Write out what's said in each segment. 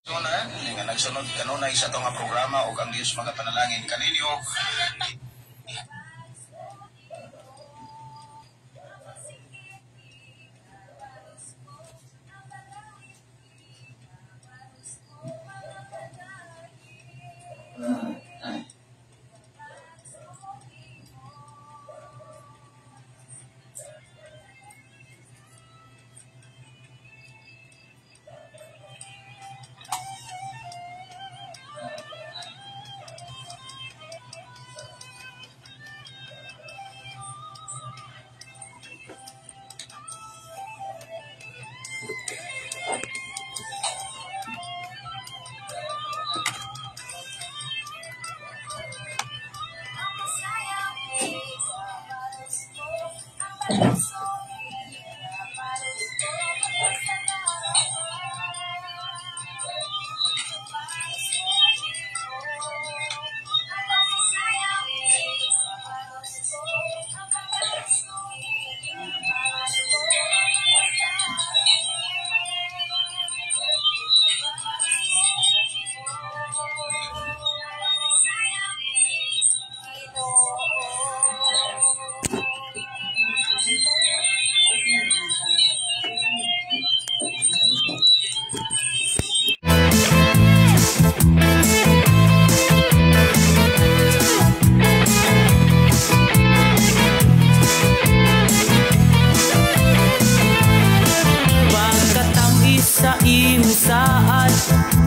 Zona nga nagsunod kanunay sa atong programa ug ang Dios magapanalangin kaninyo.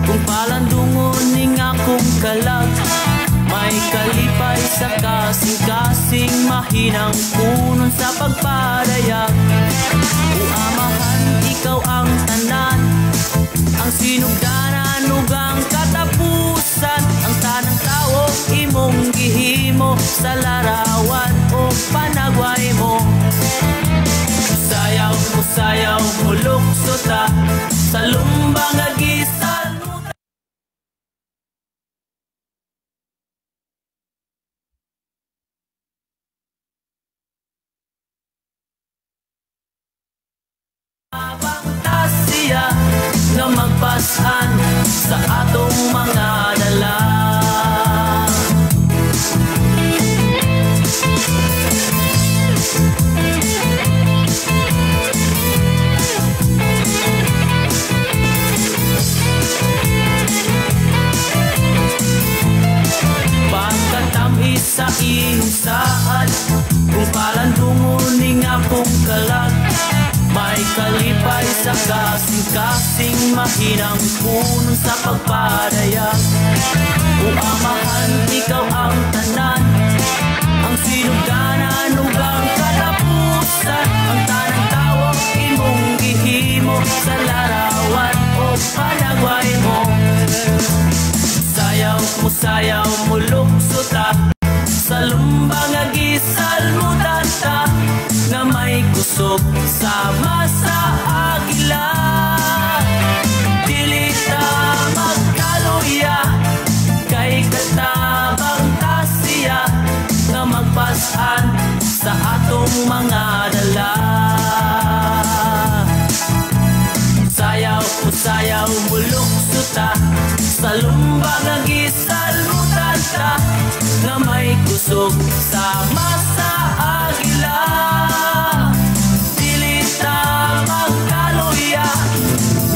Kung palandungon ning akong kalag, may kalipay sa kasing-kasing mahinang punon sa pagpadayag. O Amahan, ikaw ang tanan, ang sinugdanan ug ang katapusan. Ang tanang tawo imong gihimo sa larawan o panagway mo. Sayaw mo, sayaw mo, lukso ta sa lumbang agisan. Siya nga magpasan sa atong mga dala. Pagkatamis sa iyong saad, kung palandungon ning akong kalag, may kalipay sa kasing-kasing mahinang punon sa pagpadayag. O Amahan, ikaw ang tanan, ang sinugdanan ug ang katapusan. Ang tanang tawo imong gihimo sa larawan o panagway mo. Sayaw mo, lukso ta sa lumbang agisalmutan ta nga may kusog sama sa agila. Dili ta magkaluya kay katabang ta siya nga magpasan sa atong mga dala. Sayaw mo, lukso ta sa lumbang agisalmutan ta nga may kusog sama sa agila. Dili ta magkaluya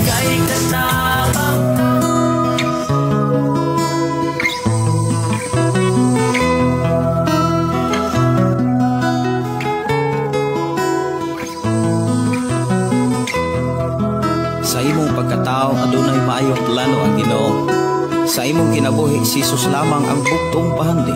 kay katabang. Sa imong pagkatao adunay maayong plano ang Ginoo. Sa imong kinabuhi si Jesus lamang ang buktong pahandi.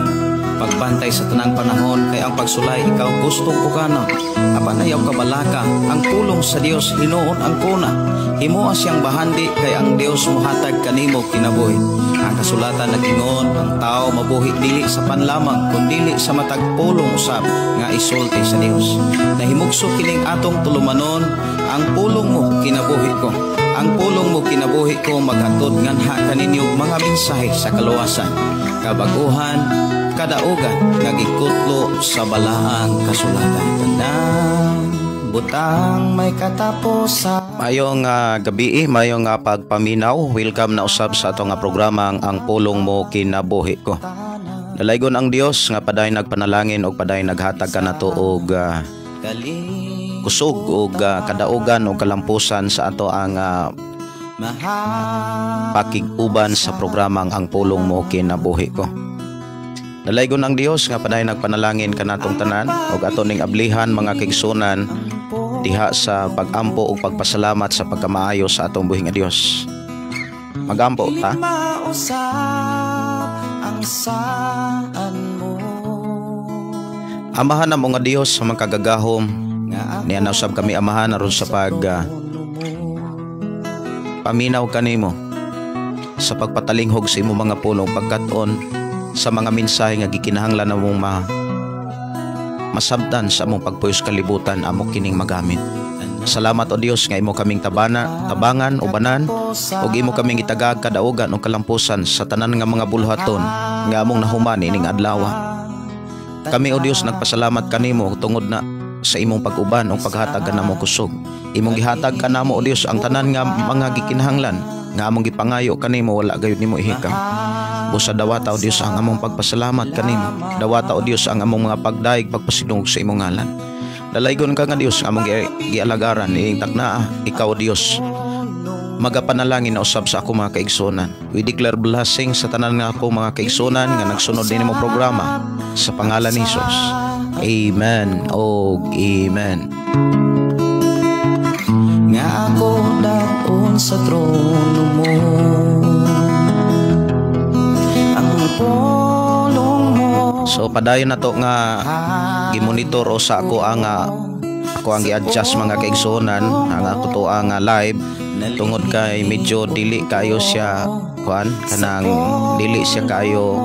Pagbantay sa tanang panahon kay ang pagsulay ikaw gustong pukanon. Apan ayaw kabalaka ang pulong sa Dios hinuon ang kuna. Himoa siyang bahandi kay ang Dios mohatag kanimo kinabuhi. Ang kasulatan nag-ingon ang tao mabuhi dili sa panlamang kundili sa matag pulong usab nga isulti sa Dios. Nahimugso kining atong tulumanon, ang pulong mo kinabuhi ko. Ang pulong mo kinabuhi ko maghatod nganha kaninyo mga mensahe sa kaluwasan, kabaguhan, kadaugan nga gikutlo sa balaang kasulatan. Tanang butang may katapusan. Mayong gabi, mayong pagpaminaw. Welcome na usab sa ato nga programa ang Pulong Mo Kinabuhi Ko. Dalaygon ang Dios nga paday nagpanalangin og paday naghatag kanato og kusog og kadaugan og kalampusan sa ato ang pakig-uban sa programang ang Pulong Mo Kinabuhi Ko. Dalaygon ang Dios nga paday nagpanalangin kanatong tanan og ato ning ablihan mga kaigsunan diha sa pag-ampo ug pagpasalamat sa pagkamaayo sa atong buhi nga Dios. Magampo ta. Amahan namo nga Dios sa makagagahom, niya nausab kami amahan aron sa pag paminaw kanimo sa pagpatalinghog sa imong mga pulong pagkat-on sa mga mensahe nga gikinahanglan namong masabtan sa among pagpuyos kalibutan amo kining magamit. Salamat o Dios nga imo kaming tabangan ubanan ug imo kaming gitagag kadaugan ug kalampusan sa tanan nga mga bulhaton nga among nahuman ining adlaw. Kami o Dios nagpasalamat kanimo tungod na sa imong pag-uban ug paghatag kanamo kusog. Imong gihatag kanamo o Dios ang tanan nga mga gikinahanglan nga among gipangayo kanimo wala gayud nimo ihikam. Busa dawata o Dios ang among pagpasalamat kanimo. Dawata o Dios ang among mga pagdaig pagpasidungog sa imong ngalan. Dalaygon ka nga Dios among gialagaran ining taknaa ikaw Dios. Magapanalangin na usab sa ako mga kaigsunan. We declare blessing sa tanan nga ako mga kaigsunan nga nagsunod din imong programa sa pangalan ni Jesus. Amen og amen. Nga ako daon sa trono mo. So padayon na to nga gimonitor o sa ako ang gi-adjust mga kaigsuonan ang ako to ang live tungod kay medyo dili kayo siya kuan kanang dili siya kayo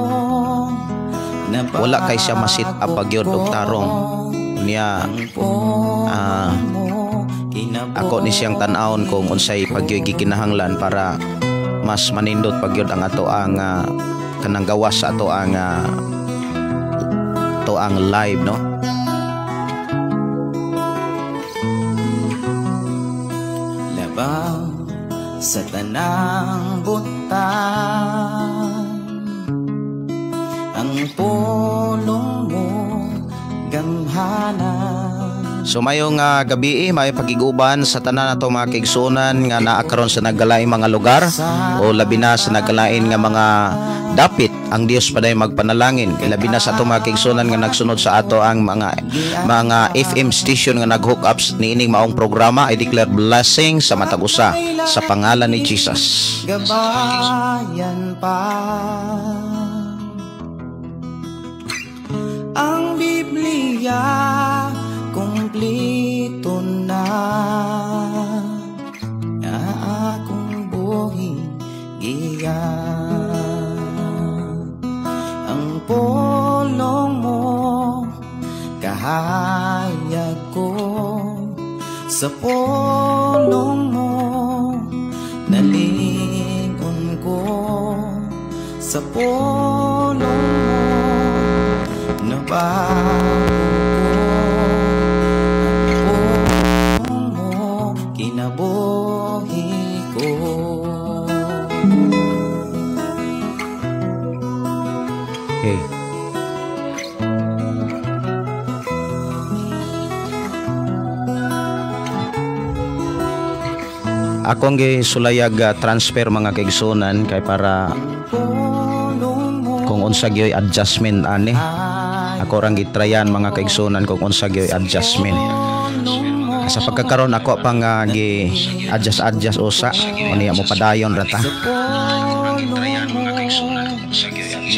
wala kay siya masit up pagyud og tarong niya. Ako ni siyang tan-awon kung unsay pagyoy gikinahanglan para mas manindot pagyud ang ato ang kanang gawas sa ato ang live, no? Labaw sa tanang butang ang pulong mo gamhanan. So mayong gabi may pagiguban sa tanan nato mga kaigsuonan nga naa karon sa nagalaing mga lugar o labi na sa nagalain nga mga dapit. Ang Dios paday magpanalangin labi na sa ato mga kaigsuonan nga nagsunod sa ato ang mga FM station nga nag-hook up niining maong programa. I declare blessing sa matag usa sa pangalan ni Jesus. Gabayan pa ang Biblia, kumplito na nga akong buhi giya. Ang pulong mo kahayag ko, sa pulong mo nalingon ko, sa pulong mo nabago ko kinabuhi ko. Okay. Ako ang gisulayag transfer mga kaigsunan kay para kung unsa gyoy adjustment ani. Ako rang gitrayan mga kaigsunan kung unsa gyoy adjustment. Sa pagkakaroon ako pang gi-adjust-adjust usa unya mo padayon ra ta.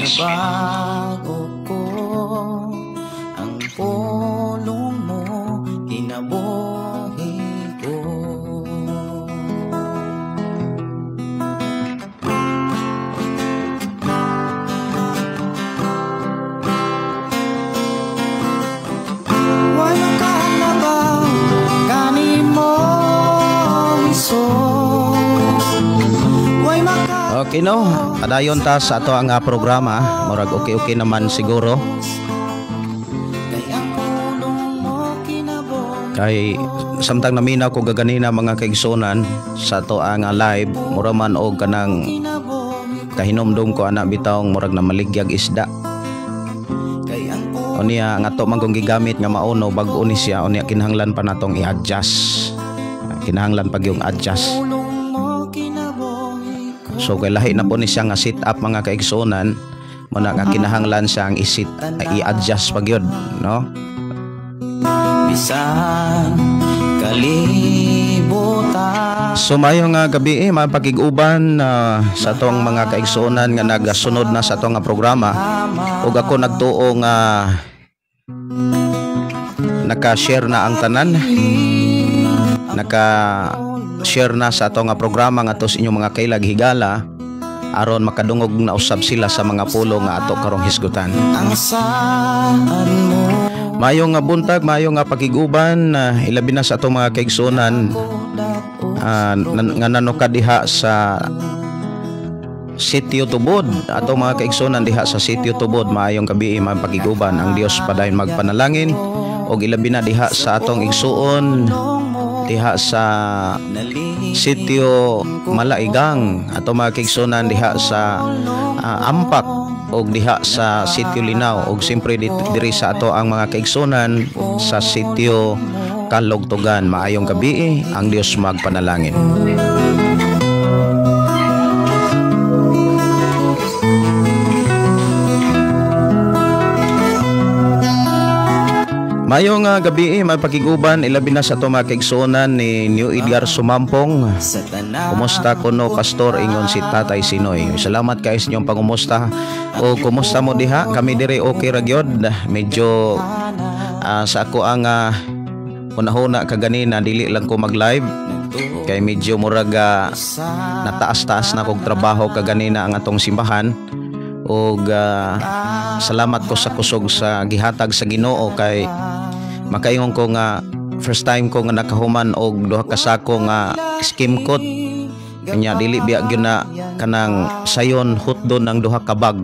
Nabago ko ang pulong mo, kinabuhi ko. Wala ka na ba kanimo, Jesus? Okay no, padayon ta sa ato ang programa. Murag okay-okay naman siguro. Kay samtang naminaw ko gaganina mga kaigsunan sa ato ang live, mura man og kanang kahinomdom ko ana bitawng murag na maligyag isda. Unya ang ato man kung gigamit nga maono bag-o ni siya, unya kinahanglan pa natong i-adjust. Kinahanglan pag yung adjust. So kay lahi na po ni siya nga sit up mga kaigsunan, muna nga kinahanglan siyang i-adjust pag yun, no? Bisan kalibutan. So mayo nga gabi mapakig-uban sa atong mga kaigsuonan nga nagasunod na sa atong nga programa, ug ako nagtuo nga naka-share na ang tanan, naka-share na sa atong nga programa ngadto sa inyong mga kailag higala aron makadungog na usab sila sa mga pulo nga ato karong hisgutan. Mayo nga buntag, mayo nga pakig-uban, ilabi na sa atong mga kaigsuonan nga nanuka diha sa Sitio Tubod. Atong mga kaigsuonan diha sa Sitio Tubod, maayong gabi, maayong pakig-uban. Ang Dios padayon magpanalangin og ilabi na diha sa atong igsuon diha sa Sitio Malaigang, atong mga kaigsuonan diha sa Ampak og diha sa Sitio Linaw, og siyempre diri sa ato ang mga kaigsuonan sa Sitio Kalugtugan. Maayong gabi, ang Dios magpanalangin. Maayong gabi, may pakig-uban ilabi na sa ato mga kaigsuonan ni New Edgar Sumampong. Kumusta kuno pastor, ingon si Tatay Sinoy. Salamat kay sa inyong pangumusta. O kumusta mo diha? Kami diri okay ra gyud. Medyo sa ako ang hunahuna kaganina dili lang ko mag-live kay medyo murag nataas-taas na kog trabaho kaganina ang atong simbahan. Og salamat ko sa kusog sa gihatag sa Ginoo kay makaingon ko nga first time ko nga nakahuman og duha ka sako nga skim coat. Kanya dili biya gyud na kanang sayon hotdon ang duha ka bag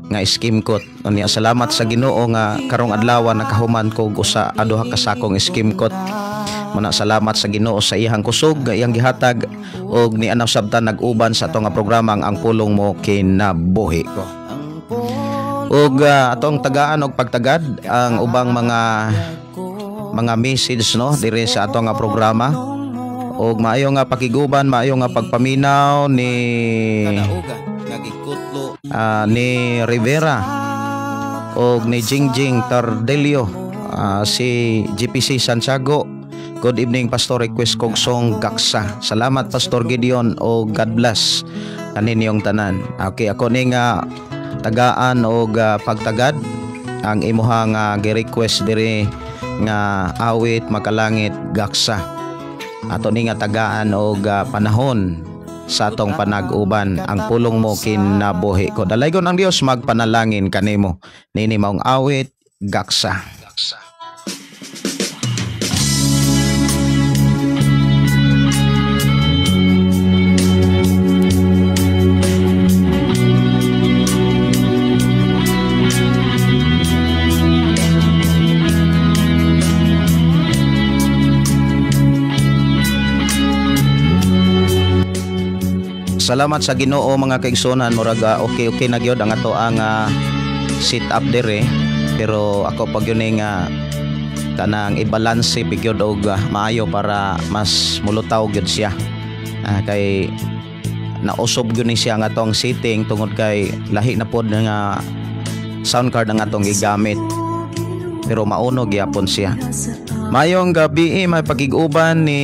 nga skim coat. Unya salamat sa Ginoo nga karong adlaw nakahuman ko og usa duha ka sakong skim coat. Muna salamat sa Ginoo sa iyang kusog nga iyang gihatag og nianaw sabtan nag-uban sa ato nga programa ang Pulong Mo Kinabuhi Ko. Og atong tagaan og pagtagad ang ubang mga message no diri sa ato nga programa. Og maayo nga pakiguban, maayo nga pagpaminaw ni Rivera og ni Jingjing Tardelio, si GPC Santiago. Good evening Pastor, request kog song Gaksa. Salamat Pastor Gideon og God bless kaninyong tanan. Okay, ako ni nga tagaan og pagtagad ang imuha nga gi-request diri nga awit makalangit Gaksa. Ato ni nga tagaan og panahon sa atong panag-uban ang Pulong Mo Kinabuhi Ko. Dalaygon ang Dios magpanalangin kanimo. Nini maong awit Gaksa. Salamat sa Ginoo mga kaigsuonan, murag okay okay na gyud ang ato ang sit up dire, pero ako pag yun nga kanang i-balance gyud og maayo para mas mulutaw gyud siya. Kay nausob gyud ni siya ang atong sitting tungod kay lahi na pod nga sound card ang atong gigamit, pero mauno gyapon siya. Mayong gabi may pakig-uban ni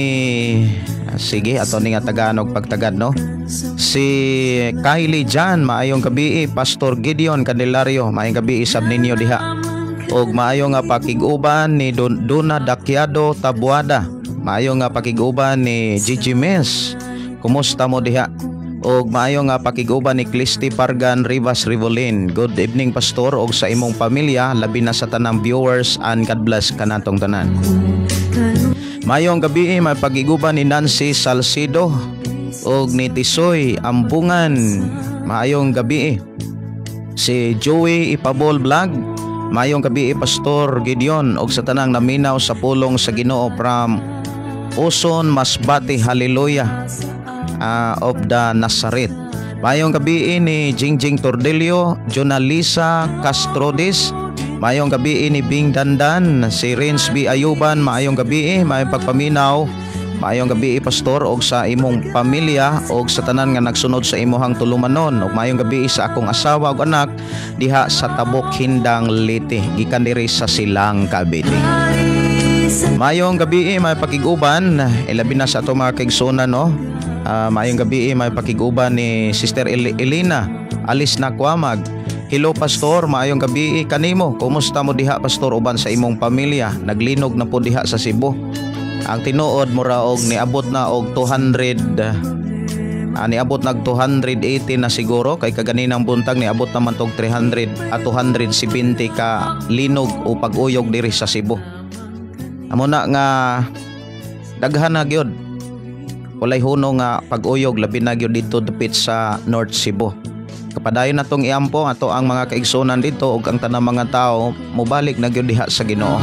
sige ato ni nga tagaan og pagtagad no. Si Kylie Jan, maayong gabi. Pastor Gideon Candelario, maayong gabi isab ninyo diha. Og maayo nga pakig-uban ni Duna Dakyado Tabuada, maayo nga pakig-uban ni Gigi Mes. Kumusta mo diha? Og maayo nga pakig-uban ni Clisti Pargan Rivas Rivolin. Good evening Pastor og sa imong pamilya, labi na sa tanang viewers, and God bless kanatong tanan. Maayong gabi may pag-iguban ni Nancy Salcido og ni Tisoy Ambungan. Maayong gabi. Si Joey Ipabol Vlog, Mayong gabi, Pastor Gideon, og sa tanang naminaw sa pulong sa Ginoo from Uson, Masbate. Hallelujah of the Nazareth. Mayong gabi ni Jingjing Tordelio, Jonalisa Castrodis. Mayong gabi ni Bing Dandan, si Renz B. Ayuban, maayong gabi, maayong pagpaminaw. Maayong gabi, Pastor, og sa imong pamilya og sa tanan nga nagsunod sa imuhang tulumanon, og maayong gabi sa akong asawa ug anak diha sa Tabok, Hindang, Leyte, gikan diri sa Silang, Cavite. Maayong gabi, may pakiguban, ilabi na sa ato mga kaigsuonan, no. Maayong gabi, may pakiguban ni Sister Elena Alis na Kwamag. Hello, Pastor, maayong gabi kanimo. Kumusta mo diha, Pastor, uban sa imong pamilya? Naglinog na po diha sa Cebu. Ang tinuod mura og niabot na og 200, niabot nag 280 na siguro kay kaganinang buntag niabot naman tog 300 at 270 ka linog o pag-uyog diri sa Cebu. Amo na nga daghan na gyud. Walay huno nga pag-uyog, labi na gyud dito dapit sa North Cebu. Kapadayon na tong iampo ato ang mga kaigsunan dito ug ang tanang mga tao mobalik na gyud diha sa Ginoo.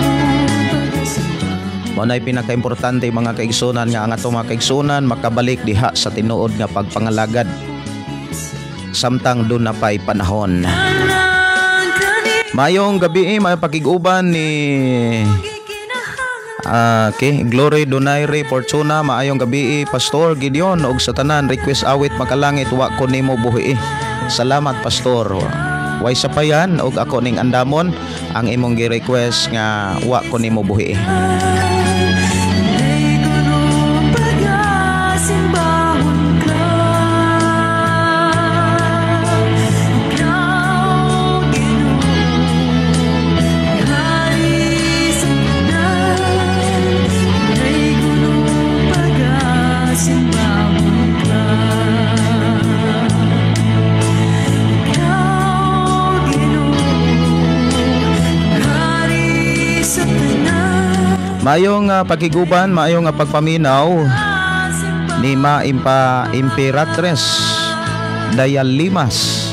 Mao na'y pinakaimportante, mga kaigsunan, nga ang atong mga kaigsunan makabalik diha sa tinuod nga pagpangalagad samtang duna pa'y panahon. Mayong gabi, may pakig-uban ni okay, Glory Donaire Fortuna. Maayong gabi, Pastor Gideon, ug sa tanan. Request awit Makalangit, "Wa Ko Nimo Buhi." Salamat, Pastor. Way sapayan og ako ning andamon ang imong gi-request nga "Wa Ko Nimo Buhi." Ay kuno pagasimbahon ka. Ikaw, Ginoo, hari sa tanan. Ay kuno pagasimbahon ka. Ikaw, Ginoo, hari sa tanan. Maayong pakiguban, maayong pagpaminaw ni Ma Impa Imperatres Dayalimas.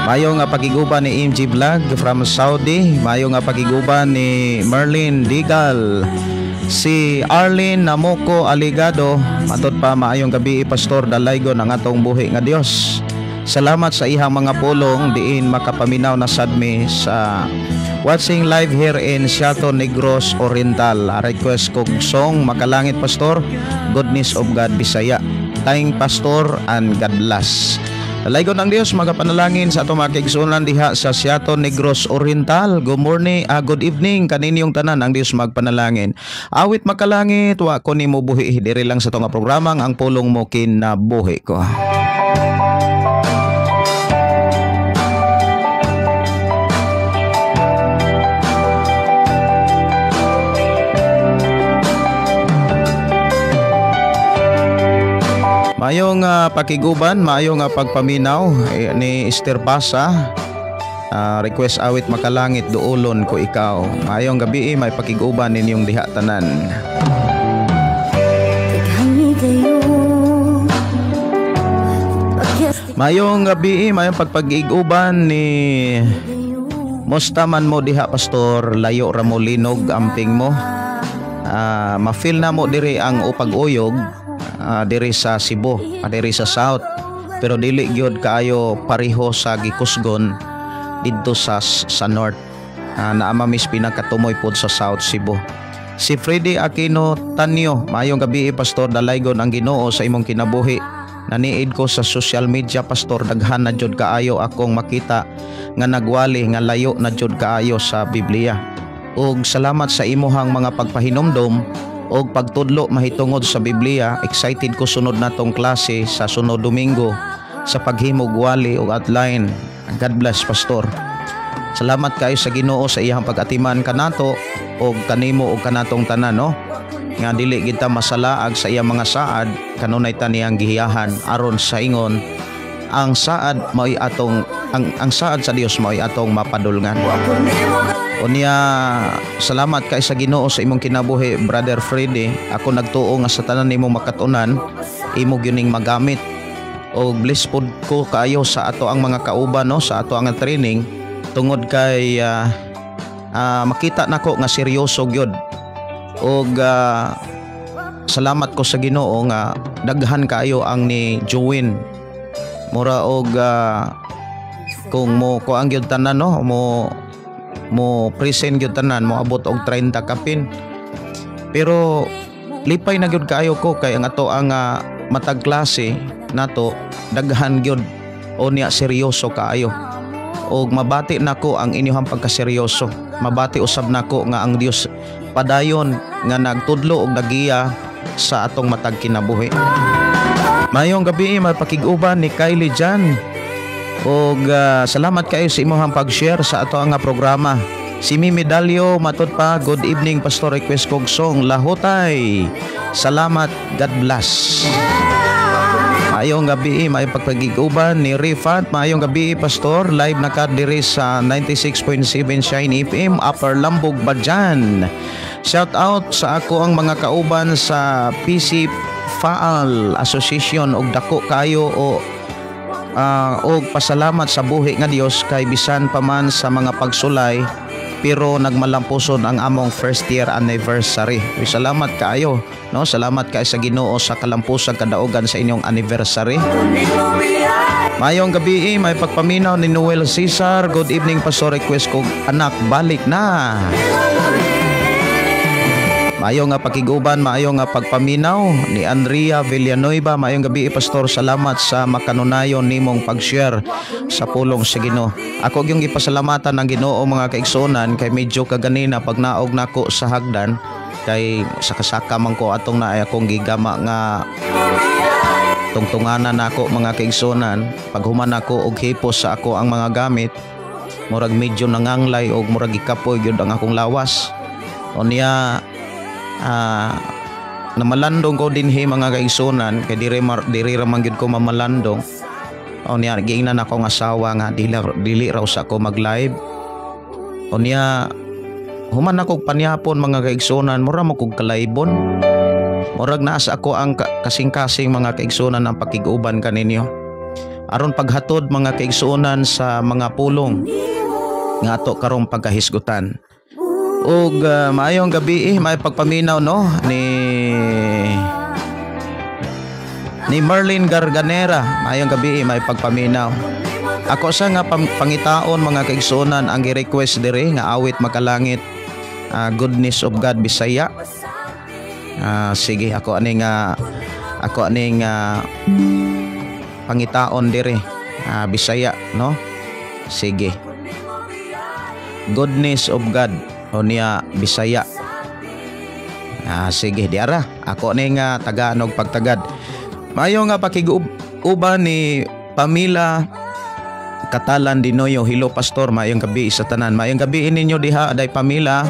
Maayong pakiguban ni MG Vlog from Saudi. Maayong pakiguban ni Merlin Digal. Si Arlene Namoko Aligado, matod pa, maayong gabi, Pastor, dalaygon ang atong buhi nga Dios. Salamat sa ihang mga pulong diin makapaminaw na sad mi sa watching live here in Siaton, Negros Oriental. Request kog song Makalangit, Pastor, Goodness of God Bisaya. Thank Pastor and God bless. Dalaygon ang Dios, magapanalangin sa atong mga kaigsuonan diha sa Siaton, Negros Oriental. Good morning, good evening kaninyong tanan, ang Dios magpanalangin. Awit Makalangit, "Wa Ko Nimo Buhi," diri lang sa atong programang Ang Pulong Mo Kinabuhi Ko. Maayong pakiguban, maayong pagpaminaw ni Esther Pasa. Request awit Makalangit, "Duolon Ko Ikaw." Maayong gabi, may pakiguban ninyong diha tanan. Daghan kayo. Maayong gabi, maayong pagpag-iguban ni Musta man mo diha, Pastor, layo ra mo linog, amping mo. Ma-feel na mo diri ang upag-uyog diri sa Cebu, diri sa South. Pero dili gyud kaayo pareho sa gikusgon didto sa North. Naa mis pinakatumoy pod sa South Cebu. Si Freddy Aquino Tanyo, maayong gabi, Pastor, dalaygon ang Ginoo sa imong kinabuhi. Naniid ko sa social media, Pastor, daghan na jud kaayo akong makita nga nagwali nga layo na jud kaayo sa Biblia. Og salamat sa imuhang mga pagpahinumdom og pagtudlo mahitungod sa Biblia. Excited ko sunod natong klase sa sunod Domingo sa paghimog wali og outline. God bless, Pastor. Salamat kayo sa Ginoo sa iyang pag-atiman kanato og kanimo og kanatong tanan, no, nga dili kita masalaag sa iyang mga saad, kanunay ta niyang gihiyahan aron sa ingon ang saad mao'y atong ang saad sa Dios mao'y atong mapadulngan. Unya salamat kay sa Ginoo sa imong kinabuhi, Brother Freddy. Ako nagtuo nga sa tanan nimo makatunan imo gyuning magamit. Og bless pod ko kaayo sa ato ang mga kauban, no, sa ato ang training tungod kay Makita nako nga seryoso gyud og salamat ko sa Ginoo nga daghan kaayo ang ni join. Mura og kung mo kuang gyud tanan, no, mo mo present gyud tanan, mo abot og 30 kapin. Pero lipay na gyud kaayo ko kay ang ato ang matag klase nato daghan gyud o niya seryoso kaayo og mabati nako ang inyong pagkaseryoso. Mabati usab nako nga ang Dios padayon nga nagtudlo og nagiya sa atong matag kinabuhi. Mayong gabi, mapakig-uban ni Kylie Jan og salamat kayo sa imong pag-share sa ato nga programa. Si Mimi Dalio matud pa, "Good evening, Pastor, request kog song Lahotay. Salamat, God bless." Maayong gabi, may pagpagiguban ni Rifat. Maayong gabi, Pastor. Live na ka diri sa 96.7 Shine FM, Upper Lambog, Bajan. Shout out sa ako ang mga kauban sa PC Faal Association og dako kayo o og pasalamat sa buhi nga Dios kay bisan pa man sa mga pagsulay pero nagmalampuson ang among first year anniversary. Uy, salamat kaayo, no? Salamat kaayo sa Ginoo sa kalampusang kadaugan sa inyong anniversary. Mayong gabi, may pagpaminaw ni Noel Cesar. "Good evening, Pastor, request ko Anak Balik Na." Maayo nga pakiguban, maayo nga pagpaminaw ni Andrea Villanueva. Maayong gabi, Pastor, salamat sa makanunayon nimong pag-share sa pulong sa Ginoo. Ako gyung gipasalamatan ng Ginoo, mga kaigsuonan, kay medyo kaganina pag naog nako sa hagdan kay sakasaka man ko atong naay akong gigama nga tungtunganan nako, mga kaigsuonan. Paghuman nako og hipos sa ako ang mga gamit, murag medyo nanganglay og murag gikapoy gyud ang akong lawas. Unya namalandong ko dinhi, mga kaigsuonan, kay diri ra man gyud ko mamalandong. Unya giingnan ako ng asawa nga dili raw sa ko mag live. Unya human ako panyapon, mga kaigsuonan, mura mo kog kalaybon. Murag naa sa ako ang kasing-kasing, mga kaigsuonan, ang pakig-uban kaninyo aron paghatod, mga kaigsuonan, sa mga pulong nga ato karong pagkahisgutan. Ug maayong gabi, may pagpaminaw, no, ni ni Merlin Garganera. Maayong gabi, may pagpaminaw. Ako sa nga pangitaon, mga kaigsuonan, ang gi-request diri nga Awit Makalangit, Goodness of God Bisaya. Sige, ako aning pangitaon diri, Bisaya, no? Sige. Goodness of God o niya Bisaya. Sige, diara. Ako ni nga tagaan og pagtagad. Maayo nga pakig-uban ni Pamela Katalan Dinoyo. "Hello, Pastor, maayong gabi sa tanan." Maayong gabi ninyo diha, aday Pamela.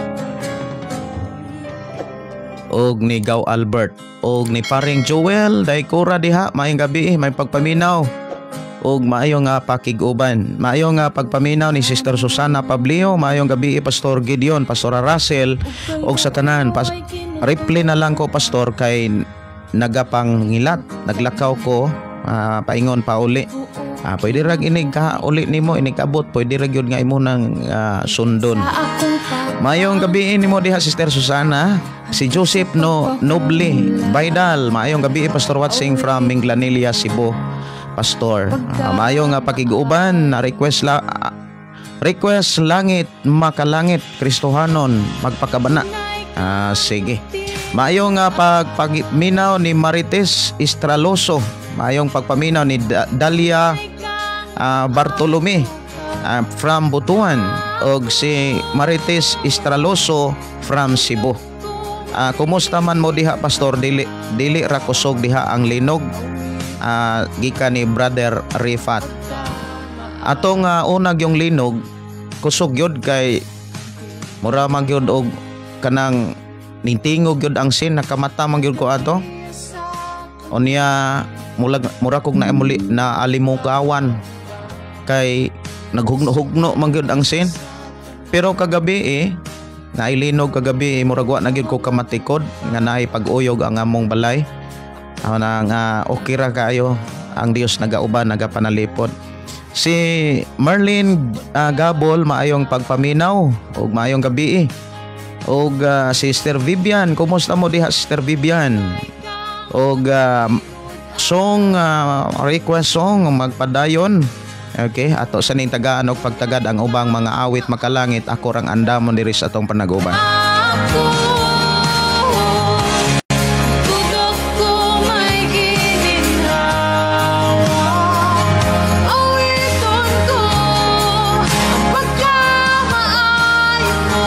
Og ni Gaw Albert og ni paring Joel Daikura diha, maayong gabi, may pagpaminaw og maayo nga pakig-uban. Maayo nga pagpaminaw ni Sister Susana Pablio, maayong gabi, Pastor Gideon, Pastor Russell og sa tanan. Reply na lang ko, Pastor, kay nagapangilat, naglakaw ko paingon pauli. Pwede rag inig ka uli nimo inig abot, pwede ra gyud nga imo nang sundon. Maayong gabi nimo diha, Sister Susana. Si Joseph no Noble Baidal, "Maayong gabi, Pastor, watching from Minglanilla, Cebu." Pastor, maayo nga pakig-uban na request la request Langit Makalangit Kristohanon magpakabana. Sige. Maayo nga pagpaminaw ni Marites Estraloso. Maayong pagpaminaw ni Dalia Bartolome from Butuan og si Marites Estraloso from Cebu. "Kumusta man mo diha, Pastor? Dili dili ra kusog diha ang linog," gikan ni Brother Rifat. Atong unag yung linog kusog gyud kay mura man gyud og kanang nintingog gyud ang sin, nakamata man gyud ko ato. Unya mulag mura kog na muli na alimukawan kay naghugno-hugno man gyud ang sin. Pero kagabi eh, nailinog kagabi eh, murag wa na gyud ko kamatikod nga naay pag-uyog ang among balay. Ako na nga okay ra kaayo, ang Dios nagauban, nagapanalipod. Si Marlene Gabol, maayong pagpaminaw ug maayong gabi. Og Sister Vivian, kumusta mo diha, Sister Vivian? Og song request song magpadayon. Okay, ato sa ning tagaan og pagtagad ang ubang mga awit makalangit, ako rang andamon diri sa atong panaguban. Ako Tudok ko may gininhawa, awiton ko ang pagkamaayo mo.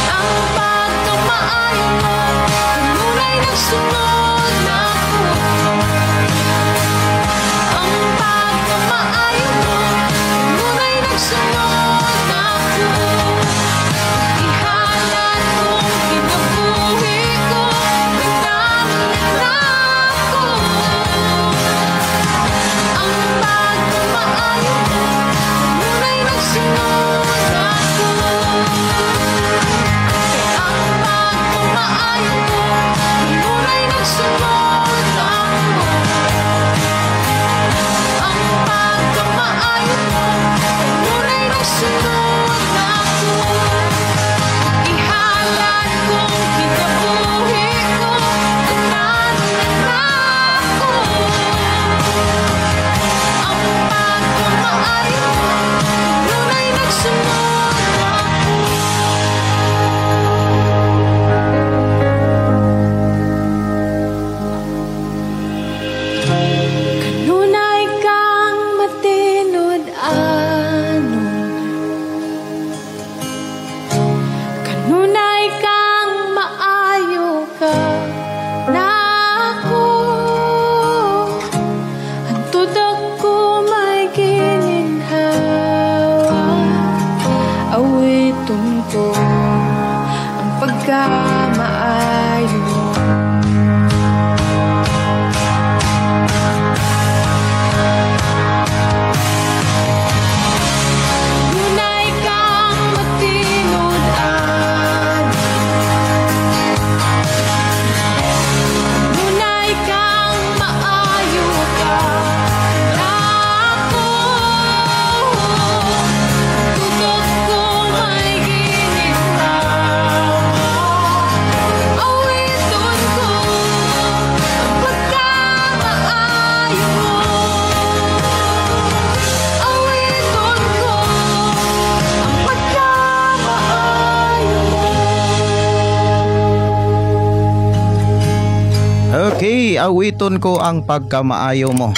Ang pagkamaayo mo, kanunay nagsunod nako. Ang pagkamaayo mo, kanunay nagsunod nako. Ihalad kong kinabuhi ko, tanan nako. Ang pagkamaayo mo, kanunay nagsunod nako. Ang pagkamaayo mo, kanunay nagsunod nako. Ang pagkamaayo mo, kanunay nagsunod nako. Ihalad kong kinabuhi ko, tanan nako. Ang pagkamaayo mo, kanunay nagsunod nako. Kanunay kang matinud-anon, kanunay kang maayo ka nako. Hantod ako may gininhawa, awiton ko ang pagkamaayo mo. Kanunay kang matinud-anon, kanunay kang maayo ka nako. Tutok ko may gininhawa, awiton ko ang pagkamaayo mo. Awiton ko ang pagkamaayo mo. Okay, awiton ko ang pagkamaayo mo.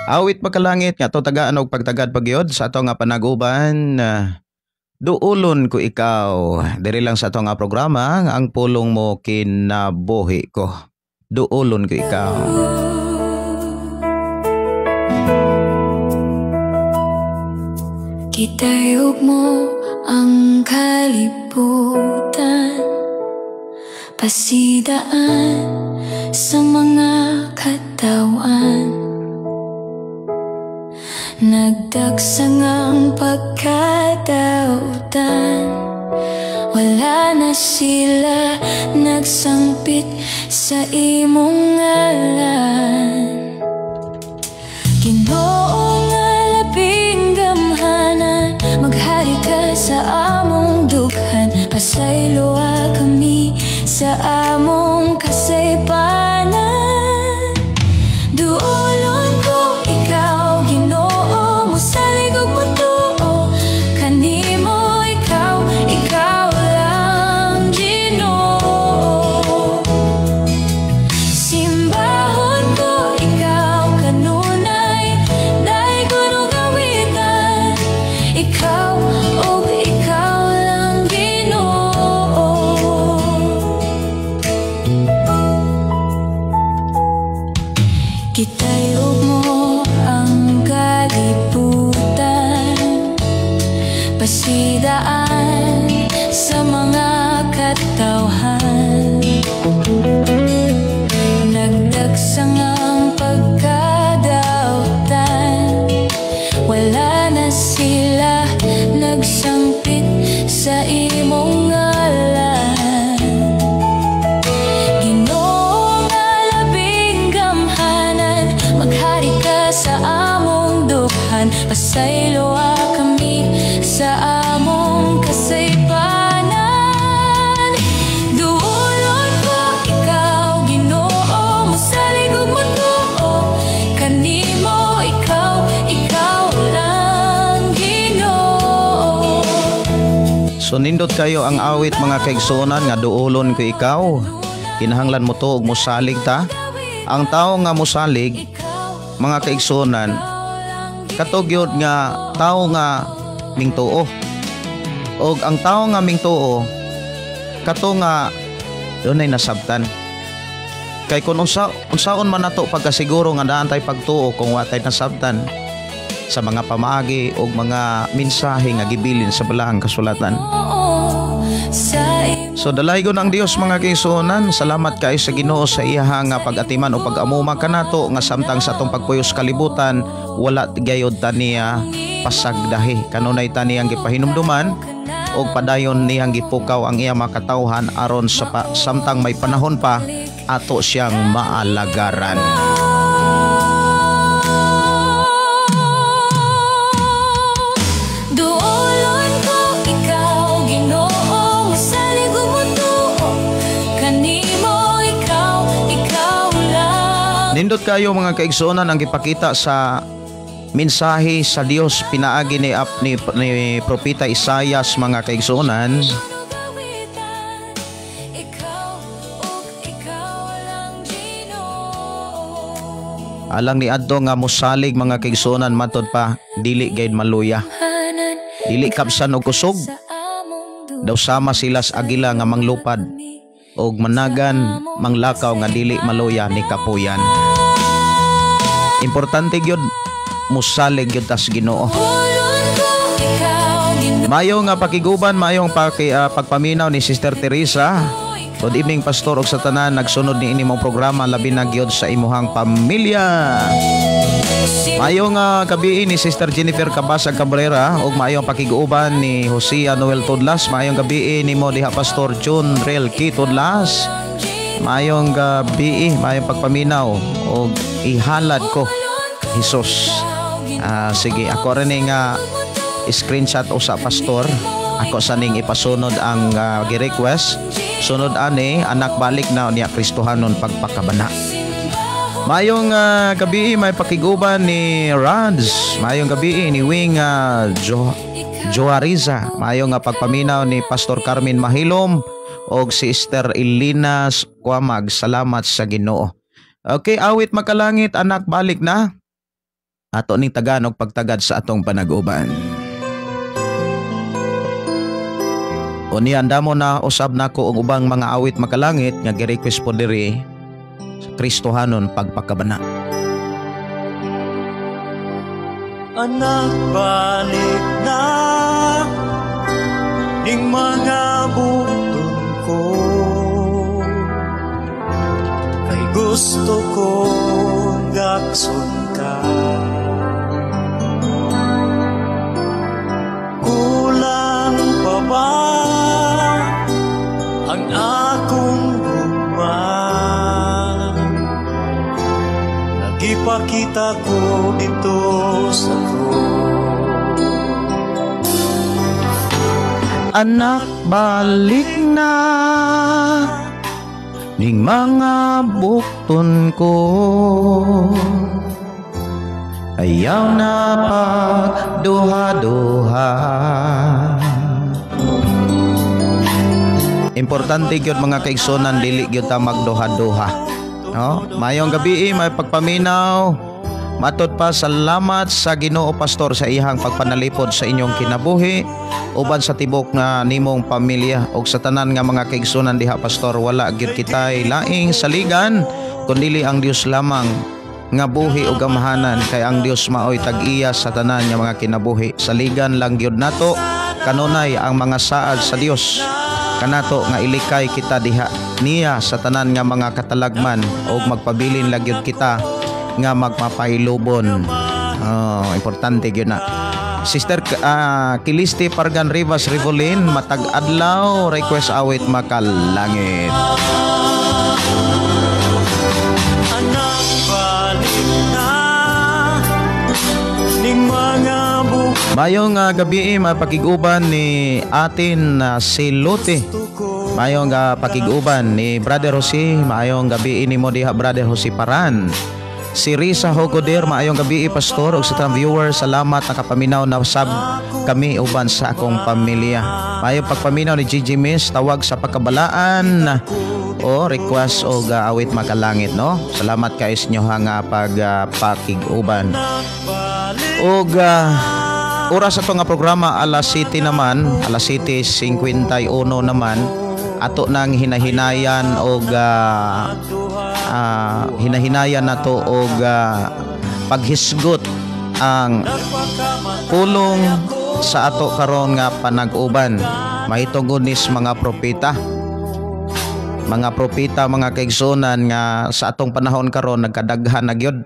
Awit makalangit nga to tagaan og pagtagad pagyod sa ato nga panaguban. Duulon ko ikaw. Diri lang sa ato nga programa ang pulong mo kinabuhi ko. Duulon ko ikaw. Gitayog mo ang kalibutan, pasidaan sa mga katawan. Nagdagsang ang pagkadautan, wala na sila nagsangpit sa imong ngalan. Ginoo nga labing gamhanan, maghari ka sa among dughan. Pasayloa kami sa among kasaypanan. Duolon ko ikaw, Ginoo, mosalig og motuo kanimo, ikaw, ikaw lang, Ginoo. Simbahon ko ikaw kanunay, daygon og awitan, ikaw og ikaw lang, Ginoo. Gitayog mo ang kalibutan, pasidaan sa mga katawhan. Nagdagsang ang pagkadautan, wala na sila nagsangpit sa imong ngalan. Ginoo nga labing gamhanan, So nindot kayo ang awit, mga kaigsuonan, nga "Duolon ko Ikaw." Kinahanglan mo to og musalig ta. Ang tao nga musalig, mga kaigsuonan, kato gyud nga tao nga mingtuo. Og ang tao nga mingtuo, kato nga dunay nasabtan. Kay kung unsaon man nato pagkasiguro nga daan tay pagtuo kung wa tay nasabtan sa mga pamaagi o mga mensahe nga gibilin sa Balaang Kasulatan? Oo, sa So dalaygon ang Dios, mga kaigsuonan. Salamat kay sa Ginoo sa iyaha nga pag-atiman o pag-amuma kanato nga samtang sa atong pagpuyos kalibutan, wala gayod ta niya pasagdahi. Kanunay ta niyang gipahinumduman og padayon niyang gipukaw ang iya mga katawhan aron sa samtang may panahon pa, ato siyang maalagaran. Duolon ko ikaw, Ginoo, musalig ug mutuo kanimo, ikaw, ikaw lang. Nindot kayo, mga kaigsuonan, ang gipakita sa mensahe sa Dios pinaagi ni Propeta Isayas, mga kaigsuonan. Ikaw ug ikaw lang, Ginoo. Alang ni adto nga musalig, mga kaigsuonan, matod pa dili gayud maluya. Hanan Dili kapsan og kusog, sa among daw sama sila sa agila nga manglupad og managan manglakaw nga dili maluya ni kapuyan. Importante gyud musalig gyud tas Ginoo. Duolon ko ikaw, Ginoo. Mayo nga pakiguban, mayong pagpaminaw ni Sister Teresa. Good evening, Pastor, ug sa tanan nagsunod ni ini mong programa, labi na gyud sa imuhang pamilya. Mayo nga gabi ni Sister Jennifer Cabasag Cabrera ug maayong pakiguban ni Jose Noel Tudlas. Maayong gabi nimo diha, Pastor John Rel K. Tudlas. Maayong gabi, maayong pagpaminaw ug ihalad ko Jesus. Ah, sige, ako rin ni nga screenshot usa, Pastor. Ako sa ning ipasunod ang gi-request. Sunod ani, "Anak Balik Na" niya, "Kristohanon Pagpakabana." Mayong gabi, may pakiguban ni Rads. Mayong gabi ni Wing Joariza. Mayong nga pagpaminaw ni Pastor Carmen Mahilom og si Sister Elena Kwamag. Salamat sa Ginoo. Okay, awit makalangit, "Anak Balik Na." Ato ning tagan og pagtagad sa atong panag-uban. Unya andamo na usab nako og ubang mga awit makalangit nga gi-request po diri sa "Kristohanon Pagpakabana." Anak, balik na ning mga bukton ko, kay gusto kong gakson ka. Kulang pa ba ang akong gugma? Nagipakita ko dito sa krus. Anak, balik na ning mga bukton ko. Ayaw na pagduha-duha. Importante gyud, mga kaigsunan, dili gyud ta magduha-duha. No? Mayong gabi, may pagpaminaw. Matod pa, salamat sa Ginoo, Pastor, sa iyang pagpanalipod sa inyong kinabuhi uban sa tibok nga nimong pamilya ug sa tanan nga mga kaigsunan diha, Pastor. Wala gyud kitay laing saligan kundili ang Dios lamang nga buhi ug amahanan, kay ang Dios maoy tag-iya sa tanan nga mga kinabuhi. Saligan lang gyud nato kanunay ang mga saad sa Dios kanato nga ilikay kita diha niya sa tanan nga mga katalagman ug magpabilin lang gyud kita nga magmapailubon. Oh, importante gyud na. Sister Kilisti Pargan Rivas Rivolin, matag adlaw, request awit makalangit. Anak, balik na ning mga Mayong gabi, mapakiguban ni atin si Lote. Mayong pakiguban ni Brother Jose, maayong gabi nimo diha, Brother Jose Paran. Si Risa Hogoder, maayong gabi, pastor ug sa tanang viewers, salamat, nakapaminaw na sab kami uban sa akong pamilya. Maayong pagpaminaw ni Gigi Miss, tawag sa pagkabalaan o request og awit makalangit, no. Salamat kay sa inyo nga pag pakig-uban. Og oras ato nga programa alas 7 naman, alas 7:51 naman ato nang hinahinayan og hinahinayan nato og paghisgot ang pulong sa ato karon nga panag-uban mahitungod nis mga propeta. Mga propeta, mga kaigsunan, nga sa atong panahon karon nagkadaghan na gyud.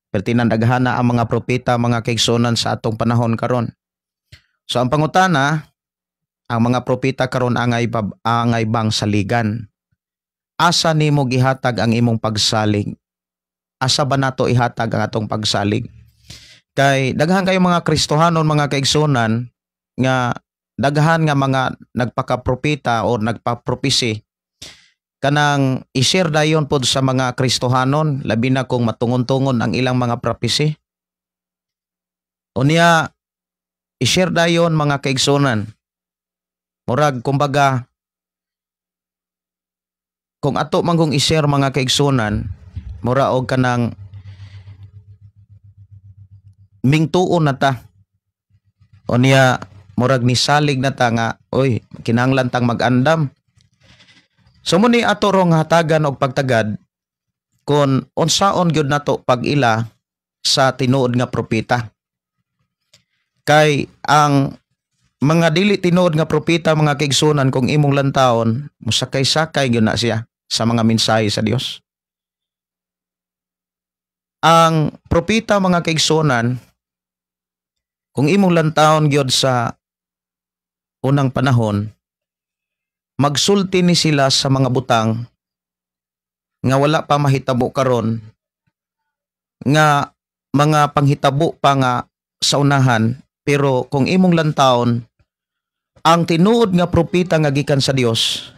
Pertinan daghan na ang mga propeta, mga kaigsunan, sa atong panahon karon. So ang pangutana, ang mga propeta karon angay bang saligan? Asa nimo gihatag ang imong pagsalig? Asa ba nato ihatag ang atong pagsalig? Kay daghan kayo mga Kristohanon, mga kaigsunan, nga daghan nga mga nagpakapropeta o nagpapropesi kanang i-share dayon pod sa mga Kristohanon, labi na kung matungon-tungon ang ilang mga propesy. Unya i-share dayon, mga kaigsunan. Murag kumbaga kung ato man kung i-share, mga kaigsunan, mura og kanang mingtuon na ta. Unya murag nisalig na ta nga oy, kinahanglan tang mag-andam. So mo ni ato rong hatagan og pagtagad kung unsaon gyud nato pag-ila sa tinuod nga propeta. Kay ang mga dili tinuod nga propeta, mga kaigsunan, kung imong lantawon, musakay-sakay gyud na siya sa mga mensahe sa Dios. Ang propeta, mga kaigsunan, kung imong lantawon gyud sa unang panahon, magsulti ni sila sa mga butang nga wala pa mahitabo karon, nga mga panghitabo pa nga sa unahan. Pero kung imong lantawon ang tinuod nga propeta nga gikan sa Dios,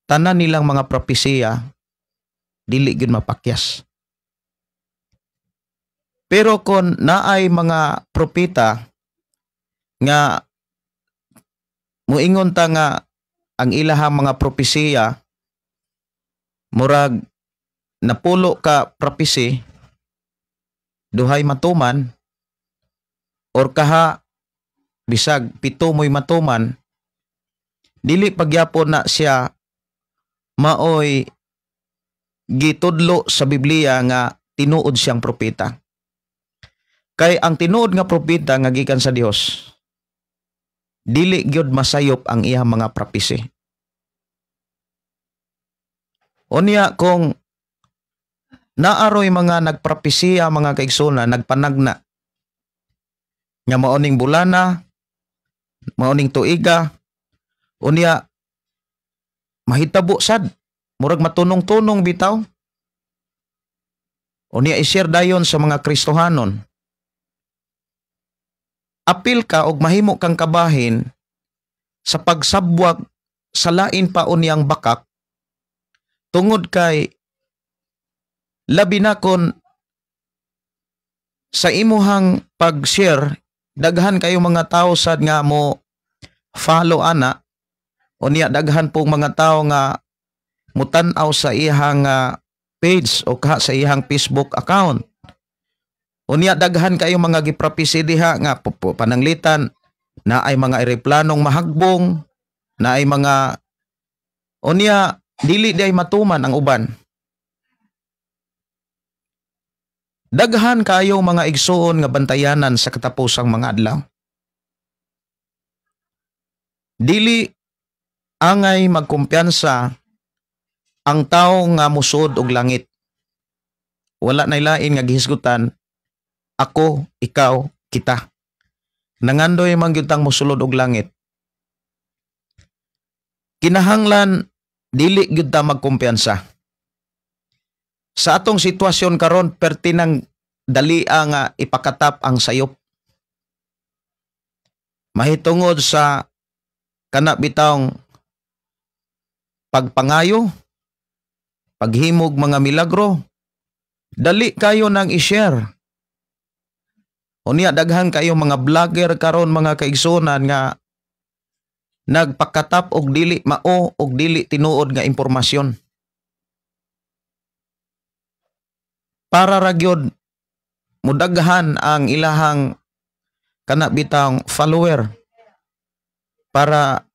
tanan nilang mga propesiya dili gyud mapakyas. Pero kung naay mga propeta nga muingon ta nga ang ilahang mga propesiya murag napulo ka propesy, duhay matuman or kaha bisag 7 mo'y matuman, dili pagyapon na siya maoy gitudlo sa Biblia nga tinuod siyang propeta. Kay ang tinuod nga propeta nga gikan sa Dios, dili gyud masayop ang iyang mga propesy. Unya kung naaroy mga nagpropesiya, mga kaigsunan, nagpanagna nga maoning bulana, maoning tuiga, unya mahitabo sad, murag matunong-tunong bitaw. Unya i-share dayon sa mga Kristohanon. Apil ka og mahimo kang kabahin sa pagsabwag sa lain pa unyang bakak, tungod kay labi na kon sa imuhang pag-share, daghan kayo mga tao sad nga mo follow ana. Unya daghan pong mga tao nga mutan-aw sa iyang page o ka sa iyang Facebook account. Unya daghan kayo mga gipropesy diha nga pananglitan na ay mga eroplanong mahagbong, na ay mga unya dili di ay matuman ang uban. Daghan kayo mga igsuon nga bantayanan sa katapusang mga adlaw. Dili angay magkumpiyansa ang tawo nga musod og langit. Wala nay lain nga gihisgutan, ako, ikaw, kita. Nangandoy man gyud tang mosulod og langit. Kinahanglan dili gyud ta magkumpiyansa. Sa atong sitwasyon karon, pertinang dalia nga ipakatap ang sayop. Mahitungod sa kana bitawng pagpangayo, paghimog mga milagro, Dali kayo nang i-share. Unya daghan kayo mga vlogger karon, mga kaigsunan, nga nagpakatap og dili mao og dili tinuod nga impormasyon. Para ra gyud mudaghan ang ilahang kana bitang follower para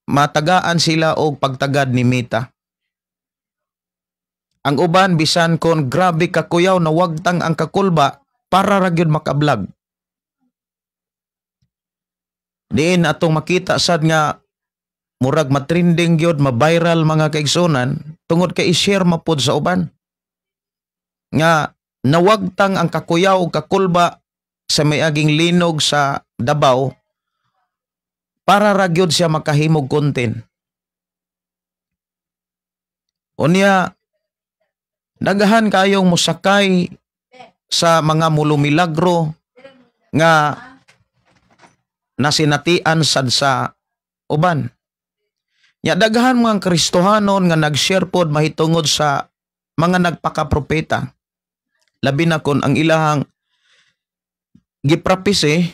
matagaan sila og pagtagad ni Meta. Ang uban, bisan kon grabe kakuyaw, nawagtang ang kakulba, para ra gyud makablog. Diin atong makita sad nga murag matrending gyud, ma-viral, mga kaigsunan, tungod kay i-share mapud sa uban. Nga nawagtang ang kakuyaw ug kakulba sa may-aging linog sa Davao para ra gyud siya makahimog content. Unya daghan kayong mosakay sa mga mulumilagro nga nasinatian sad sa uban. Nya daghan mga Kristohanon nga nag-share pod mahitungod sa mga nagpakapropeta. Labi na kon ang ilahang giprapise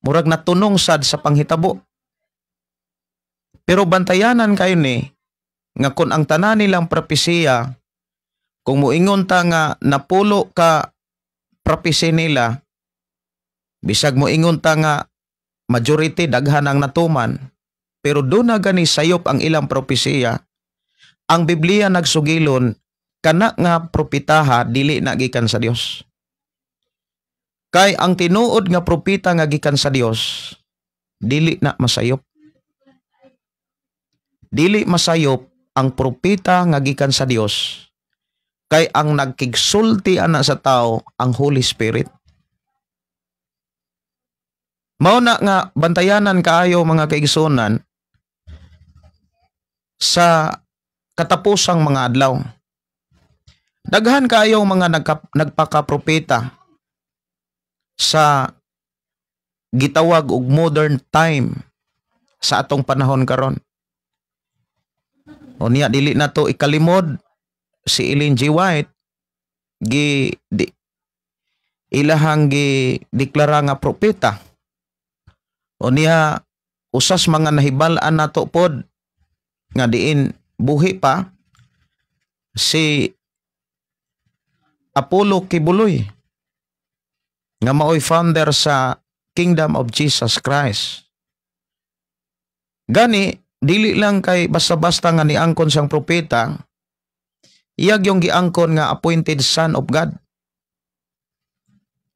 murag natunong sad sa panghitabo. Pero bantayanan kayo ni nga kon ang tanan nilang propesiya, kung moingon ta nga napulo ka propesy nila, bisag moingon ta nga majority, daghan ang natuman, pero doon na gani sayop ang ilang propesiya, ang Biblia nagsugilon kana nga propetaha dili na gikan sa Dios. Kay ang tinuod nga propeta nga gikan sa Dios dili na masayop. Dili masayop ang propeta nga gikan sa Dios. Kay ang nagkigsulti ana sa tao ang Holy Spirit. Mao na nga bantayanan kaayo, mga kaigsunan, sa katapusang mga adlaw. Daghan kaayo mga nagpakapropeta sa gitawag og modern time sa atong panahon karon. Unya dili na to ikalimod si Ellen G. White, gi di, ilahang gi deklara nga propeta. Unya usas mga nahibal-an nato pod nga diin buhi pa si Apollo Quiboloy nga maoy founder sa Kingdom of Jesus Christ. Gani dili lang kay basta-basta nga niangkon siyang propeta, iyag yung giangkon nga appointed son of God.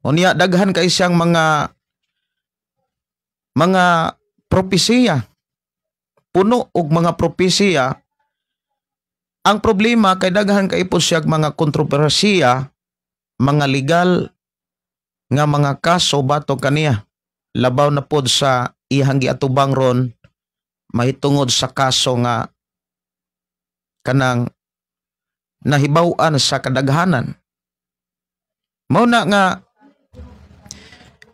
Unya daghan kay siyang mga propesiya. Puno og mga propesiya. Ang problema kay daghan kay po siya mga kontrobersiya, mga legal nga mga kaso batok kaniya. Labaw na pod sa iyang giatubang ron mahitungod sa kaso nga kanang nahibaw-an sa kadaghanan. Mao na nga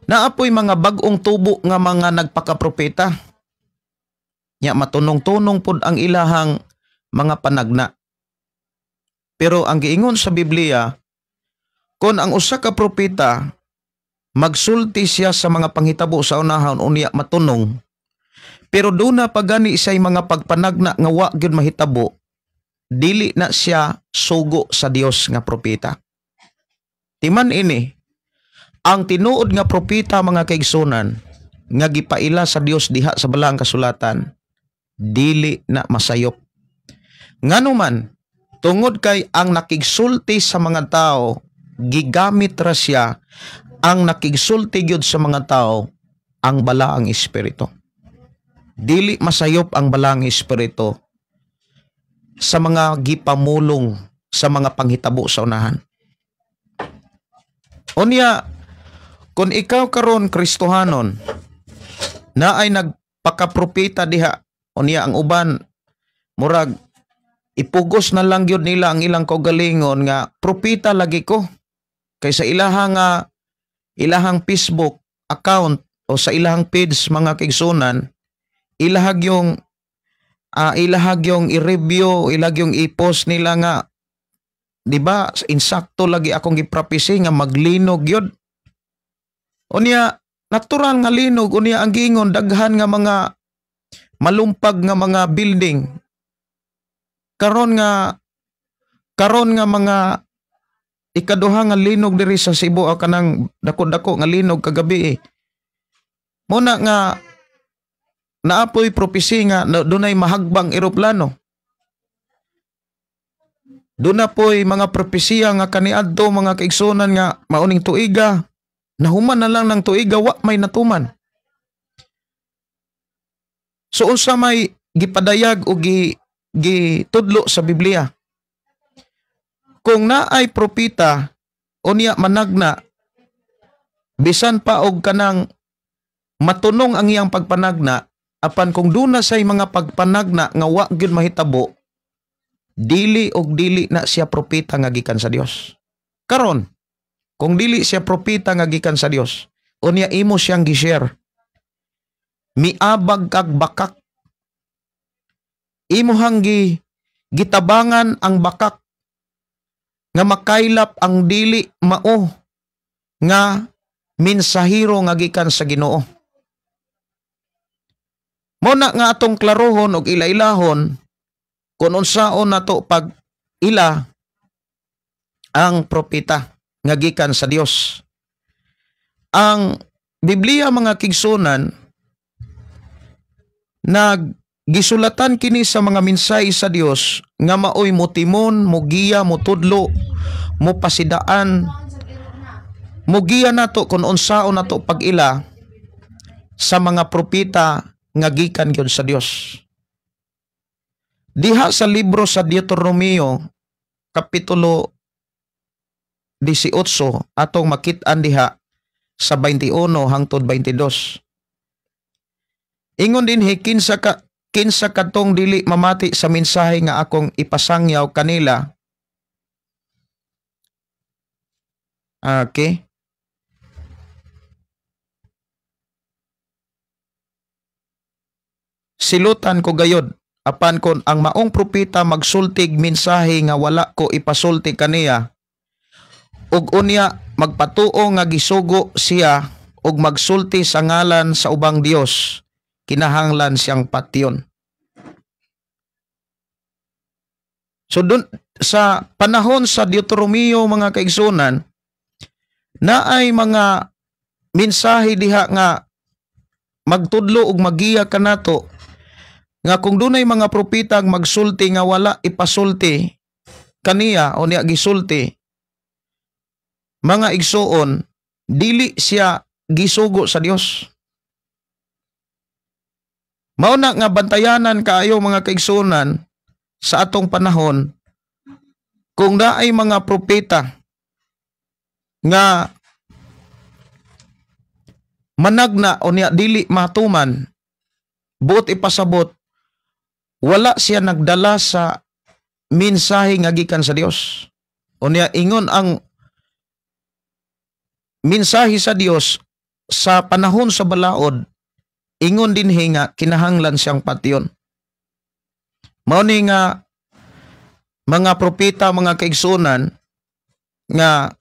naapoy mga bag-ong tubo nga mga nagpakapropeta. Nya matunong-tunong pod ang ilahang mga panagna. Pero ang giingon sa Biblia, kon ang usa ka propeta magsulti siya sa mga panghitabo sa unahan unya matunong, pero duna pa gani siya'y mga pagpanagna nga wa gyud mahitabo, dili na siya sugo sa Dios nga propeta. Timan ini, ang tinuod nga propeta, mga kaigsunan, nga gipaila sa Dios diha sa balaang kasulatan, dili na masayop. Ngano man, tungod kay ang nakigsulti sa mga tao, gigamit ra siya, ang nakigsulti gyud sa mga tao ang balaang espiritu. Dili masayop ang balaang espiritu sa mga gipamulong sa mga panghitabo sa unahan. Unya, kung ikaw karon Kristohanon na ay nagpakapropeta diha, unya ang uban murag ipugos na lang gyud nila ang ilang kaugalingon nga propeta lagi ko, kaysa ilahang ilahang Facebook account o sa ilahang page, mga kaigsunan, ilahag yung i-review, ilahag yung i-post nila nga Di ba insakto lagi akong giprapisi nga maglinog yun. Unya natural nga linog, unya ang giingon daghan nga mga malumpag nga mga building. Karon nga mga ikaduha nga linog diri sa Cebu, kanang dako-dako nga linog kagabi eh. Muna nga naapoy propesi nga dunay mahagbang eroplano. Doon na po'y mga propesiya nga kaniadto mga kaigsunan nga mauning tuiga, nahuman na lang ng tuiga, wa may natuman. So unsa may gipadayag o gitudlo sa Biblia? Kung naay propeta unya managna, bisan pa og kanang matunong ang iyang pagpanagna, apan kung doon na say mga pagpanagna nga wa gyud mahitabo, dili og dili na siya propeta nga gikan sa Dios. Karon, kung dili siya propeta nga gikan sa Dios, unya imo siyang gi-share, miabag kag bakak. Imuhang gitabangan ang bakak nga makaylap ang dili mao nga mensahero nga gikan sa Ginoo. Mo na nga atong klarohon og ila-ilahon kung unsaon nato pag ila ang propeta nga gikan sa Dios. Ang Biblia mga kigsunan naggisulatan kini sa mga mensahe sa Dios nga maoy motimon, mogiya, motudlo, mopasidaan, mogiya nato kung unsaon nato pag ila sa mga propeta nga gikan gyud sa Dios. Diha sa libro sa Deuteronomio kapitulo 18 atong makit-an diha sa 21 hangtod 22. Ingon dinhi, kinsa kadtong dili mamati sa mensahe nga akong ipasangyaw kanila. Okay. Silutan ko gayod apan kon ang maong propeta magsultig mensahe nga wala ko ipasulti kaniya, ug unya magpatuo nga gisugo siya ug magsulti sa ngalan sa ubang Dios, kinahanglan siyang patyon. So dun, sa panahon sa Deuteronomio mga kaigsunan, naay mga mensahe diha nga magtudlo ug magiya kanato nga kung dunay mga propeta ang magsulti nga wala ipasulti kaniya o niya gisulti, mga igsuon, dili siya gisugo sa Dios. Mao na nga bantayanan kaayo mga kaigsuonan sa atong panahon kung naay mga propeta nga managna o niya dili matuman, buot ipasabot wala siya nagdala sa mensahe nga gikan sa Dios. O niya ingon ang mensahe sa Dios sa panahon sa balaod, ingon dinhi nga kinahanglan siyang patyon. Mao ni nga mga propeta mga kaigsuonan nga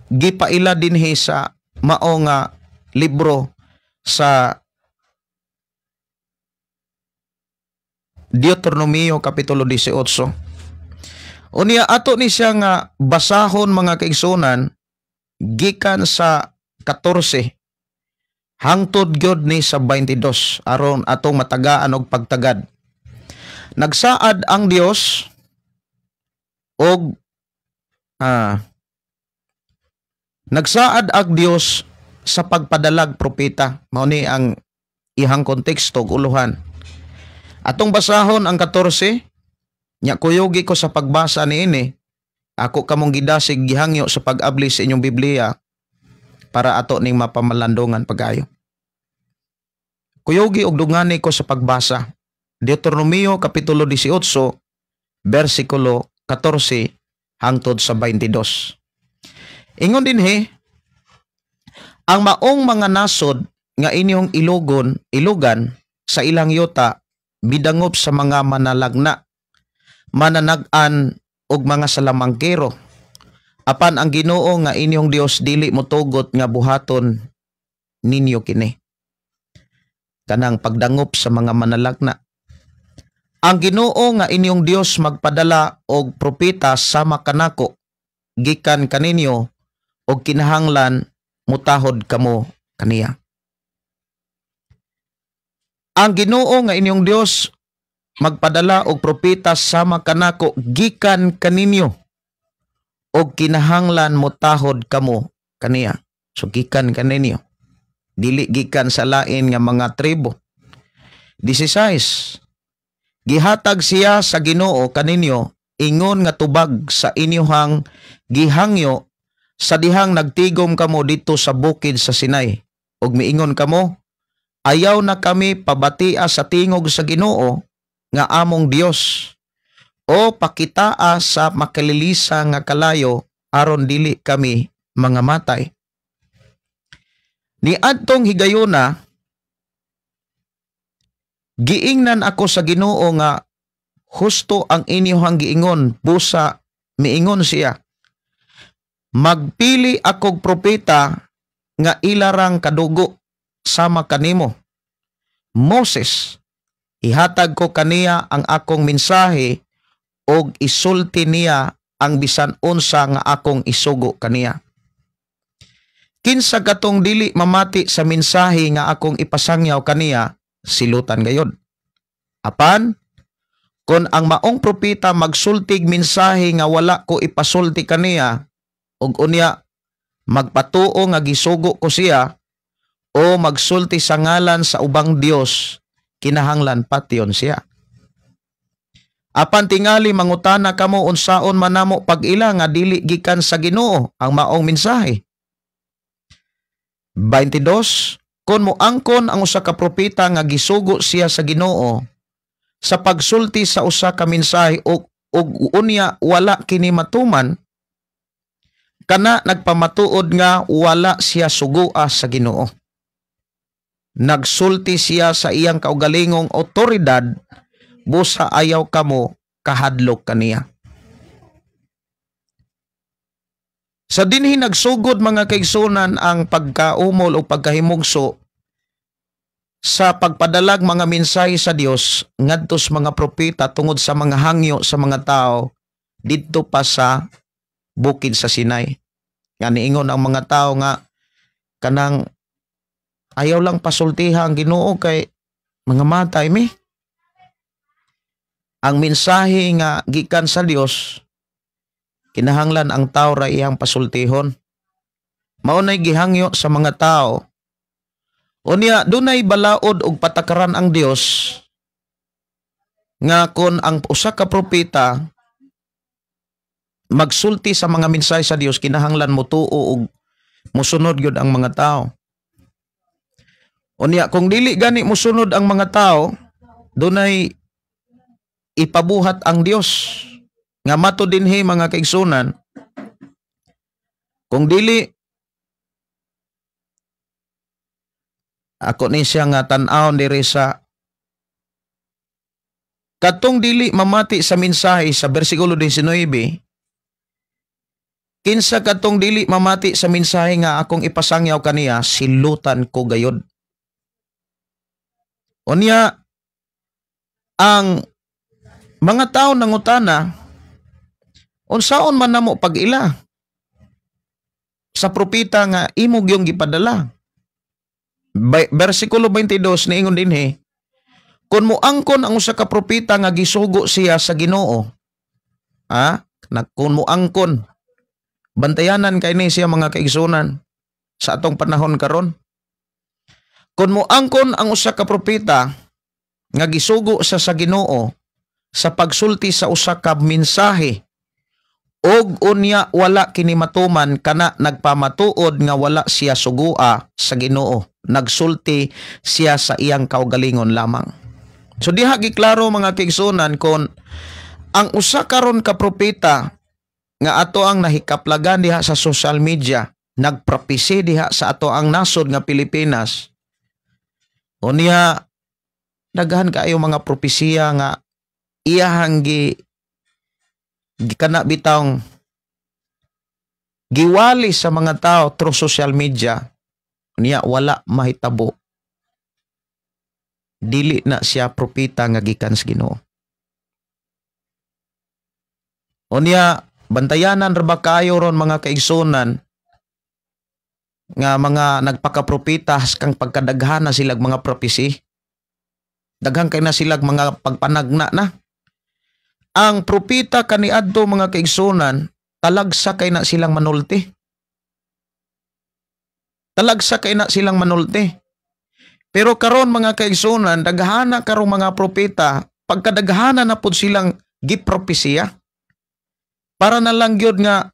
gipaila dinhi sa mao nga libro sa Deuteronomio kapitulo 18. Unya ato ni siya nga basahon mga kaigsuonan gikan sa 14 hangtod gyud ni sa 22 aron atong matagaan og pagtagad. Nagsaad ang Dios og nagsaad ang Dios sa pagpadalag propeta. Mao ni ang ihang konteksto ug uluhan. Atong basahon ang 14, nya kuyugi ko sa pagbasa niini. Ako kamong gidasig gihangyo sa pag-abli sa inyong Biblia para ato ning mapamalandungan pagayo. Kuyugi og dungani ko sa pagbasa. Deuteronomio kapitulo 18 bersikulo 14 hangtod sa 22. Ingon dinhi, ang maong mga nasod nga inyong ilugan sa ilang yuta bidangop sa mga manalagna. mananag-an og mga salamangkero. Apan ang Ginoo nga inyong Dios dili motugot nga buhaton ninyo kini. Kanang pagdangop sa mga manalagna. Ang Ginoo nga inyong Dios magpadala og propeta sama kanako gikan kaninyo og kinahanglan mutahod kamo kaniya. Ang Ginoo nga inyong Dios magpadala og propeta sama kanako gikan kaninyo og kinahanglan mutahod kamo kaniya. So gikan kaninyo, dili gikan sa lain nga mga tribo. 16. Gihatag siya sa Ginoo kaninyo ingon nga tubag sa inyohang gihangyo sa dihang nagtigom kamo didto sa bukid sa Sinai. Ug miingon kamo, "Ayaw na kami pabatia sa tingog sa Ginoo nga among Dios o pakitaa sa makalilisa nga kalayo aron dili kami mga matay." Ni adtong higayuna, giingnan ako sa Ginoo nga husto ang inyohang giingon, busa miingon siya, "Magpili akog propeta nga ilarang kadugo sama kanimo, Moses. Ihatag ko kaniya ang akong mensahe og isulti niya ang bisan unsa nga akong isugo kaniya. Kinsa katong dili mamati sa mensahe nga akong ipasangyaw kaniya, silutan gayod. Apan kon ang maong propeta magsultig mensahe nga wala ko ipasulti kaniya ug unya magpatuo nga gisugo ko siya o magsulti sa ngalan sa ubang dios, kinahanglan patyon siya. Apan tingali mangutana kamo unsaon man namo pag-ila nga dili gikan sa Ginoo ang maong mensahe." 22. Kon moangkon ang usa ka propeta nga gisugo siya sa Ginoo sa pagsulti sa usa ka mensahe ug unya wala kini matuman, kana nagpamatuod nga wala siya sugoa sa Ginoo. Nagsulti siya sa iyang kaugalingong otoridad, busa ayaw kamo kahadlok kaniya. Sa dinhi nagsugod, mga kaigsunan, ang pagkaumol o pagkahimugso sa pagpadalag mga mensahe sa Dios ngadto sa mga propeta tungod sa mga hangyo sa mga tao didto pa sa bukid sa Sinai. Nga niingon ang mga tao nga kanang ayaw lang pasultiha ang Ginoo kay mga matay mi. Ang mensahe nga gikan sa Dios, kinahanglan ang tao ra iyang pasultihon. Mao nay gihangyo sa mga tao. Unya dunay balaod og patakaran ang Dios nga kon ang usa ka propeta magsulti sa mga mensahe sa Dios, kinahanglan motuo og mosunod gyud ang mga tao. Unya kung dili gani mosunod ang mga tao, dunay ipabuhat ang Dios nga mato dinhi, mga kaigsunan. Kung dili ako ni siya nga tan-awon diri sa katong dili mamati sa mensahe sa bersikulo 19, "Kinsa katong dili mamati sa mensahe nga akong ipasangyaw kaniya, silutan ko gayod." Unya ang mga tao nangutana, "Unsaon man namo pag-ila sa propeta nga imo gyung gipadala?" Bersikulo 22, niingon dinhi, kon moangkon ang usa ka propeta nga gisugo siya sa Ginoo, kung moangkon, bantayanan kay ni siya, mga kaigsunan, sa atong panahon karon. Kon moangkon ang usa ka propeta nga gisugo sa Ginoo sa pagsulti sa usa ka mensahe og unya wala kini matuman, kana nagpamatuod nga wala siya sugua sa Ginoo. Nagsulti siya sa iyang kaugalingon lamang. So diha giklaro, mga kaigsunan, kon ang usa karon ka propeta nga ato ang nahikaplagan diha sa social media, nagpropesy diha sa ato ang nasod nga Pilipinas. Unya daghan kaayo mga propesiya nga iyahang gi Kana bitawng giwali sa mga tao through social media niya, wala mahitabo, dili na siya propeta nga gikan sa Ginoo. Unya, bantayanan ra ba kayo ron, mga kaigsunan, nga mga nagpakapropeta kang pagkadaghan na silag mga propesy. Daghan kay na silag mga pagpanagna na. Ang propeta kaniadto, mga kaigsunan, talagsa kay na silang manulti. Talagsa kay na silang manulti. Pero karon, mga kaigsunan, daghana karong mga propeta, pagkadaghana na pud silang gipropesiya. Para na lang gyud nga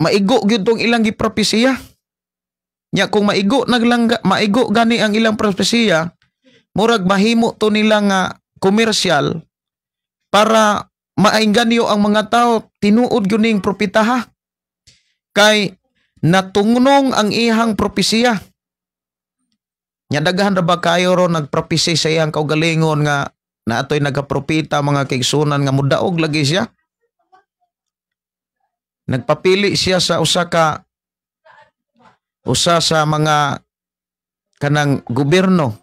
maigo gyud tong ilang gipropesiya. Nya kung maigo naglang maigo gani ang ilang propesiya, murag mahimo to nila nga komersyal para maingganyo ang mga tao, tinuod gyud ning propetaha. Kay natungnong ang ihang propesiya. Nya daghan ra ba kayo ron nagpropesy sa iyang kaugalingon nga naatoy nagapropeta, mga kaigsunan, nga mudaog lagi siya. Nagpapili siya sa usa sa mga kanang gobyerno.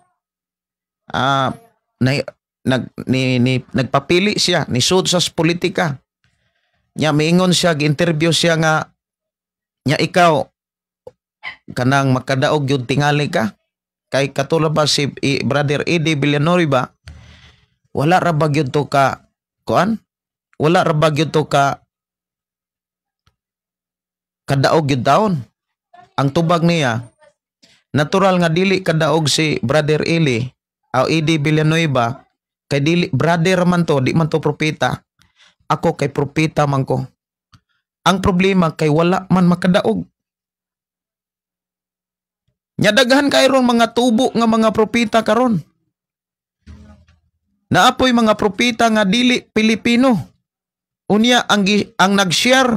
Ah, na, nag ni, ni nagpapili siya ni sud sa politika. Nya miingon siya, gi-interview siya nga nya ikaw kanang makadaog gyud tingali ka kay katulad ba si Brother Eddie Villanueva, wala ra ba gyud to ka kuan, wala ra ba gyud to ka kadaog gyud taon? Ang tubag niya, natural nga dili kadaog si Brother Eli o Eddie Villanueva kay dili, brother man to, di man to propeta. Ako kay propeta man ko. Ang problema kay wala man makadaog. Nya daghan kay ron mga tubo nga mga propeta karon. Naapoy mga propeta nga dili Pilipino. Unya ang nag-share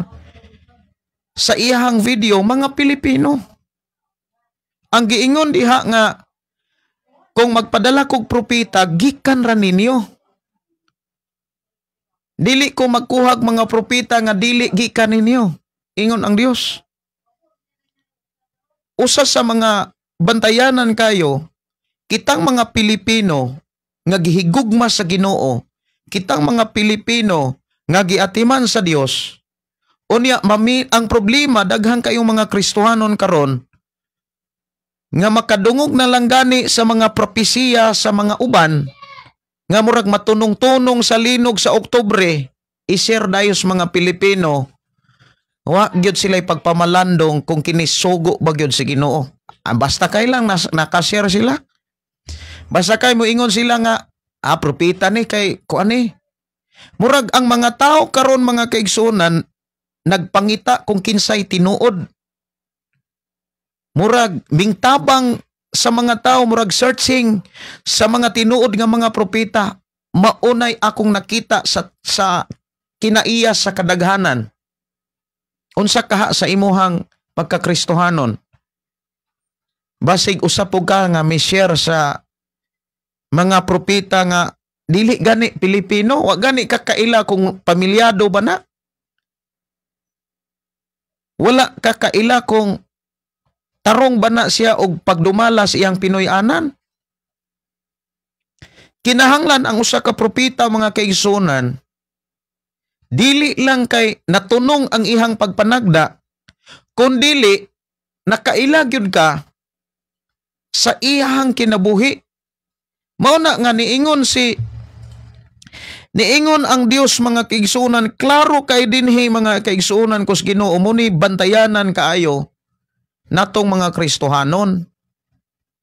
sa iyahang video, mga Pilipino. Ang giingon diha nga kung magpadala kog propeta, gikan ra ninyo. Dili ko magkuhag mga propeta nga dili gikan ninyo. Ingon ang Dios. Usa sa mga bantayanan kayo, kitang mga Pilipino nga gihigugma sa Ginoo, kitang mga Pilipino nga giatiman sa Dios. Unya mami, ang problema, daghan kayong mga Kristohanon karon nga makadungog na lang gani sa mga propesiya sa mga uban nga murag matunong-tunong sa linog sa Oktubre, i-share dayos mga Pilipino, wa gyud sila pagpamalandong kung kini sugo ba gyud si Ginoo. Ah, basta kay lang nakashare sila. Basta kay moingon sila nga ah, propeta ni kay kuan ni. Murag ang mga tao karon, mga kaigsuonan, nagpangita kung kinsay tinuod. Murag mingtabang sa mga tao, murag searching sa mga tinuod nga mga propeta. Maunay akong nakita sa kinaiya sa kadaghanan. Unsa kaha sa imuhang pagkakristohanon? Basig usa po ka nga mi share sa mga propeta nga dili gani Pilipino, wa gani ka kaila kung pamilyado ba na. Wala ka kaila kung tarong ba na siya og pagdumala sa iyang Pinoy-anan. Kinahanglan ang usa ka propeta, mga kaigsunan, dili lang kay natunong ang ihang pagpanagda, kun dili nakaila gyud ka sa iyang kinabuhi. Mao na nga niingon ang Dios, mga kaigsunan, klaro kay dinhi, mga kaigsunan kus Ginoo mo ni bantayanan kaayo natong mga Kristohanon.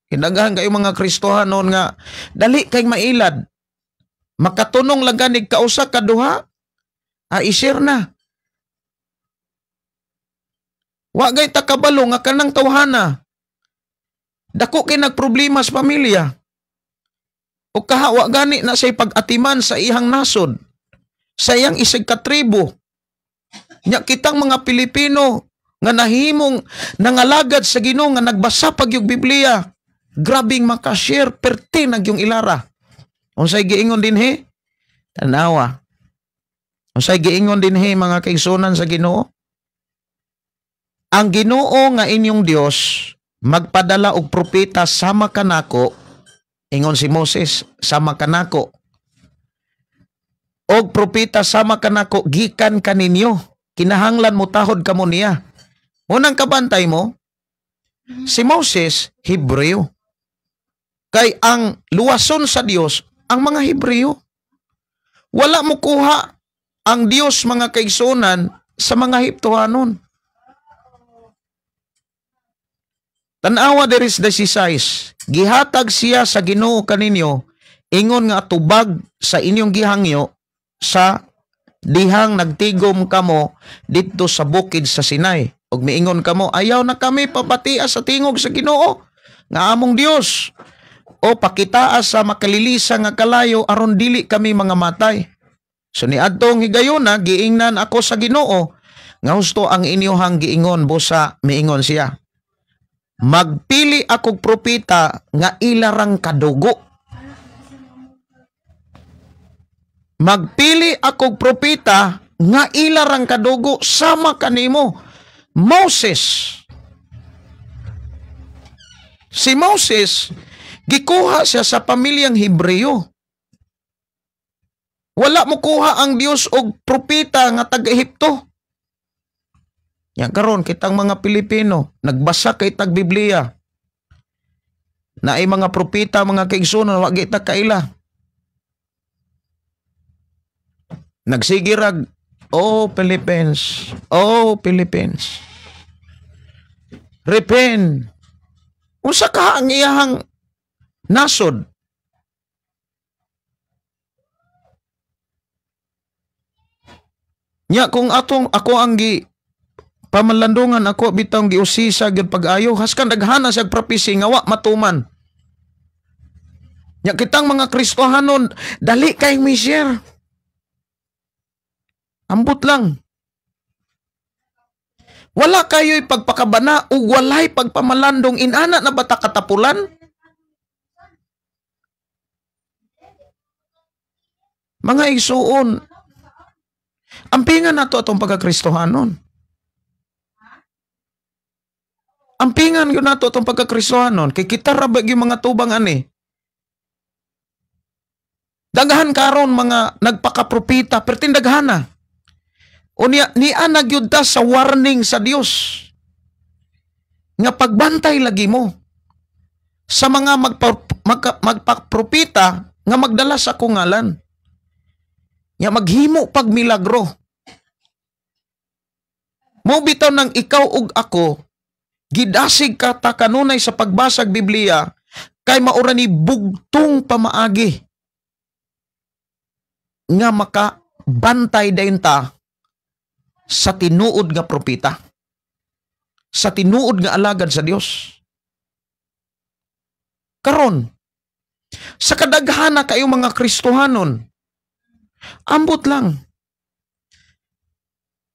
Kinagahan kayo mga Kristohanon nga dali kay mailad. Makatunong lang ganig kausa kaduha, ah, i-share na. Wa gay ta kabalo nga kanang tawhana dako kay nagproblema sa pamilya. O kaha wa gani na say pag-atiman sa ihang nasod, sa iyang isig katribo. Nya kitang mga Pilipino nga nahimong nangalagad sa Ginoo, nga nagbasa pag yung Biblia, grabing makashare perte nag yung ilara. Unsay giingon dinhi? Tanawa. Unsay giingon dinhi mga kaigsunan sa Ginoo? Ang Ginoo nga inyong Dios magpadala og propeta sama kanako, ingon si Moses, sama kanako. Og propeta sama kanako gikan kaninyo, kinahanglan mo tahod kamo niya. Unang kabantay mo, si Moses Hebreo. Kay ang luwason sa Dios ang mga Hebreo. Wala mo kuha ang Dios mga kaigsunan sa mga Ehiptohanon. Tan-awa diri sa 16, gihatag siya sa Ginoo kaninyo ingon nga tubag sa inyong gihangyo sa dihang nagtigom kamo didto sa bukid sa Sinai. Ug miingon kamo, ayaw na kami papatia sa tingog sa Ginoo nga among Dios, o pakitaa sa makalilisa nga kalayo aron dili kami mga matay. So niadtong higayuna giingnan ako sa Ginoo nga husto ang inyohang giingon, busa miingon siya, magpili akog propeta nga ilarang kadugo. Magpili akog propeta nga ilarang kadugo sama kanimo. Moses. Si Moses, gikuha siya sa pamilyang Hebreo. Wala mo kuha ang Dios og propeta nga taga-Ehipto. Yan karon kitang mga Pilipino nagbasa kay tag Biblia. Naay mga propeta mga kaigsunan wa kita kaila. Nagsigirag, oh Philippines, oh Philippines. Repent. Unsa ka ang iyahang nasod? Nya kung atong ako ang gi pamalandungan ako bitang giusisa gyud pag-ayo, haskan daghana siya propesy nga wa matuman. Nya kitang mga Kristohanon dali kay mi-share. Ambot lang. Wala kayo'y pagpakabana ug walay pagpamalandong inana na bata katapulan? Mga igsuon, ampingan nato atong pagkakristohanon. Ampingan yun nato atong pagkakristohanon. Kay kita ra ba yung mga tubang ani? Daghan karon mga nagpakapropita, pero tindaghana. O niya, niya nagyud ta sa warning sa Dios nga pagbantay lagi mo sa mga magpapropita nga magdala sa kungalan, nga maghimo pag milagro. Mo bitaw nang ikaw ug ako gidasig ka ta kanunay sa pagbasag Biblia kay maura ni bugtong pamaagi nga makabantay dayon ta sa tinuod nga propeta, sa tinuod nga alagad sa Dios. Karon, sa kadaghana kayo mga Kristohanon, ambot lang.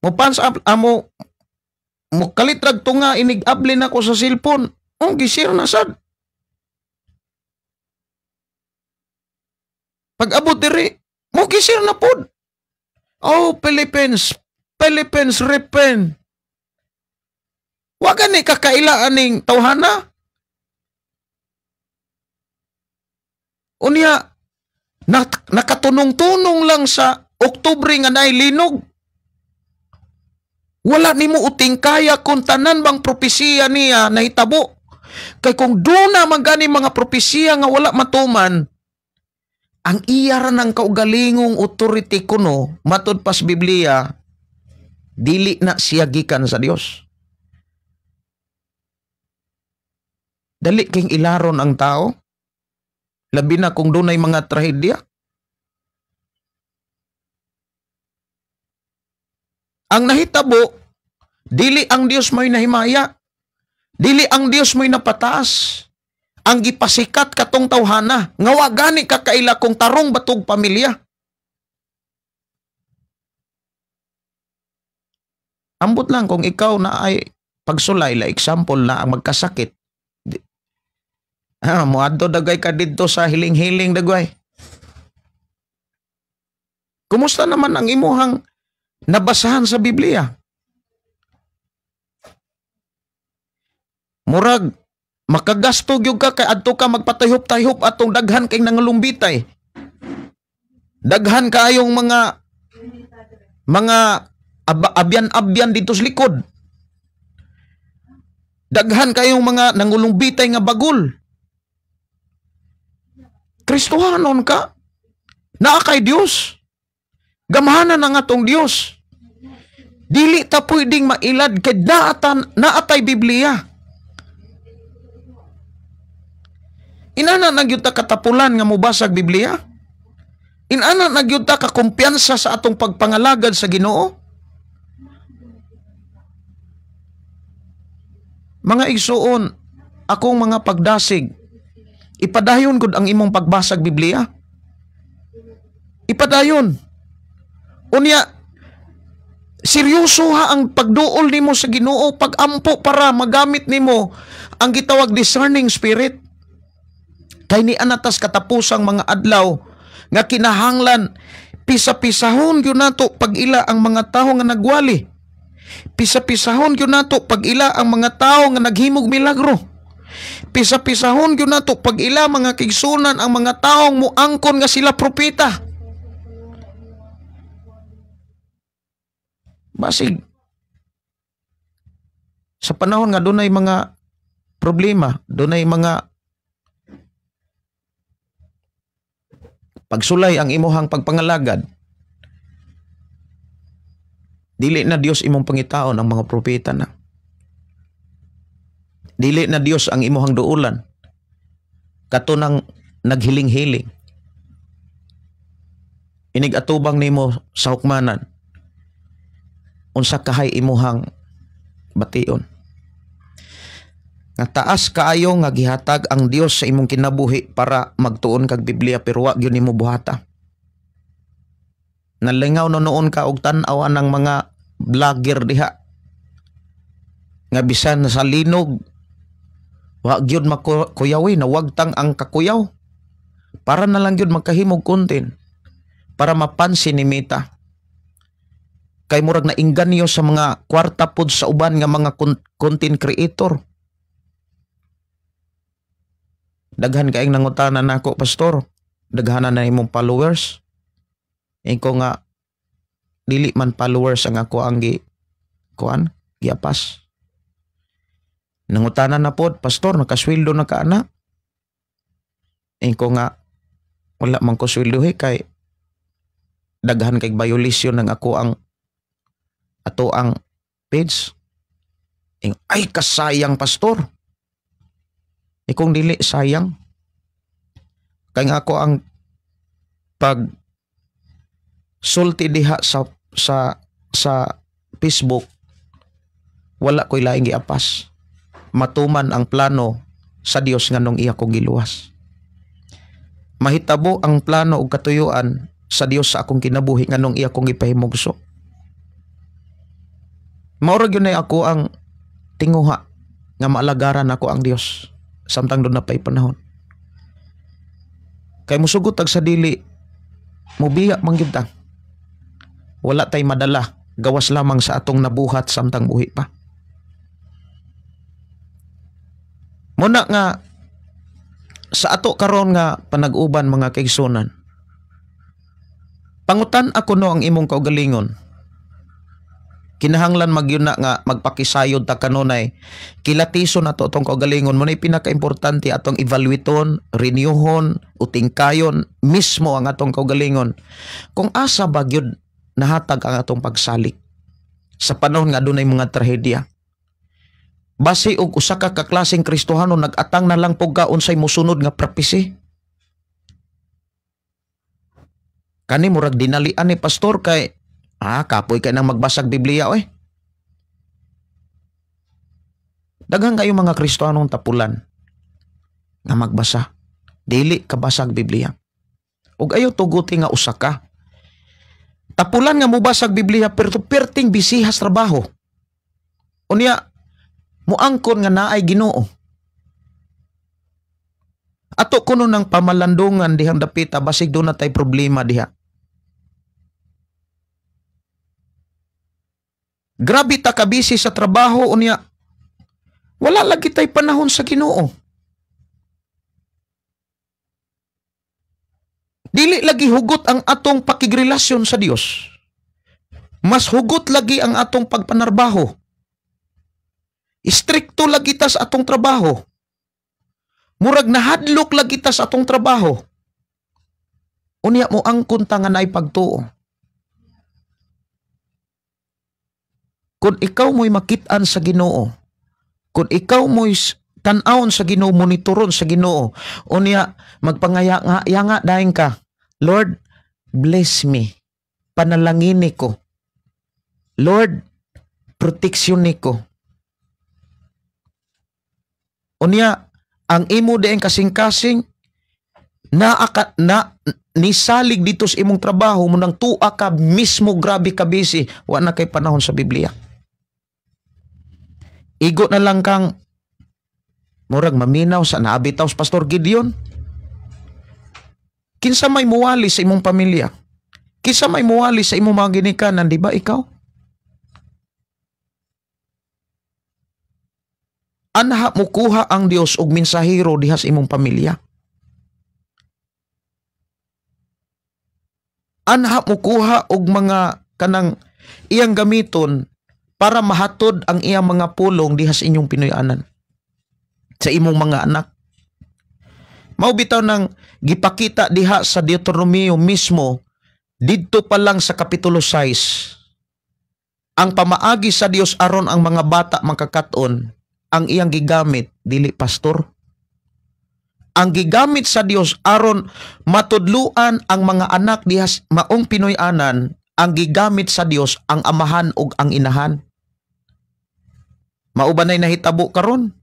Mupans amo mukalitrag tunga inig-ablin ako sa cellphone. Oh, gisir na sad. Pag-abot diri, mo gisir na pod. Oh, Philippines, Philippines, repent. Wa gani kakaila aning tawhana. Unya, nakatunong-tunong lang sa Oktubre nga naay linog. Wala nimo uting kaya kung tanan bang propesiya niya nahitabo. Kay kung duna man gani mga propesiya nga wala matuman, ang iya ra ng kaugalingong authority kuno matud pas Biblia, dili na siya gikan sa Dios. Dali king ilaron ang tao, labi na kung dunay mga trahedya. Ang nahitabo, dili ang Dios mo'y nahimaya, dili ang Dios mo'y napataas. Ang gipasikat katong tawhana, nga wa gani kakaila kung tarong batog pamilya. Ambot lang kung ikaw na ay pagsulay, la example na ang magkasakit. Muadto dagay ka didto sa hiling-hiling dagway. Kumusta naman ang imuhang nabasahan sa Biblia? Murag makagasto gyud ka kay adto ka magpatayhop-tayhop atong daghan kay nangalumbitay. Daghan kaayong mga abyan-abyan dito sa likod. Daghan kayong mga nangulumbitay nga bagol. Kristohanon ka. Naa kay Dios. Gamhanan ang atong Dios. Dili ta pwedeng mailad kay naatay Biblia. Inana na gyud ta katapulan nga mobasag Biblia? Inana na gyud ta kakumpiyansa sa atong pagpangalagad sa Ginoo? Mga igsuon, akong mga pagdasig, ipadayon gud ang imong pagbasag Biblia. Ipadayon. Unya, seryoso ha ang pagduol nimo sa Ginoo, pagampo para magamit nimo ang gitawag discerning spirit. Kay ni anatas katapusang mga adlaw nga kinahanglan pisa-pisahon gyud nato pag-ila ang mga tawo nga nagwali. Pisa-pisahon gyud nato pag-ila ang mga tawo nga naghimog milagro. Pisa-pisahon gyud nato pag-ila mga kigsunan ang mga taong muangkon nga sila propeta. Basig sa panahon nga dunay mga problema, dunay mga pagsulay ang imuhang pagpangalagad, dili na Dios imong pangitaon ang mga propeta na. Dili na Dios ang imuhang duulan. Kato nang naghiling-hiling. Inig-atubang nimo sa hukmanan. Unsa kahay imuhang bation. Nga taas kaayo nga gihatag ang Dios sa imong kinabuhi para magtuon kag Biblia pero wa gyud nimo buhata. Nalingaw no noon ka og tan-aw anang mga vlogger diha nga bisan sa linog wa gyud makuyawi, nawagtang ang kakuyaw para na lang gyud magkahimog content para mapansin ni Meta. Kay murag naingganyo sa mga kwarta pod sa uban nga mga content creator. Daghan kaayong nangutana nako, pastor, daghanan na imong followers. Iko nga dili man followers ang ako ang giapas. Nangutana na pod, pastor, nakasweldo na ka ana. Iko nga wala man ko sweldohi kay daghan kay violation ng ako ang ato ang page. Ay kasayang pastor. Ikong dili sayang. Kay nga ako ang pag sulti diha sa Facebook, wala ko'y laing giapas. Matuman ang plano sa Dios nganong iya ko giluwas. Mahitabo ang plano ug katuyuan sa Dios sa akong kinabuhi nganong iya kong gipahimugso. Mao ra gyud ako ang tinguha nga maalagaran ako ang Dios samtang doon na pa'y panahon. Kay musugot tag sa dili, mubiya man gyud ta. Wala tay madala, gawas lamang sa atong nabuhat samtang buhi pa. Muna nga sa ato karon nga panag-uban mga kaigsunan, pangutan ako no ang imong kaugalingon. Kinahanglan magyuna nga magpakisayod ta kanunay. Kilatison nato atong kaugalingon. Muna'y pinakaimportante atong evaluaton, renewhon, utingkayon mismo ang atong kaugalingon. Kung asa ba gyud nahatag ang atong pagsalik sa panahon nga dunay mga trahedya. Base og usa ka kaklaseng Kristohano nag-atang na lang pug ka unsay mosunod nga propesy. Kani murag dinalian ni pastor kay kapoy kay nang magbasag Biblia oy. Daghan kayo mga Kristohanong tapulan nga magbasa. Dili ka basag Biblia. Ug ayo tuguti nga usa ka. Tapulan nga mobasag Biblia pero perting bisihas trabaho. Unya muangkon nga naay Ginoo. Ato kuno ng pamalandungan dihang dapita basig doon na tay problema diha. Grabe ta kabisi sa trabaho unya wala lagi tay panahon sa Ginoo. Dili lagi hugot ang atong pakigrelasyon sa Dios. Mas hugot lagi ang atong pagpanarbaho. Istrikto lagi ta sa atong trabaho. Murag nahadlok lagi ta sa atong trabaho. Unya mo angkon ta nga naay pagtuo. Kung ikaw mo'y makit-an sa Ginoo, kung ikaw mo'y tan-awon sa Ginoo, monitoron sa Ginoo, unya magpangayanga dayon ka, Lord, bless me, panalangini ko. Lord, proteksyon niko. Unya, ang imo dieng kasing-kasing na nisalig dito sa imong trabaho mo nang tuwa ka mismo, grabe ka busy, wa na kay panahon sa Biblia. Igo na lang kang murag maminaw sa naabitaw sa Pastor Gideon. Kinsa may muwali sa imong pamilya? Kinsa may muwali sa imong mga ginikanan, di ba ikaw? Anha mukuha ang Dios og mensahero diha sa imong pamilya. Anha mukuha og mga kanang iyang gamiton para mahatod ang iyang mga pulong diha sa inyong Pinoy-anan, sa imong mga anak. Mao bitaw nang gipakita diha sa Deuteronomio mismo, didto pa lang sa Kapitulo 6, ang pamaagi sa Dios aron ang mga bata makakat-on, ang iyang gigamit dili pastor. Ang gigamit sa Dios aron matudluan ang mga anak diha maong Pinoy-anan, ang gigamit sa Dios ang amahan ug ang inahan. Mao ba nay nahitabo karon?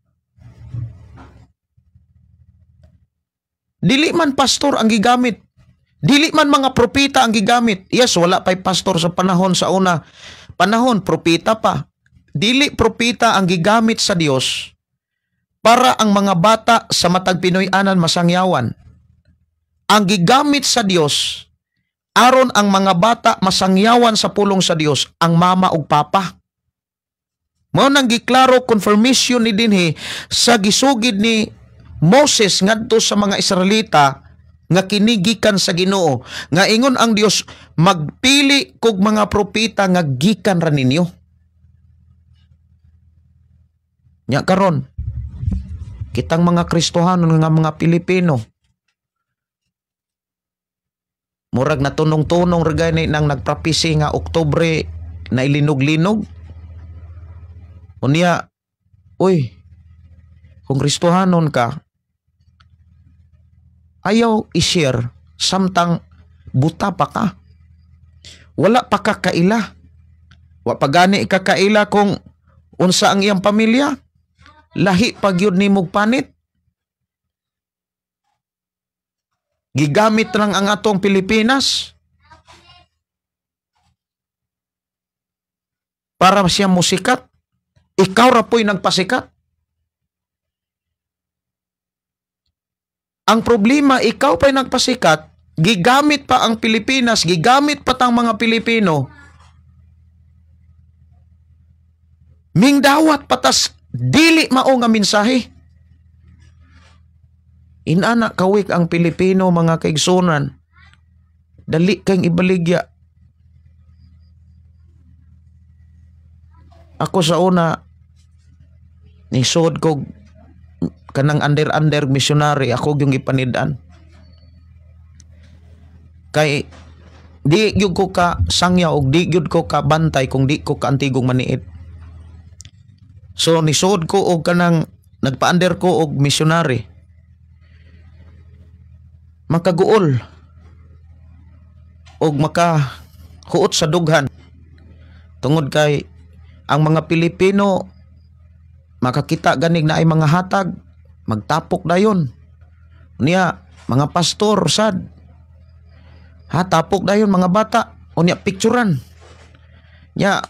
Dili man pastor ang gigamit. Dili man mga propeta ang gigamit. Yes, wala pa'y pastor sa panahon sa una. Panahon, propeta pa. Dili propeta ang gigamit sa Dios para ang mga bata sa matag Pinoy-anan masangyawan. Ang gigamit sa Dios aron ang mga bata masangyawan sa pulong sa Dios, ang mama ug papa. Mao nang giklaro confirmation ni dinhi sa gisugid ni Moses ngadto sa mga Israelita nga kini gikan sa Ginoo, nga ingon ang Dios, magpili kog mga propeta nga gikan ra ninyo. Nya karon kitang mga Kristohanon nga mga Pilipino, murag natunong-tunong ra gani nang nagprapisi nga Oktubre na ilinog-linog. Unya, uy, kung Kristohanon ka, ayaw i-share samtang buta pa ka. Wala pa ka kaila. Wa pa gani ka kaila kung unsa ang iyang pamilya. Lahi pa gyud nimog panit. Gigamit lang ang atong Pilipinas para siya musikat. Ikaw ra po'y nagpasikat. Ang problema, ikaw pa'y nagpasikat, gigamit pa ang Pilipinas, gigamit pa tang mga Pilipino. Mingdawat patas dili mao nga mensahe. Inana kawik ang Pilipino, mga kaigsunan. Dali kang ibaligya. Ako sa una, nisod ko kanang under-under missionary, ako yung ipanid-an. Kay di gyud ko ka sangya og di gyud ko ka bantay kung di ko ka antigong maniid. So nisod ko og kanang nagpa-under ko og missionary. Makaguol og makahuot sa dughan tungod kay ang mga Pilipino makakita ganig na ay mga hatag, magtapok dayon. Unya mga pastor sad, ha, tapok dayon mga bata, unya picturean. Nya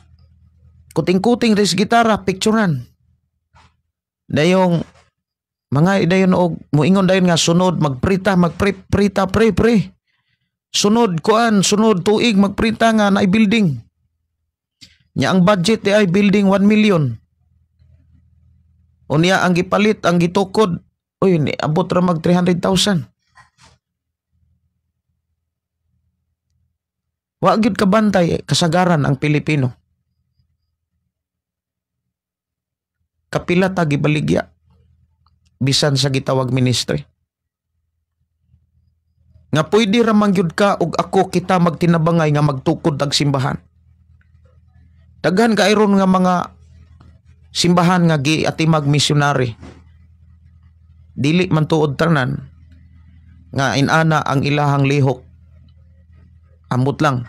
kuting-kuting ris gitara, picturean. Dayong mga dayon og moingon dayon nga sunod magprita, magprita pre pre. Sunod kuan, sunod tuig magprita nga naay building. Nya ang budget di ay building 1 million. Unya ang gipalit, ang gitukod, uy, abot ra mag 300,000. Wa gyud kabantay kasagaran ang Pilipino. Kapila ta gibaligya bisan sa gitawag ministry. Nga pwede ra man gyud ka og ako kita magtinabangay nga magtukod tag simbahan. Daghan kairon nga mga simbahan nga giatimag missionary. Dili man tuod tanan nga inana ang ilahang lihok. Ambot lang.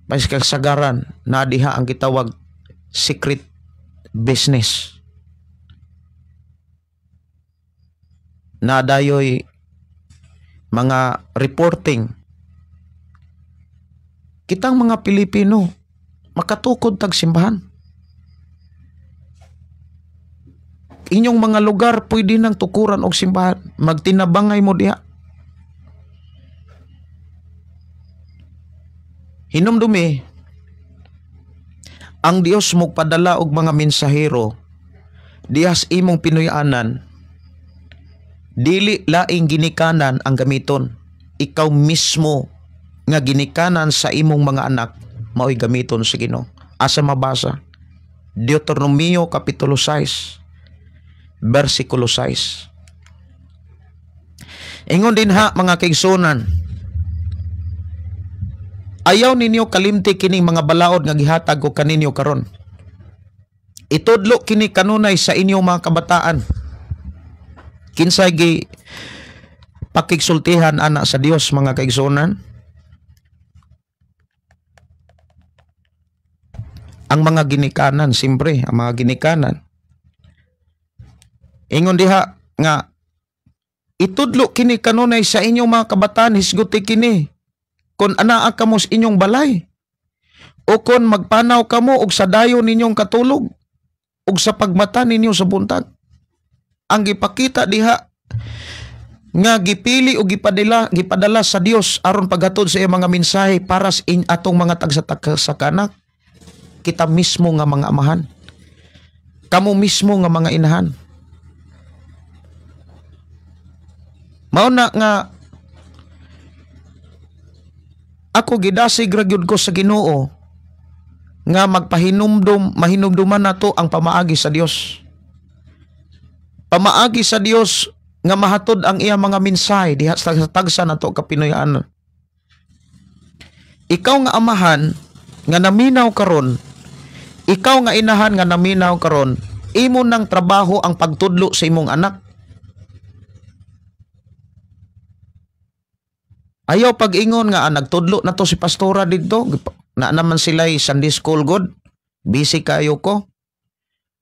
Mas kasagaran na diha ang gitawag secret business. Na dayoy mga reporting. Kitang mga Pilipino makatukod tag simbahan. Inyong mga lugar pwede nang tukuran og simbahan. Magtinabangay mo diha. Hinumdumi, ang Dios mogpadala og mga mensahero dihas imong Pinoy-anan, dili laing ginikanan ang gamiton. Ikaw mismo nga ginikanan sa imong mga anak mao'y gamiton sa Ginoo. Asa mabasa? Deuteronomio Kapitulo 6, versikulo 6. Ingon din ha mga kaigsunan, ayaw ninyo kalimti kining mga balaod nga gihatag ko kaninyo karon. Itudlo kini kanunay sa inyong mga kabataan. Kinsay gi pakigsultihan ana sa Dios mga kaigsunan? Ang mga ginikanan, siyempre, ang mga ginikanan. Ingon diha nga itudlo kini kanunay sa inyong mga kabataan, hisguti kini kon anaa kamo sa inyong balay o kon magpanaw kamo og sa dayon ninyong katulog og sa pagmata ninyo sa buntag. Ang gipakita diha nga gipili o gipadala sa Dios aron paghatod sa iyang mga mensahe para sa atong mga tagsa-kanak, kita mismo nga mga amahan, kamo mismo nga mga inahan. Mao na nga ako gidasig ra gyud ko sa Ginoo nga magpahinumdum, mahinumduman nato ang pamaagi sa Dios. Pamaagi sa Dios nga mahatod ang iya mga mensahe diha sa tagsa nato ka Pinoy-anon. Ikaw nga amahan nga naminaw karon, ikaw nga inahan nga naminaw karon, imo nang trabaho ang pagtudlo sa imong anak. Ayaw pag-ingon nga nagtudlo na to si pastora didto, na naman sila Sunday school god, busy kayo ko.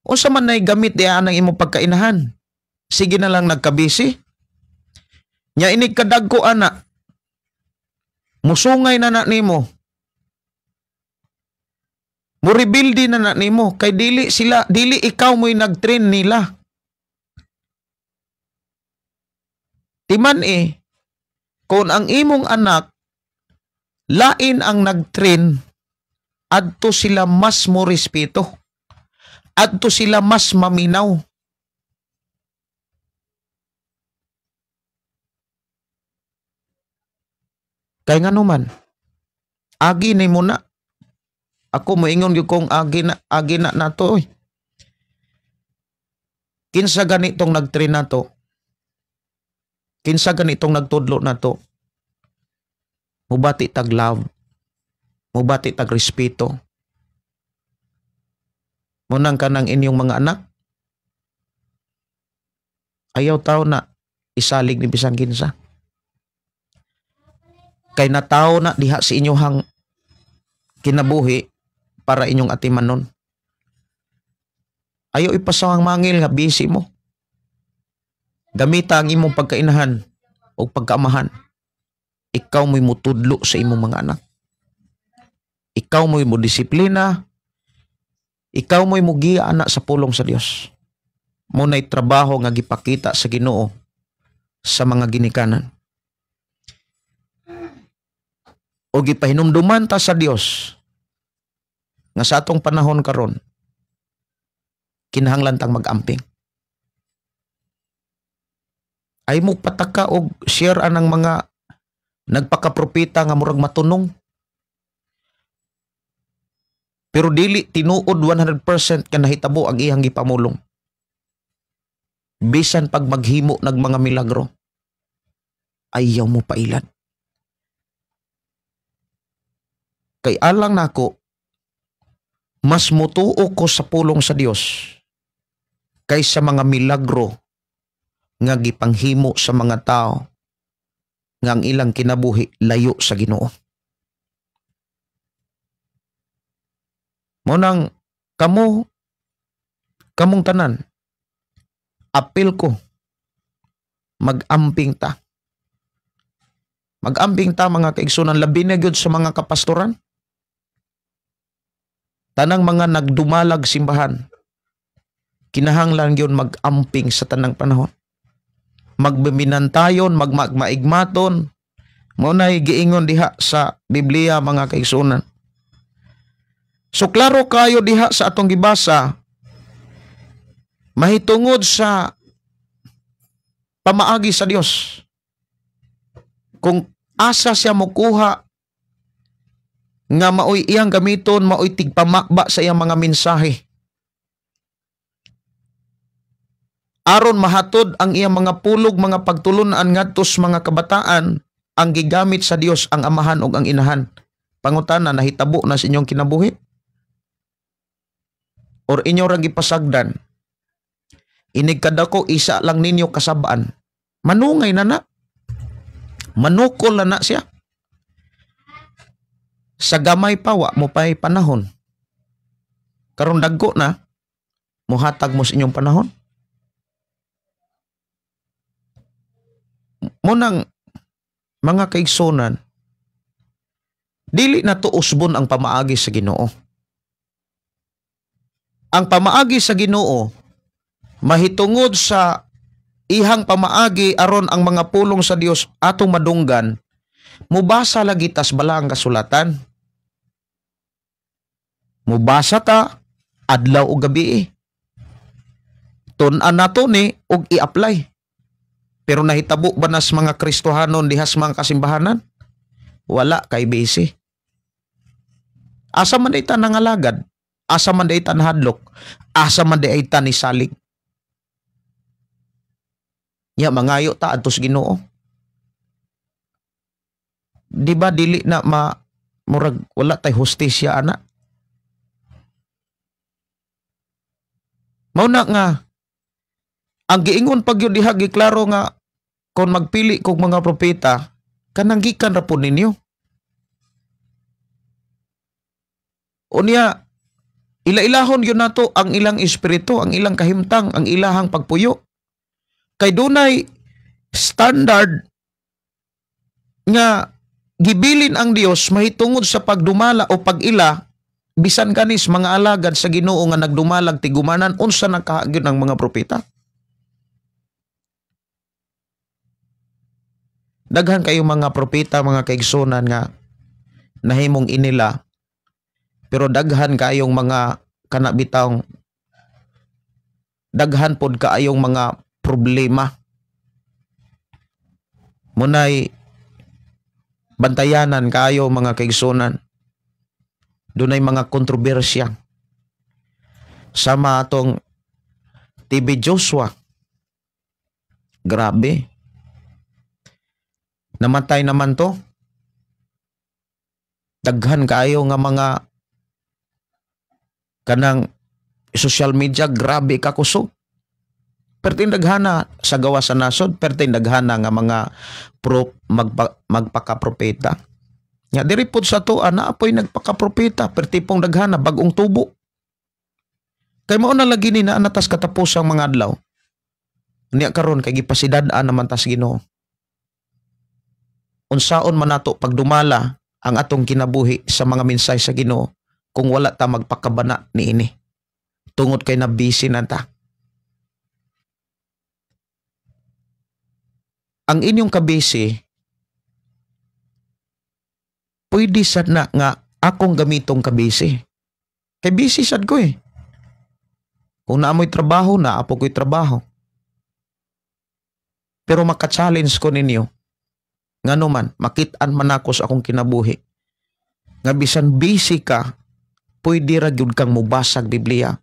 Unsa man nay gamit diha ang imong pagkainahan? Sige na lang nagkabisi. Nya inig kadagko ana. Musungay na na nimo. Muribildi na na nimo kay dili sila, dili ikaw mo'y nagtrain nila. Timan kung ang imong anak lain ang nagtrain, adto sila mas mo respeto. Adto sila mas maminaw. Kay ngano man, agi ni mo na. Ako moingon gyud kong agi na nato oy. Kinsa ganitong nagtrain nato? Kinsa ganitong nagtudlo nato? Mubati tag love, mubati tag respeto. Munang kanang inyong mga anak, ayaw tao na isalig ni bisan kinsa. Kay natao na diha sa inyong kinabuhi para inyong atimanon. Ayaw ipasawang mangil nga busy mo. Gamita ang imong pagkainahan o pagkaamahan. Ikaw mo'y mutudlo sa imong mga anak. Ikaw mo'y modisiplina. Ikaw mo'y mugiya anak sa pulong sa Dios. Muna'y trabaho nga gipakita sa Ginoo sa mga ginikanan. O gipahinumduman ta sa Dios Nga sa atong panahon karon, kinahanglan tang mag-amping. Ay mo pataka og share anang mga nagpakapropeta nga murag matunong. Pero dili tinuod 100% ka nahitabo ang iyang gipamulong. Bisan pag maghimo nag mga milagro, ayaw mo pailad. Kay alang nako, mas mutuo ko sa pulong sa Dios kaysa mga milagro nga gipanghimo sa mga tao nga ang ilang kinabuhi layo sa Ginoo. Mao nang kamo, kamong tanan, apil ko, mag-amping ta. Mag-amping ta mga kaigsunan, labi na gyud sa mga kapastoran. Tanang mga nagdumalag simbahan, kinahanglan gyud mag-amping sa tanang panahon. Magbiminantayon, magmaigmaton. Mao nay giingon diha sa Biblia mga kaigsunan. So klaro kayo diha sa atong gibasa, mahitungod sa pamaagi sa Dios. Kung asa siya mokuha nga maoy iyang gamiton, maoy tigpamakba sa iyang mga mensahe. Aron mahatod ang iyang mga pulog, mga pagtulunan ngadto sa mga kabataan, ang gigamit sa Dios ang amahan ug ang inahan. Pangutana, nahitabo na sa inyong kinabuhi? Or inyo ra gipasagdan? Inig kadako isa lang ninyo kasabaan. Manungay na na. Manukol na na siya. Sa gamay pa, wa mo pa'y panahon. Karon dagko na, muhatag mo sa inyong panahon. Munang mga kaigsunan, dili na to usbon ang pamaagi sa Ginoo. Ang pamaagi sa Ginoo mahitungod sa ihang pamaagi aron ang mga pulong sa Dios atong madunggan, mubasa lagi tas balaang kasulatan. Mubasa ta adlaw o gabi. Tun-an nato ni og i-apply. Pero nahitabo ba nas mga Kristohanon dihas mga kasimbahanan? Wala, kay busy. Asa man day ta nangalagad? Asa man day ta nahadlok? Asa man day ta nisalig? Nya mangayo ta adtos Ginoo. Di ba dili na ma murag wala tay hustisya ana? Mao na nga ang giingon pag yun diha giklaro nga kon magpili kog mga propeta kanang gikan ra pud ninyo. Unya ila-ilahon yun nato ang ilang espiritu, ang ilang kahimtang, ang ilahang pagpuyo. Kay dunay standard nga gibilin ang Dios mahitungod sa pagdumala o pag-ila bisan kanis mga alagad sa Ginoo nga nagdumalag tigumanan, unsa nakahagyod ang mga propeta. Daghan kayo mga propeta, mga kaigsunan nga nahimong inila, pero daghan kayong mga kanabitang, daghan pod kaayong mga problema. Munay bantayanan kayo mga kaigsunan. Dunay mga kontrobersya. Sama atong TB Joshua. Grabe. Namatay naman to. Daghan kaayo nga mga kanang social media, grabe ka kusog. Perting daghana sa gawa sa nasod, perting daghana nga mga magpakapropeta. Nga diri pod sa tuwa na apoy nagpakapropeta, pertipong daghana bag-ong tubo. Kay mao na lagi ni naa natas katapusang mga adlaw. Niya karon kay gipasidad-an naman tas Ginoo. Unsaon man nato pagdumala ang atong kinabuhi sa mga mensahe sa Ginoo kung wala ta magpakabana niini. Tungod kay na busy na ta. Ang inyong kabisi, pwede sad na nga akong gamitong kabisi. Kay busy sad ko eh. Kung naa mo'y trabaho, naa po ko'y trabaho. Pero maka-challenge ko ninyo. Ngano man, makit-an man ako sa akong kinabuhi. Nga bisan busy ka, pwede ra gyud kang mubasag Biblia.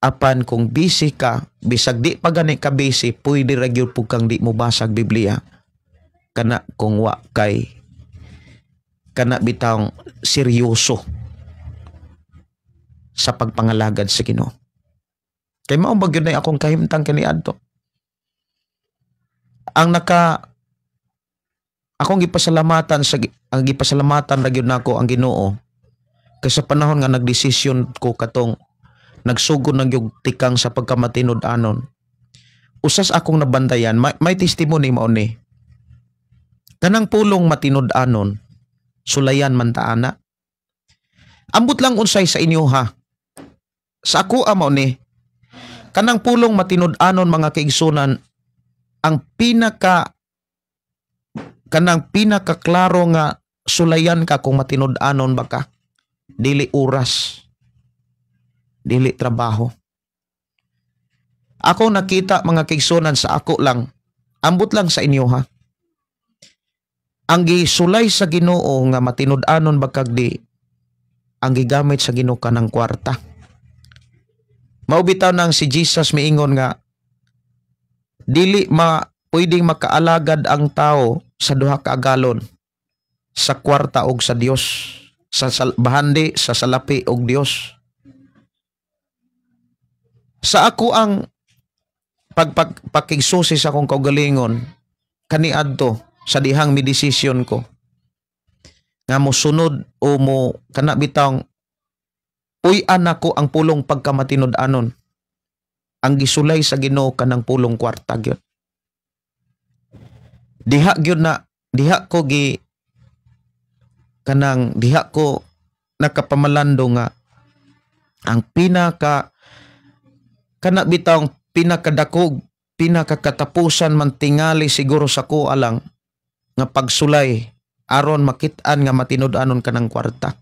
Apan kung busy ka, bisag di pa gani ka busy, pwede ra gyud pud kang di mobasag Biblia. Kana kung wa kay kana bitawng seryoso sa pagpangalagad sa Ginoo. Kay mao ba gyud na akong kahimtang kaniadto. Ang naka akong gipasalamatan sa ang gipasalamatan ra gyud nako ang Ginoo kay sa panahon nga nagdesisyon ko katong nagsugod na gyud tikang sa pagkamatinud-anon. Usas akong nabantayan, may testimony mao ni. Kanang pulong matinud-anon, sulayan man ta ana. Ambot lang unsay sa inyo ha. Sa ako mao ni. Kanang pulong matinud-anon, mga kaigsunan, ang pinaka kanang pinakaklaro nga sulayan ka kung matinud-anon ba ka, dili oras, dili trabaho. Ako nakita, mga kaigsunan, sa ako lang, ambot lang sa inyo ha, ang gisulay sa Ginoo nga matinud-anon ba kag di, ang gigamit sa Ginoo kanang kwarta. Mao bitaw nang si Jesus miingon nga dili ma pwedeng makaalagad ang tao sa duha ka agalon, sa kwarta og sa Dios, sa bahandi sa salapi og Dios. Sa ako ang pagpakigsusi sa akong kaugalingon kaniadto sa dihang mi desisyon ko nga mosunod o mo kana bitawng puy-an nako ang pulong pagkamatinud-anon, ang gisulay sa Ginoo kanang pulong kwarta gyud. Diha gyud na diha ko gi kanang diha ko nakapamalando nga ang pinaka kana bitawng pinakadakog, pinakakatapusan man tingali siguro sa ko alang nga pagsulay aron makit-an nga matinud-anon ka ng kwarta.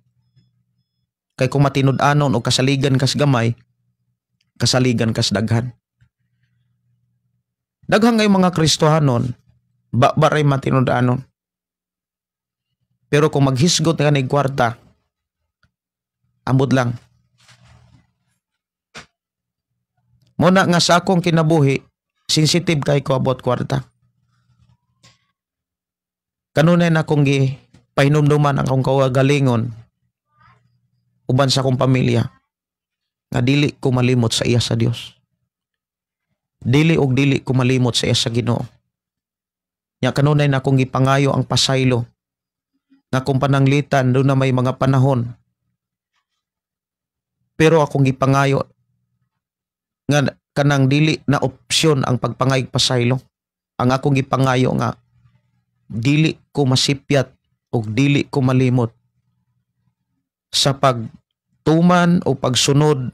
Kay kung matinud-anon o kasaligan kas gamay, kasaligan kas daghan. Daghang ngay mga Kristohanon, ba ray matinud-anon. Pero kung maghisgot ka ni kwarta, ambot lang. Muna nga sa akong kinabuhi, sensitive kay ko about kwarta. Kanunay na akong gipahinumduman ang akong kawagalingon uban sa akong pamilya nga dili ko malimot sa iya sa Dios. Dili og dili ko malimot sa iya sa Ginoo. Nya kanunay na akong gipangayo ang pasaylo nga kung pananglitan do na may mga panahon, pero akong gipangayo nga kanang dili na opsyon ang pagpangayog pasaylo. Ang akong gipangayo nga dili ko masipyat og dili ko malimot sa pagtuman o pagsunod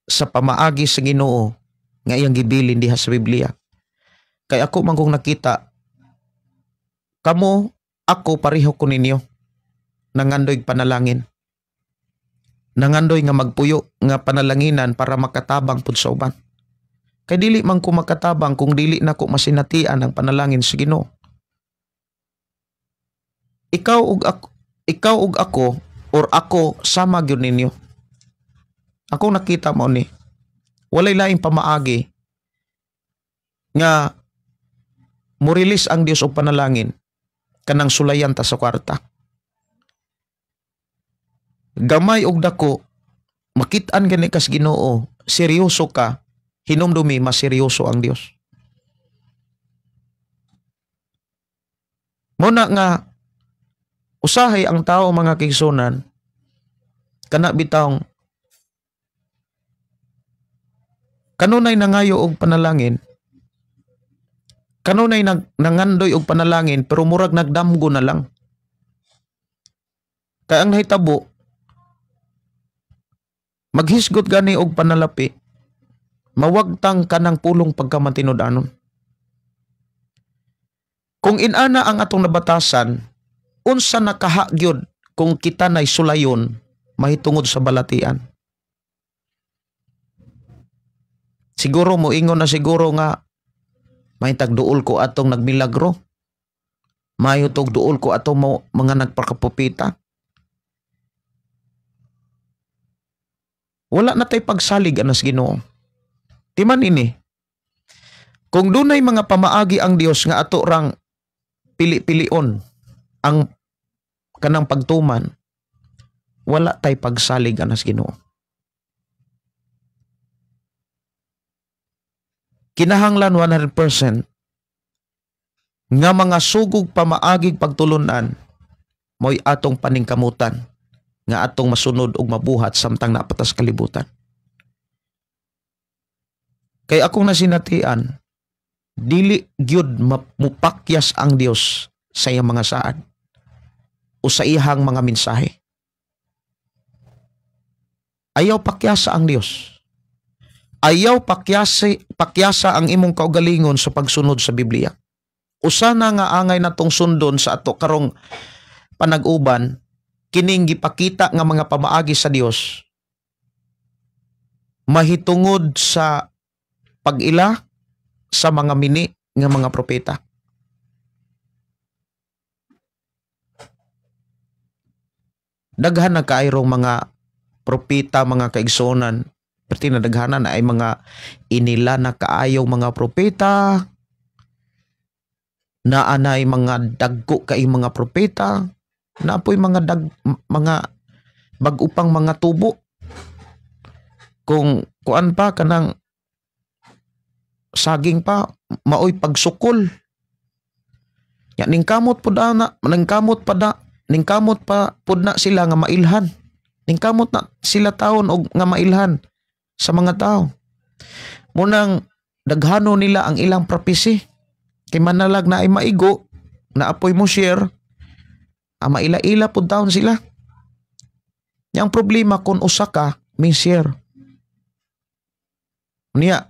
sa pamaagi sa Ginoo nga iyang gibilin diha sa Biblia. Kay ako man kung nakita kamo, ako pareho ko ninyo nangandoy panalangin. Nangandoy nga magpuyo nga panalanginan para makatabang pud sa uban. Kay dili man ko makatabang kung dili nako masinatian ang panalangin sa Ginoo. Ikaw ug ako, ikaw ug ako or ako sama gyud ninyo. Ako nakita mo ni walay laing pamaagi nga mo-release ang Dios og panalangin kanang sulayan ta sa kwarta. Gamay og dako, makit-an gani kas Ginoo, seryoso ka, hinumdumi mas seryoso ang Dios. Muna nga usahay ang tao, mga kaigsunan, kana bitawng kanunay nangayo og panalangin, kanunay nangandoy og panalangin, pero murag nagdamgo na lang. Kay ang nahitabo, maghisgot gani og panalapi, mawagtang kanang pulong pagkamatinud-anon. Kung inana ang atong nabatasan, unsa nakahagyod kung kita nay sulayon mahitungod sa balatian. Siguro moingon na siguro nga may tagduol ko atong nagmilagro. Mayo tog duol ko atong mga nagpakapupita. Wala na tay pagsalig anas Ginoo. Timan ini. Kung dunay mga pamaagi ang Dios nga ato rang pili-pilion ang kanang pagtuman, wala tay pagsalig anas Ginoo. Kinahanglan 100% nga mga sugog pamaagig pagtulunan mo'y atong paningkamutan nga atong masunod og mabuhat samtang napatas kalibutan. Kay akong nasinatian, dili gyud mupakyas ang Dios sa iyang mga saad o sa iyang mga mensahe. Ayaw pakyasa ang Dios. Ayaw pakyasa ang imong kaugalingon sa pagsunod sa Biblia. Usa na nga angay natong sundon sa ato karong panag-uban, kining gipakita nga mga pamaagi sa Dios mahitungod sa pag-ila sa mga mini nga mga propeta. Daghan na kairong mga propeta, mga kaigsonan, perti na daghanan na ay mga inila na kaayo mga propeta, naanay mga dagko kay mga propeta, naapoy mga mga bag-o pang mga tubo. Kung kuan pa kanang saging pa maoy pagsukol. Ya ningkamot pud ana, ningkamot pa da, ningkamot pa pud na sila nga mailhan. Ningkamot na sila taon og nga mailhan sa mga tao. Munang daghano nila ang ilang propesy. Kay manalag na ay maigo, na apoy mo share, maila-ila pud taon sila. Yang problema kung usa ka may share. Niya,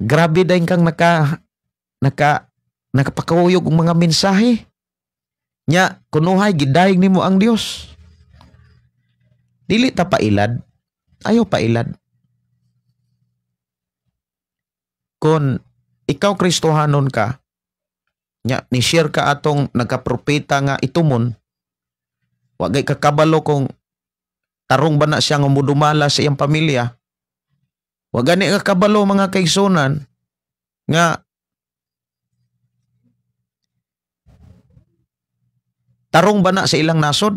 grabe din kang nakapakuyog og mga mensahe. Nya, kunuhay gidayeg nimo ang Dios. Dili ta pailad, ayaw pailad. Kung ikaw Kristohanon ka, nya ni share ka atong nagkapropeta nga itumon, wa gay kakabalo kung tarong ba na siya nga mudumala sa iyang pamilya. Wa gani kakabalo mga kaigsunan nga tarong ba na sa ilang nasod.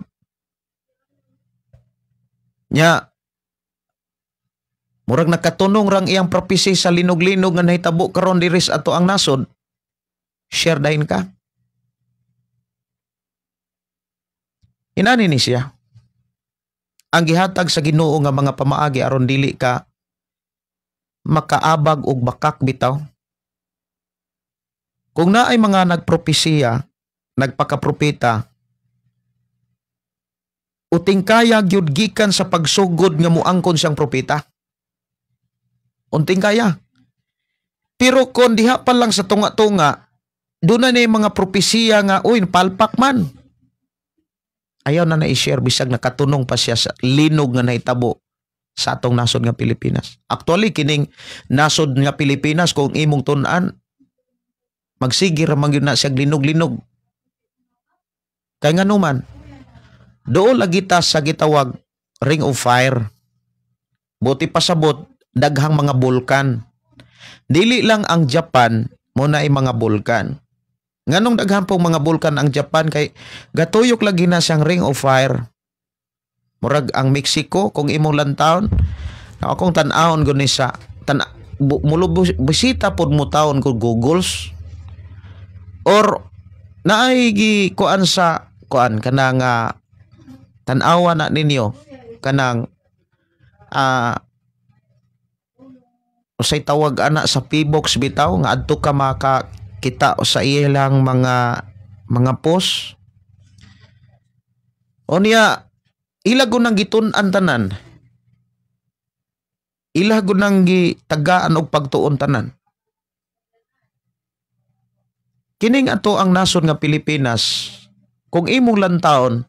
Nya murag nakatunong rang iyang propesy sa linog-linog nga nahitabo karon diri sa ato ang nasod. Share dahin ka. Inani ni siya. Ang gihatag sa Ginoo nga mga pamaagi aron dili ka makaabag og bakak bitaw. Kung naay mga nagpropesiya, nagpakapropeta, uting kaya gyud gikan sa pagsugod nga muangkon siyang propeta. Unting kaya. Pero kon diha pa lang sa tunga-tunga, doon na yung mga propesiya nga, uy, palpak man. Ayaw na na-share, bisag nakatunong pa siya sa linog nga nahitabo sa atong nasod nga Pilipinas. Actually, kining nasod nga Pilipinas, kung imong tun-an, magsige ra man gyud na siya linog-linog. Kay nga numan, dool lagi ta sa gitawag Ring of Fire. Buti pasabot, daghang mga bulkan. Dili lang ang Japan mo na ay mga bulkan. Nganong daghan pong mga bulkan ang Japan kay gatuyok lagi na siyang Ring of Fire. Murag ang Mexico kung imong lantawon, akong tan-awon gud ni sa bisita pod mo taon ko Googles or naay gi kuan sa kuan kanang tan-awa na ninyo kanang usay tawag ana sa P-box bitaw nga adto ka makakita sa ilang mga post. O niya ila gud nang gitun-an tanan. Ila gud nang gitagaan og pagtuon tanan. Kining ato ang nasod nga Pilipinas, kung imong lantawon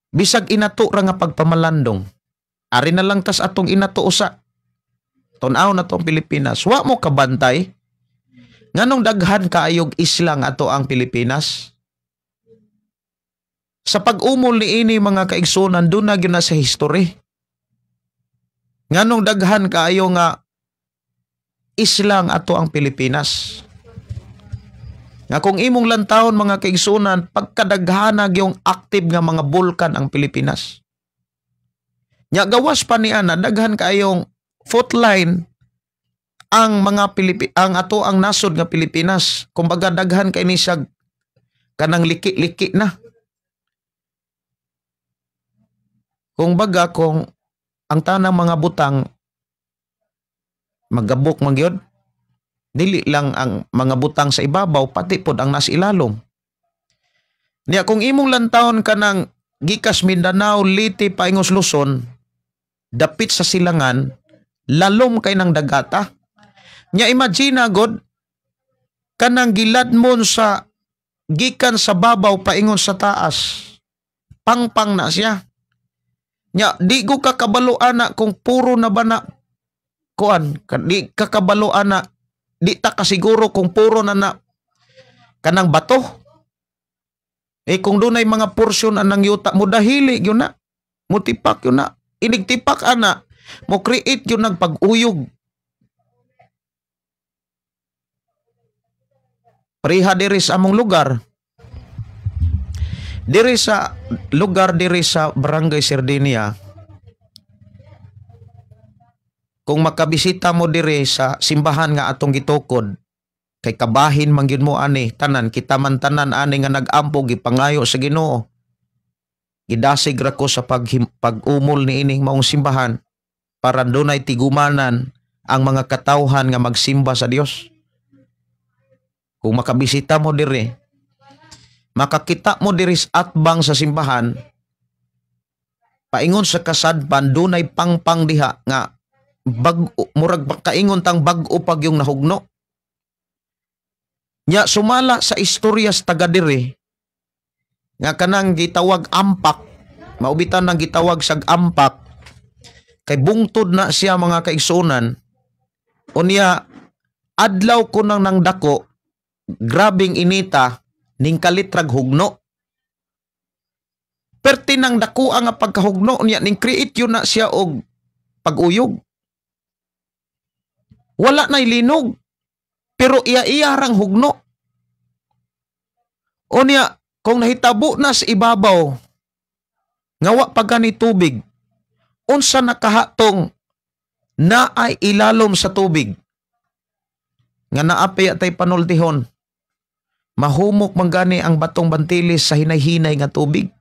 Bisag inato ra nga pagpamalandong. Ari na lang tas atong inato usa. Tun-aw na tong Pilipinas. Wa mo kabantay nganong daghan kaayog isla nga ato ang Pilipinas? Sa pag-umol niini, mga kaigsunan, doon na gyud na sa history. Nganong daghan kaayo nga isla ang ato ang Pilipinas? Nga kung imong lantawon, mga kaigsunan, pagkadaghana yung active nga mga bulkan ang Pilipinas. Nya gawas pa ni ana, daghan kaayong fault line ang mga Pilipi ang ato ang nasod nga Pilipinas. Kumbaga daghan kay ni siya kanang liki-liki na. Kung baga kung ang tanang mga butang magabok man gyud, dili lang ang mga butang sa ibabaw, pati pod ang nasa ilalom. Niya kung imong lantawon kanang gikas Mindanao, Leyte, paingos Luzon, dapit sa silangan, lalom kay ng dagata. Nya imagine god kanang giladmon sa gikan sa babaw paingon sa taas. Pangpang na siya. Nya di ko kakabalo ana kung puro na ba na kuan, di kakabalo ana, di ta kasiguro kung puro na na kanang bato. Eh kung dunay mga porsyon anang yuta mo dahili gyud na, mutipak gyud na, inigtipak ana, mo create gyud nag pag-uyog. Pareha diri sa among lugar. Diri sa lugar diri sa Barangay Sardinia, kung makabisita mo diri sa simbahan nga atong gitukod, kay kabahin man gyud mo ani tanan, kita man tanan ani nga nag-ampo gipangayo sa Ginoo. Gidasig ra ko sa pag-umol niining maong simbahan para dunay tigumanan ang mga katawhan nga magsimba sa Dios. Kung makabisita mo diri, makakita mo diri sa atbang sa simbahan, paingon sa kasadpan dunay pangpang diha nga bag-o, murag kaingon tang bag-o pag yung nahugno. Nya sumala sa istorya sa taga diri nga kanang gitawag ampak, maubitan nang gitawag sag ampak kay bungtod na siya, mga kaigsuonan. Unya adlaw ko nang nangdako, grabing inita, ning kalitrag hugno. Perti nang dako ang pagkahugno niya, ning create yun na siya og pag-uyog. Wala na'y linog, pero iya-iya rang hugno. Unya, kung nahitabo na sa ibabaw, nga wa pa gani tubig, unsa nakahatong naay ilalom sa tubig, nga naapay atay panultihon, mahumok man gani ang batong bantilis sa hinay-hinay nga tubig.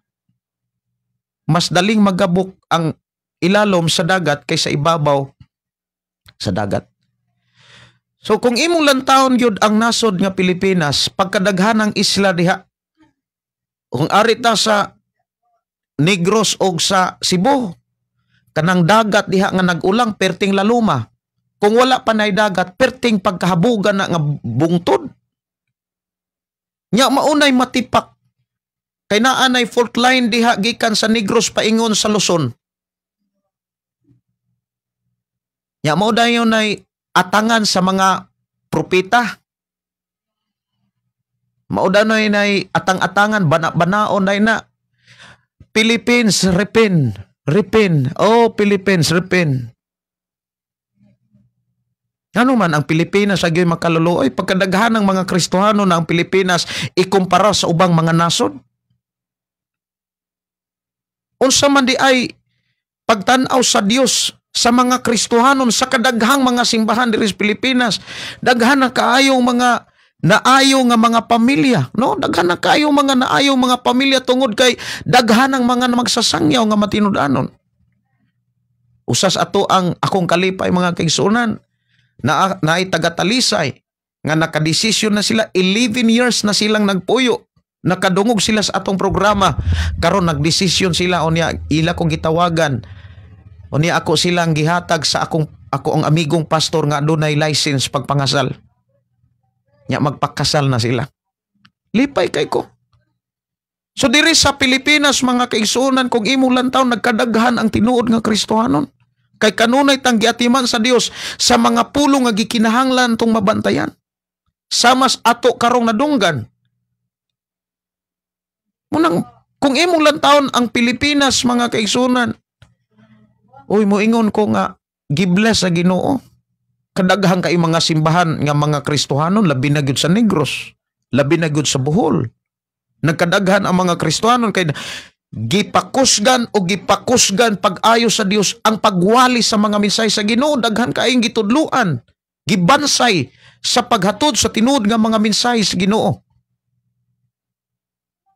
Mas daling magabok ang ilalom sa dagat kaysa ibabaw sa dagat. So kung imong lantawon gyud ang nasod nga Pilipinas, pagkadaghan ang isla diha, kung ari ta sa Negros og sa Cebu, kanang dagat diha nga nag-ulang perting laluma. Kung wala pa nay dagat, perting pagkahabugan na nga bungtod. Nya maunay matipak. Kay naa nay fault line diha gikan sa Negros paingon sa Luzon. Nya mao dayon nay atangan sa mga propeta. Mao dayon nay atang-atangan, bana-banaon day na. Philippines, repin, repin. Oh, Philippines, repin. Ano man ang Pilipinas agyo'y makaluluoy, pagkadaghan ng mga Kristohano na ang Pilipinas ikumpara sa ubang mga nasod. Unsa man di ay pagtan-aw sa Dios sa mga Kristohanon sa kadaghang mga simbahan diri sa Pilipinas, daghan na kaayong mga naayo nga mga pamilya, no? Daghan na kaayong mga naayong mga pamilya tungod kay daghan ang mga magsasangyaw nga matinud-anon. Usas ato ang akong kalipay, mga kaigsuonan, na naay taga-Talisay nga nakadesisyon na sila, 11 years na silang nagpuyo, nakadungog sila sa atong programa, karon nagdesisyon sila. Unya ila kong gitawagan, unya ako silang gihatag sa ako ang amigong pastor nga adunay license pagpangasal. Nya magpakasal na sila. Lipay kay ko. So diri sa Pilipinas mga kaigsuonan, kung imong lantaw nagkadaghan ang tinuod nga Kristohanon. Kay kanunay tang giatiman sa Dios sa mga pulong nga gikinahanglan tong mabantayan. Samas ato karong nadunggan. Munang kung imong lantawon ang Pilipinas mga kaigsuonan, uy, moingon ko nga gibless sa Ginoo. Kadaghan kay mga simbahan nga mga Kristohanon, labi na gyud sa Negros, labi na gyud sa Bohol. Nagkadaghan ang mga Kristohanon kay gipakusgan o gipakusgan pag-ayo sa Dios ang pagwali sa mga mensahe sa Ginoo. Daghan kaayong gitudluan, gibansay sa paghatod sa tinuod nga mga mensahe sa Ginoo.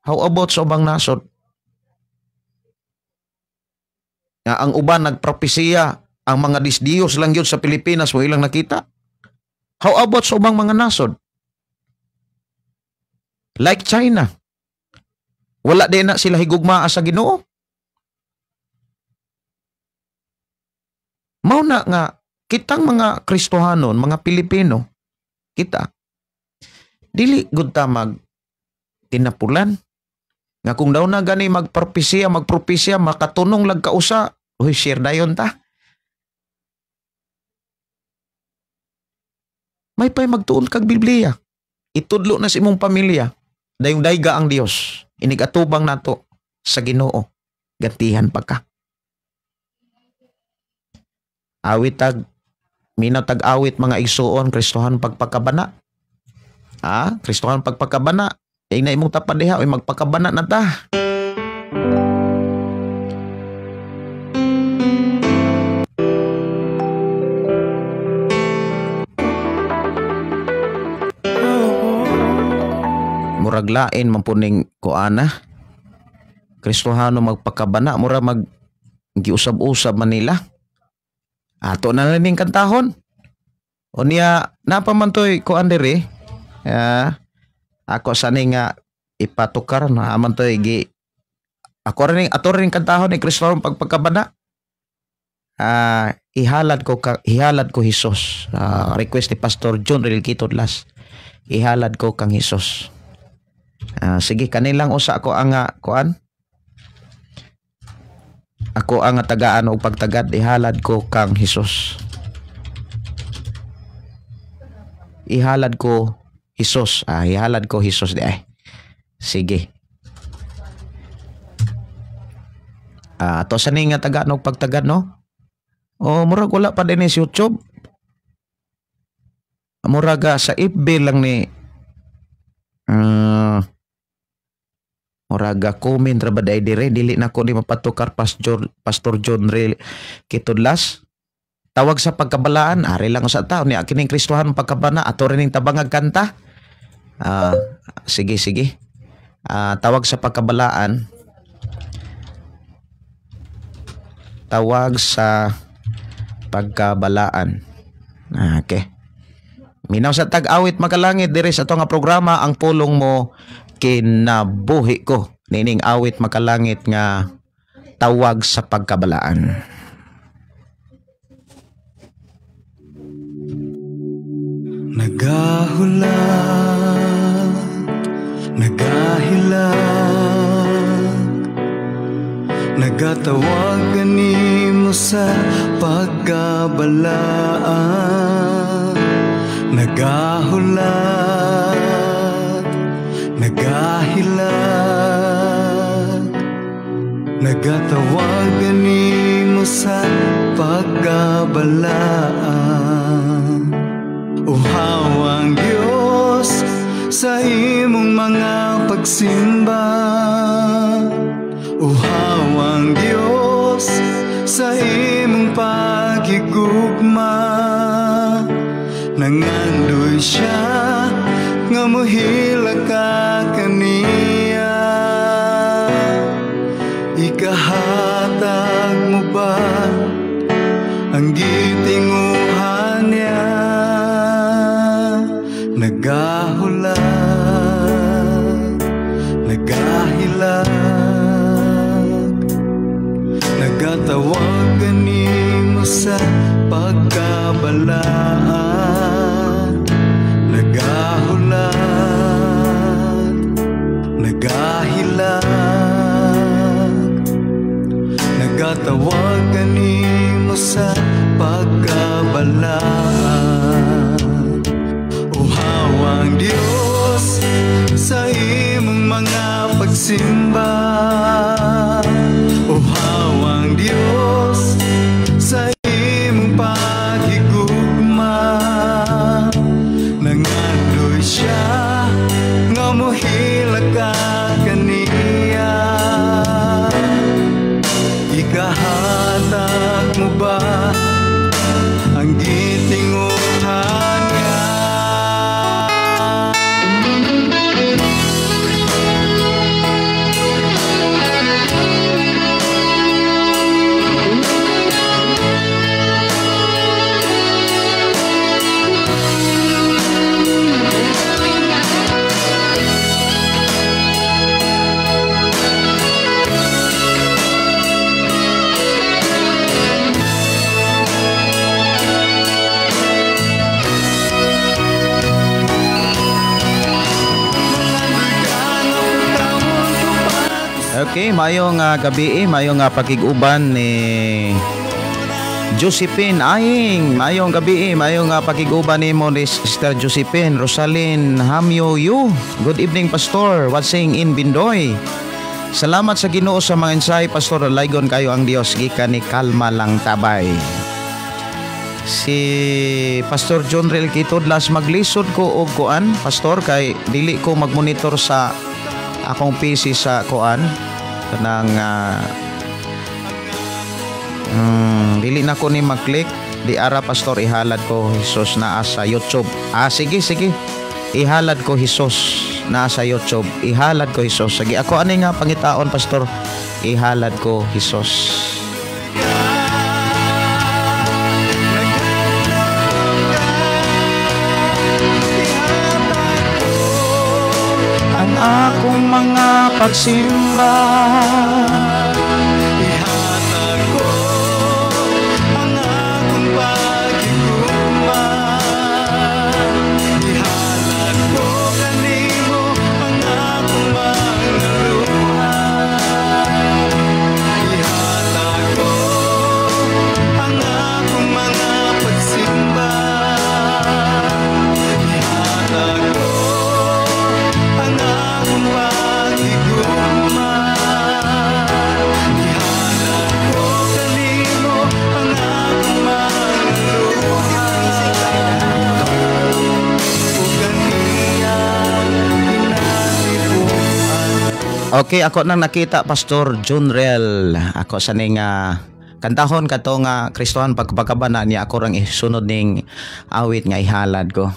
How about sa ubang nasod? Nga ang uban nagpropesiya, ang mga disdiyos lang yun sa Pilipinas mo ilang nakita. How about sa ubang mga nasod? Like China. Wala din na sila higugmaa sa Ginoo. Mao na nga kitang mga Kristohanon, mga Pilipino, kita dili gud ta mag tinapulan. Nga kung daw na gani magpropesiya, makatunong lag kausa, uy, share dayon ta. May pay magtuon kag Biblia. Itudlo na sa imong pamilya. Dayong dayga ang Dios. Inigatubang nato sa Ginoo. Gantihan pa ka. Awit tag minatag awit mga igsuon, Kristohan pagpakabana. Ah, Kristohan pagpakabana. Ay na imong tapad diha, oy magpakabana na ta. Murag lain man puning kuana. Kristohano magpakabana, mura mag giusab-usab Manila. Ato na lang ning kantahon. O niya, napa man to'y kuan diri. Ako sani nga ipatukar na man to'y gi ako rin ato rin kantahon ni Kristohano pagpakabana. Ihalad ko Hesus. Request ni Pastor John Rilquito Las. Ihalad ko kang Hesus. Sige, kanilang usa ako ang kuan. Ako ang tagaan og pagtagad, ihalad ko kang Hesus. Ihalad ko Hesus. Ihalad ko Hesus di ay. Sige. Ato sa ning nga tagaan og pagtagad, no? O murag wala pa din sa YouTube. Murag sa FB lang ni muraga comment ra ba day dire, dili na ko ni mapatukar Pastor John Ray Kitudlas. Tawag sa pagkabalaan, ari lang sa tao ni kining Kristohan pagkabana, ato rin ning tabangag kanta. Sige sige. Tawag sa pagkabalaan. Tawag sa pagkabalaan. Okay. Minaw sa tag-awit makalangit diri sa ato nga programa ang pulong mo kinabuhi ko. Nining awit makalangit nga tawag sa pagkabalaan. Nagahulat, nagahilak, nagatawag kanimo sa pagkabalaan. Nagahulat, nagahilak, nagatawag kanimo sa pagkabalaan. Uhaw ang Diyos sa imong mga pagsimba. Uhaw ang Diyos sa imong paghigugma. Nangandoy siya nga mohila ka kaniya. Ikahatag mo ba ang gitinguhan niya? Nagahulat, nagahilak, nagatawag kanimo sa pagkabalaan. Nagahulat, nagahilak, pagsimba. O hawang Dios sa imong paghigugma, nangandoy siya nga mohilak ka kaniya. Ikahatak mo ba ang gitinguhan niya? Okay, mayong gabi, mayong pakig-uban ni Josephine Aing. Mayong gabi, mayong pakig-uban nimo ni Sister Josephine Rosalyn Hamyo Yu. Good evening, Pastor. Watching in Bindoy. Salamat sa Ginoo sa mga ensayo, Pastor. Laygon kayo ang Dios gikan ni Kalma lang tabay. Si Pastor John Rel Kitodlas, maglisod ko og kuan, Pastor, kay dili ko magmonitor sa akong PC sa kuan kanang dili na ko ni mag-click di ara, Pastor. Ihalad ko Jesus naa sa YouTube. Sige sige, ihalad ko Jesus naa sa YouTube. Ihalad ko Jesus. Sige, ako ani nga pangitaon, Pastor. Ihalad ko Jesus. Ang akong mga pagsimba, ihatag ko ang akong pagigugma. Ihalad ko kanimo ang akong mga luha. Ihatag ko ang akong mga pagsimba. Ihatag ko ang akong pagigugma. Ihalad ko kanimo ang akong mga luha. Ug kaniyang ginatipuan. Okay, ako nang nakita, Pastor Junrel. Ako sa ning kantahon kato nga Kristohan pagpakabana niya, ako rang isunod ning awit nga ihalad ko.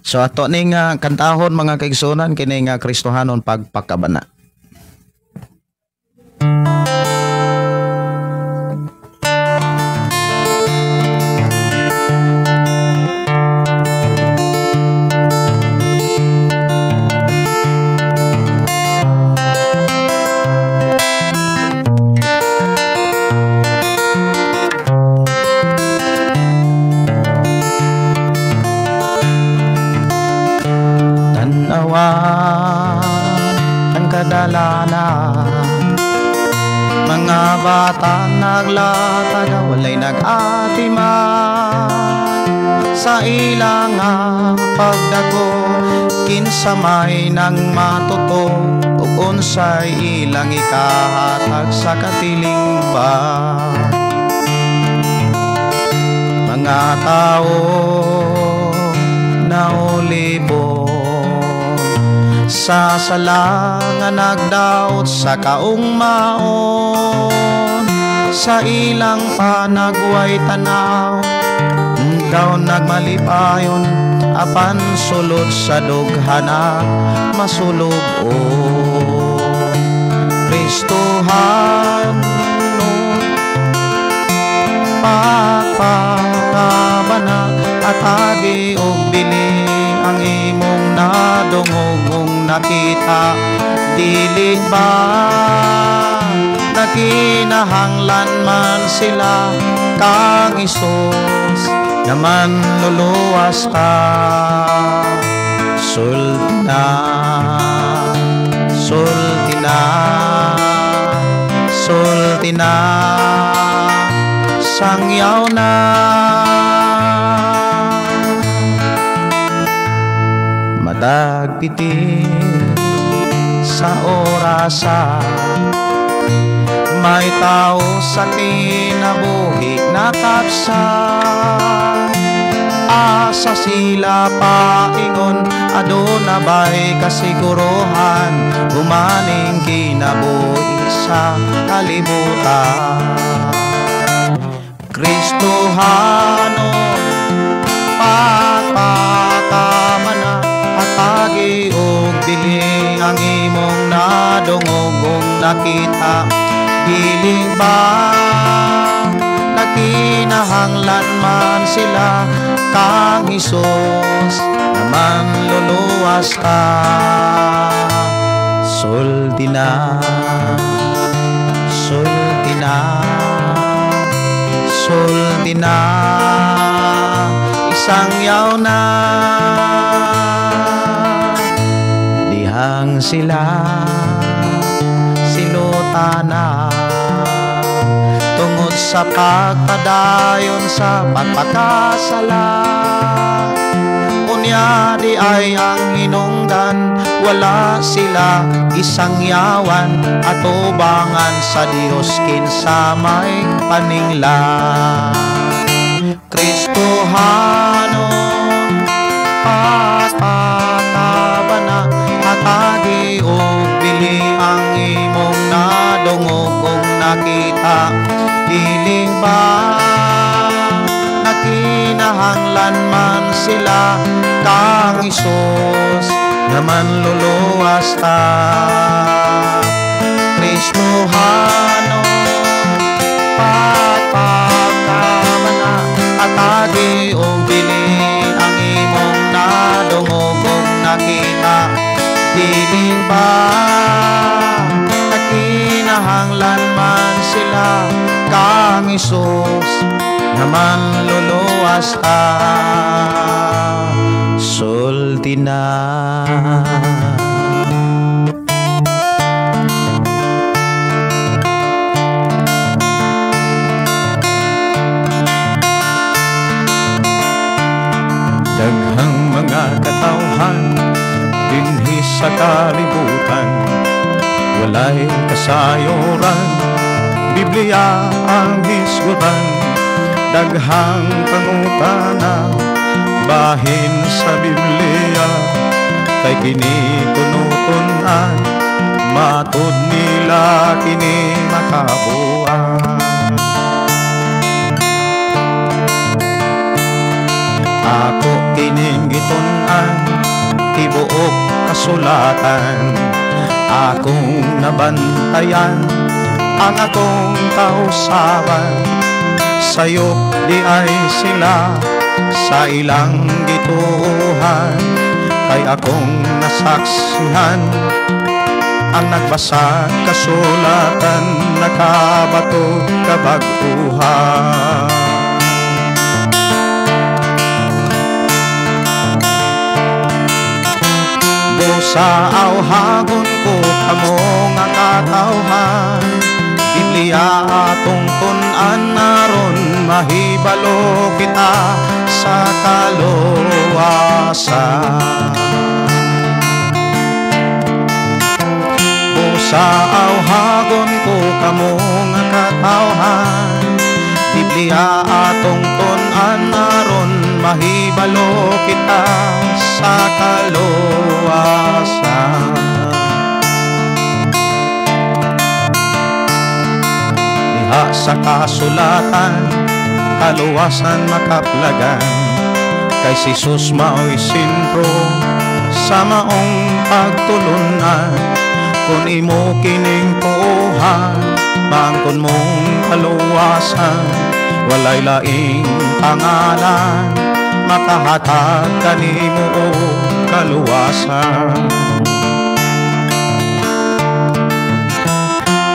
So ato ning kantahon mga kaigsunan kini nga Kristohanon pagpakabana. Tanawa ang kadalanan, mga bata naglatag, walay nag-atiman sa ilang pagdako, kinsa may nang matuto ug unsay ilang ikahatag sa katilingban. Mga tao naulibon sa sala nga nagdaot sa kaong maon, sa ilang panagway tanaw daw nagmalipayon, apan sulod sa dughana masulub-on. Kristohan pagpakabana at agi og bili ang imong nadungog ug nakita, dili ba nakinahanglan man sila kang Hesus naman luluwas ka. Sultina, sultina, sultina, Isang yaw na. Matagpiti sa orasa, may tao sa kinabuhi nakapsa. Asa sila paingon, aduna ba'y kasiguruhan, humaning kinabuhi sa kalibutan. Kristohanon, pagpakamana, hatagi og bili ang imong nadungog ug nakita. Dili ba nakinahanglan man sila kang Hesus naman luluwas ta? Sulti na, sulti na, sulti na, isang yaw na. Dihang sila silutana, tungod sa pagpadayon sa pagpakasala. Unya di ay ang hinungdan, wala sila isangyawan, atubangan sa Dios kinsa may paningla. Kristohanon, pagpakabana, hatagi og bili ang imong nadungog ug nakita. Dili ba nakinahanglan man sila kang Hesus naman luluwas ta? Kristohanon, pagpakamana, hatagi og bili ang imong nadungog ug nakita. Dili ba nakinahanglan man sila kang Hesus naman luluwas ta? Sulti na. Daghang mga katawhan dinhi sa kalibutan, walay kasayuran, Biblia ang hisgutan. Daghang pangutana bahin sa Biblia, kay kini kunutunan, matud nila kini makabuan. Ako kining gitun-an, tibuok kasulatan, akong nabantayan ang akong kausaban. Sayop di ay sila sa ilang gituohan, kay akong nasaksihan ang nagbasa kasulatan, nakabato kabag-uhan. Busa awhagon ko kamo nga katawhan, Biblia atong tun-an aron mahibalo kita sa kaluwasan. Busa awhagon ko kamo nga katawhan, Biblia atong tun-an aron mahibalo kita sa kaluwasan. Diha sa kasulatan, kaluwasan makaplagan, kay si Jesus mao'y sentro sa maong pagtulunan. Kung imo kining tuohan, maangkon mong kaluwasan, walay laing pangalan makahatag kanimo og kaluwasan.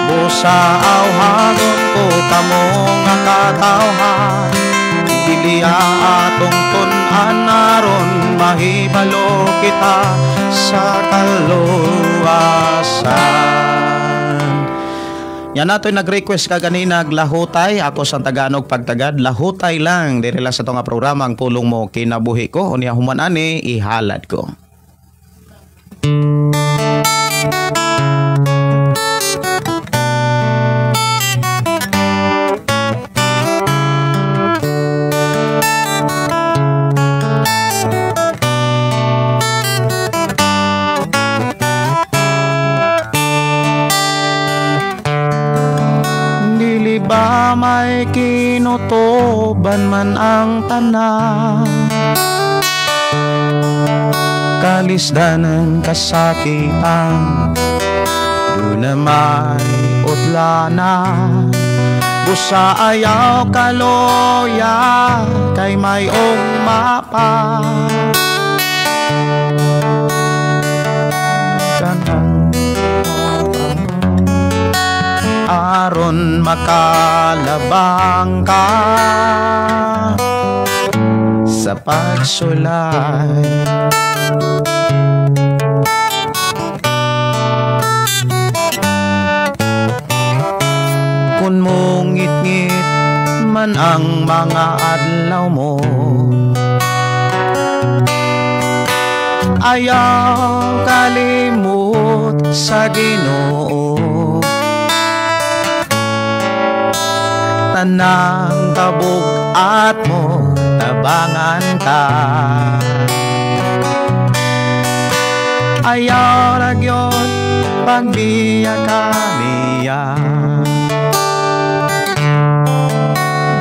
Busa awhagon ko kamo nga katawhan, Biblia atong tun-an aron mahibalo kita sa kaluwasan. Yan nato'y nag-request ka ganina lahutay. Ako sa Taganog pagtagad, lahutay lang. Diri lang sa itong programa ang pulong mo kinabuhi ko. Unya human ani, ihalad ko. May kinutuban man ang tanan, kalisdanan kasakitan, duna may utlana. Busa ayaw kaloya kay mayong mapa. Aron makalabang ka sa pagsulay. Kung mungit-ngit man ang mga adlaw mo, ayaw kalimot sa Ginoo. Tanang kabug-at mo, tabangan ka. Ayaw ra gyud pagbiya ka niya.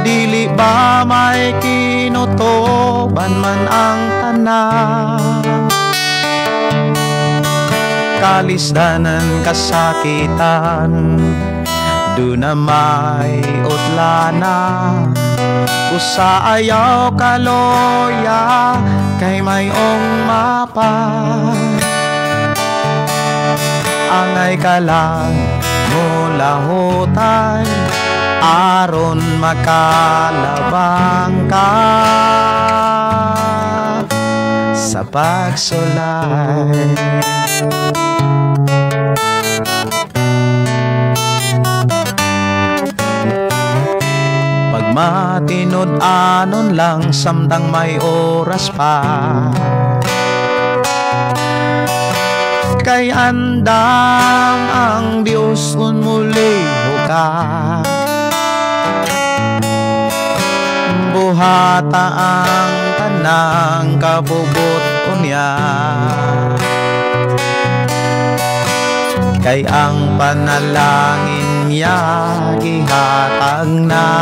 Dili ba may kinutuban man ang tanan, kalisdanan kasakitan, duna may utlana. Usa ayaw kaloya kay mayong mapa. Angay ka lang mulahutay aron makalabang ka sa pagsulay. Matinud-anon lang samtang may oras pa, kay andam ang Diyos kung muliho ka. Buhata ang tanang kabubot unya, kay ang panalangin niya gihatag na.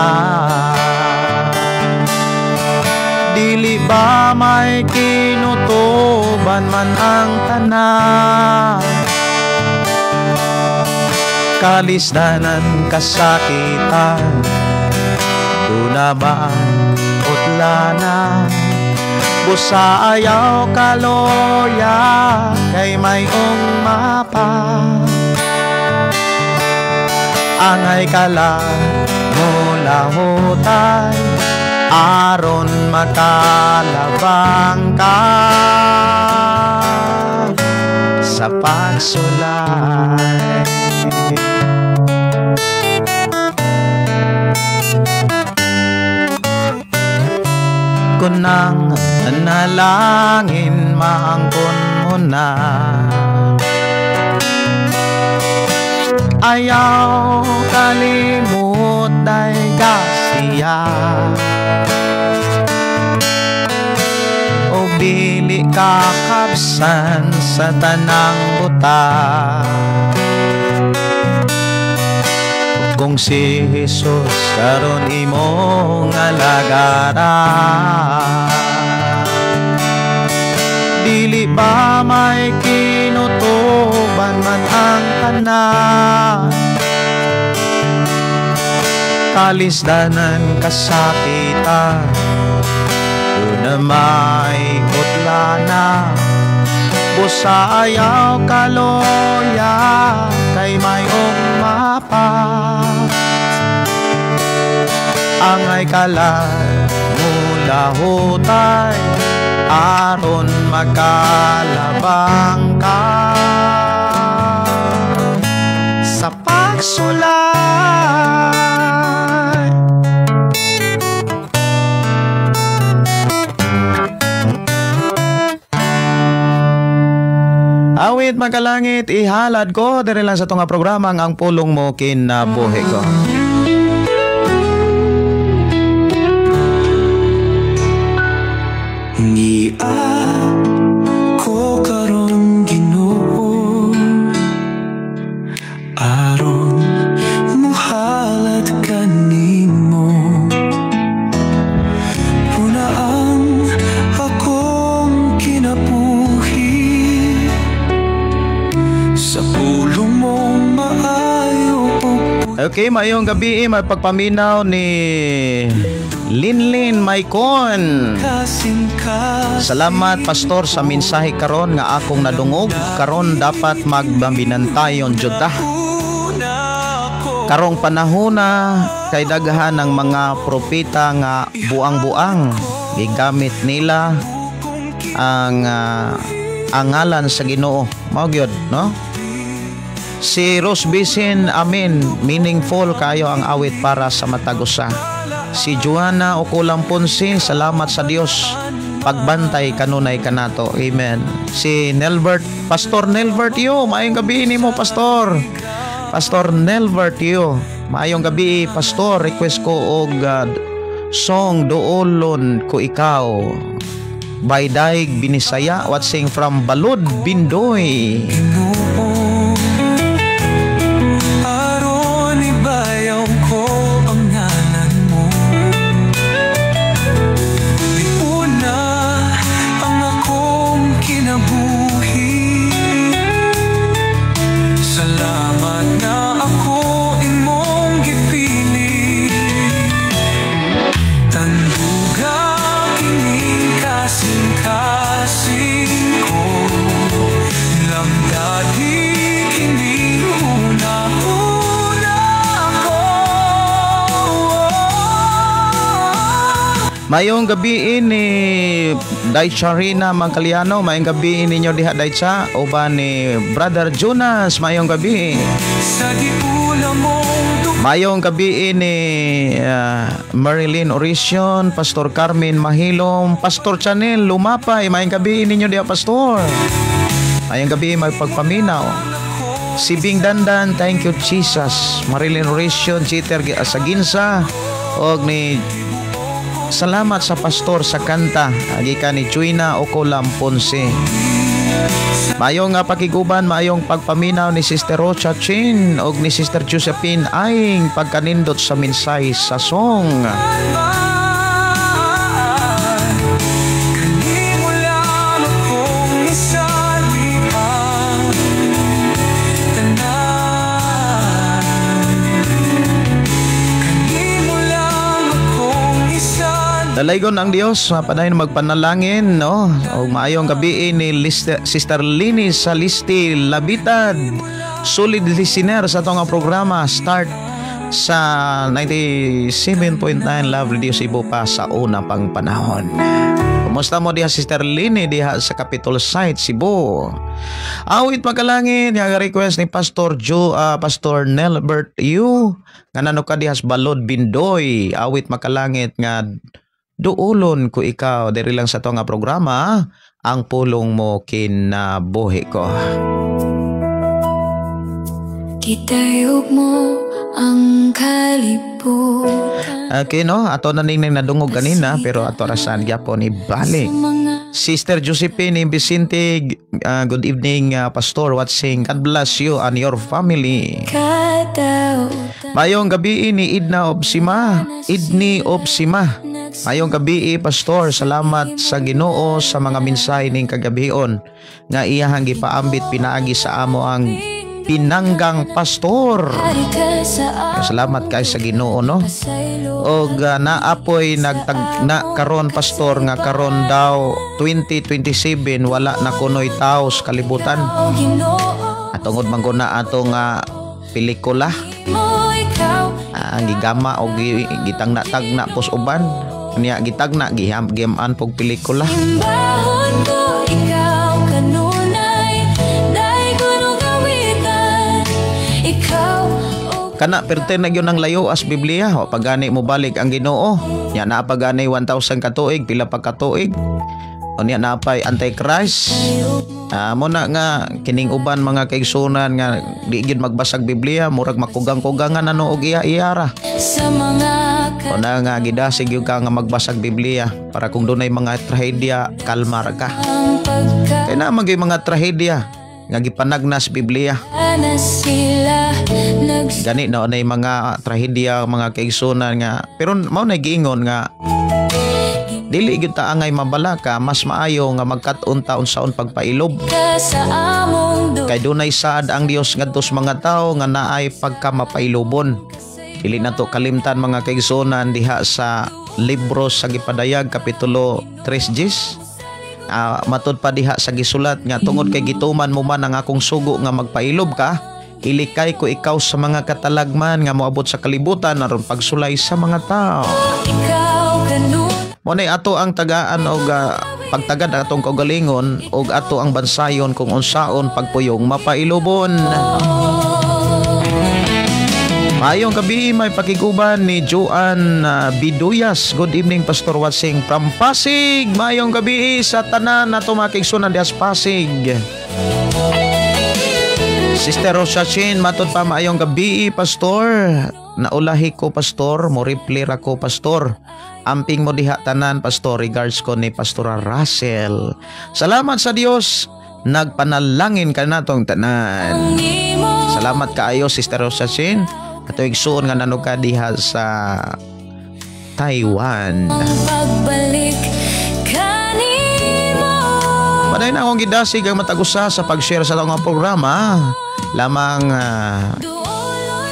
Dili ba may kinutuban man ang tanan, kalisdanan kasakitan, duna ba utlana. Busa ayaw kaloya kay mayong mapa. Angay ka lang mulahutay aron makalabang ka sa pagsulay. Kung ang nalangin maangkon mo na, ayaw kalimot day kasiya. O dili kakabsan sa tanang buta. Kung si Jesus karon imong alagara, dili ba may kinutuban man ang tanan, kalisdanan kasakitan, duna may utlana. Busa ayaw kaloya kay mayong mapa. Angay ka lang mulahutay aron makalabang ka sa pagsulay. Awit makalangit, ihalad ko diri lang sa tunga programa ang pulong mo kinabuhi ko. Ni ako karon Ginoo, aron muhalad kanimo. Puna ang akong kinabuhi sa pulong mong maayo. Okay, mayong gabi may pagpaminaw ni Linlin Maicon. Salamat pastor sa mensahe karon nga akong nadungog. Karon dapat magbambinantayon jud ta. Karong panahona kay daghan ng mga propeta nga buang-buang gigamit nila ang angalan sa Ginoo. Mao gyud, no? Si Rose Bisin, amen, meaningful kayo ang awit para sa matag usa. Si Joanna Okulang Ponce, salamat sa Dios pagbantay kanunay kanato. Amen. Si Nelbert, Pastor Nelbert yo, maayong gabi nimo Pastor. Pastor Nelbert yo, maayong gabi Pastor, request ko og song Duolon Ko Ikaw by Daig Binisaya, watching from Balud, Bindoy. Mayong gabi ni Daicharina Mangkaliano, mayong gabi ninyo diha Daicha, uban ni Brother Jonas, mayong gabi. Mayong gabi ni Marilyn Orision, Pastor Carmen Mahilom, Pastor Chanel Lumapay, mayong gabi ninyo diha Pastor. Mayong gabi may pagpaminaw. Si Bing Dandan, thank you Jesus. Marilyn Orision, Jeter Saginsa, og ni salamat sa pastor sa kanta gikan ni Chuina Ocolam Ponce. Mayong pakiguban, mayong pagpaminaw ni Sister Rocha Chin og ni Sister Josephine Aing pagkanindot sa minsay sa song. Dalaygon ang Dios, padayon magpanalangin, no? Og maayong gabi ni Sister Lini Salisti Labitad, solid listener sa atong programa start sa 97.9 Love Radio Cebu pa sa una pang panahon. Kumusta mo diha Sister Lini diha sa Capitol Site Cebu? Awit pagkalangit nga request ni Pastor Joe, Pastor Nelbert Yu nga ka diha sa Balod Bindoy. Awit makalangit nga duulon ko ikaw diri lang sa to nga programa ang pulong mo kinabuhi ko. Kitayog mo ang kalibutan. Okay no, ato na ning nadungog kanina pero ato rasan gyapon ibalik. Sister Josephine Vicente, good evening Pastor watching. God bless you and your family. Mayong gabi ni Idna Obsima, Idni Obsima. Mayong gabi Pastor, salamat sa Ginoo sa mga mensahe ning kagabion nga iyahang gipaambit pinaagi sa amo ang pinanggang pastor. Salamat kay sa Ginoo no. Og naapoy nagtag na karon pastor nga karon daw 2027 wala na kunoy tawo sa kalibutan. At tungod man na atong pelikula ang gigama og gitagna-tagna pos uban niya gitagna giham-giman pog pelikula. Kana perte na gyud ang layo as Biblia, wa pagani mo balik ang Ginoo. Nya naa pagani 1000 ka tuig, pila pa ka tuig. Unya napay Antichrist. Mo na nga kining uban mga kaigsunan nga di gyud magbasag Biblia, murag makugang-kugangan ano og iya-iyara. Sa mga O na nga gidasig gyud ka nga magbasag Biblia para kung dunay mga trahedya, kalmar ka. Ang pagka Kay naa man gyud mga trahedya nga gipanagnas Biblia. Na sila nags Gani na nay mga trahedya, mga kaigsunan, nga pero mao na giingon nga dili gyud ta angay mabalaka, mas maayo nga magkat-on ta unsaon pagpailob. Ka sa among du Kay dunay saad ang Dios ngadto sa mga tawo nga naay pagkamapailobon. Dili nato kalimtan, mga kaigsunan, diha sa libro sa Gipadayag kapitulo 3 gis. Matud pa diha sa gisulat nga tungod kay gituman mo man ang akong sugo nga magpailob ka, ilikay ko ikaw sa mga katalagman nga moabot sa kalibutan aron pagsulay sa mga tao. Ikaw kanun Mo nay ato ang tagaan og pagtagad ang atong kaugalingon og ato ang bansayon kung unsaon pagpuyong mapailobon. Maayong gabi, may pakiguban ni Joan Biduyas. Good evening, Pastor Watsing from Pasig. Maayong gabi sa tanan na tumakigsunan dias Pasig. Sister Rosa Chin, matod pa, maayong gabi, Pastor. Naulahi ko, Pastor. Mo reply ra ko, Pastor. Amping mo diha tanan, Pastor. Regards ko ni Pastora Russell. Salamat sa Dios. Nagpanalangin ka natong tanan. Ang imo Salamat kaayo, Sister Rosa Chin. Ato igsuon nga nanog ka diha sa Taiwan. Pagbalik kanimo. Padayon na akong gidasig ang matag usa sa pag-share sa atong programa. Lamang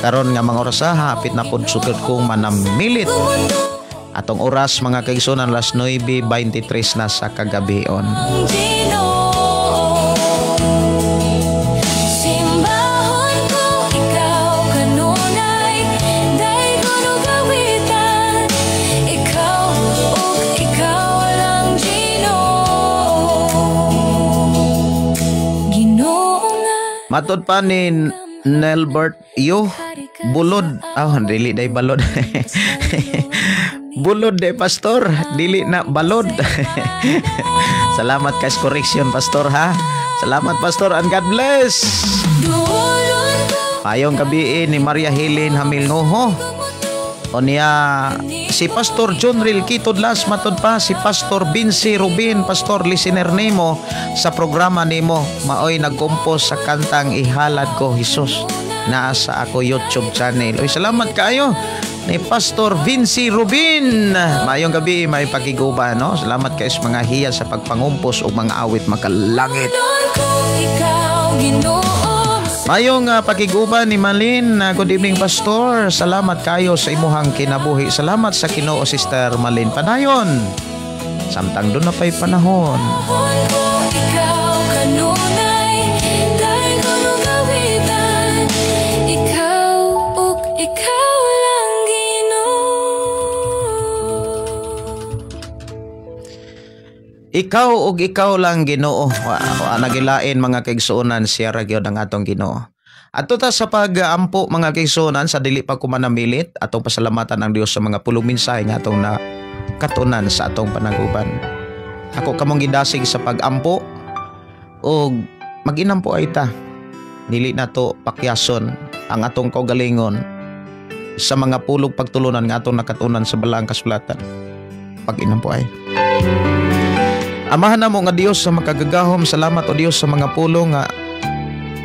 karon nga mga orasa, hapit na pod sugod kong manamilit. Atong oras, mga kaigsunan, alas 9:23 na sa kagabion. Ang Ginoo, simbahon ko ikaw kanunay, daygon og awitan, ikaw ug ikaw lang, Ginoo, Ginoo nga. Matod pa ni Nelbert Yo, bulod. Ah, dili day balod. Bulod de, Pastor, dili na balod. Salamat kay correction, Pastor, ha. Salamat, Pastor, and God bless. Duolon ko. Payong gabi ni Maria Helen Hamilngoho. O niya si Pastor John Ril Kitodlas, matod pa si Pastor Vinci Rubin, Pastor, listener nimo sa programa nimo, maoy nagkompos sa kantang "Ihalad Ko Jesus", naa sa ako YouTube channel. Oy, salamat kaayo ni Pastor Vinci Rubin. Maayong gabi, may pakiguba, no? Salamat kayo sa mga hiya sa pagpangumpos o mga awit makalangit. Duolon ko ikaw, Ginoo. Mayong pakiguban ni Malin. Good evening, Pastor. Salamat kayo sa imuhang kinabuhi. Salamat sa Kinoo, Sister Malin. Padayon. Samtang doon na pa'y panahon. Ko ikaw kanunay, daygon og awitan, ikaw ug ikaw lang, Ginoo. Ikaw ug ikaw lang, Ginoo. Wa nagilain, mga kaigsuonan, siya ra gyud ang atong Ginoo. Ato ta sa pag-ampo, mga kaigsuonan, sa dili pa ko manamilit, atong pasalamatan ang Dios sa mga pulong mensahe nga atong na katunan sa atong panaguban. Ako kamong gidasig sa pag-ampo og mag-inampo ay ta. Dili nato pakyason ang atong kaugalingon sa mga pulog pagtulunan nga atong nakatunan sa balaang kasulatan. Pag-inampo ay. Amahan namo nga Dios sa makagagahom, salamat o Dios sa mga pulong nga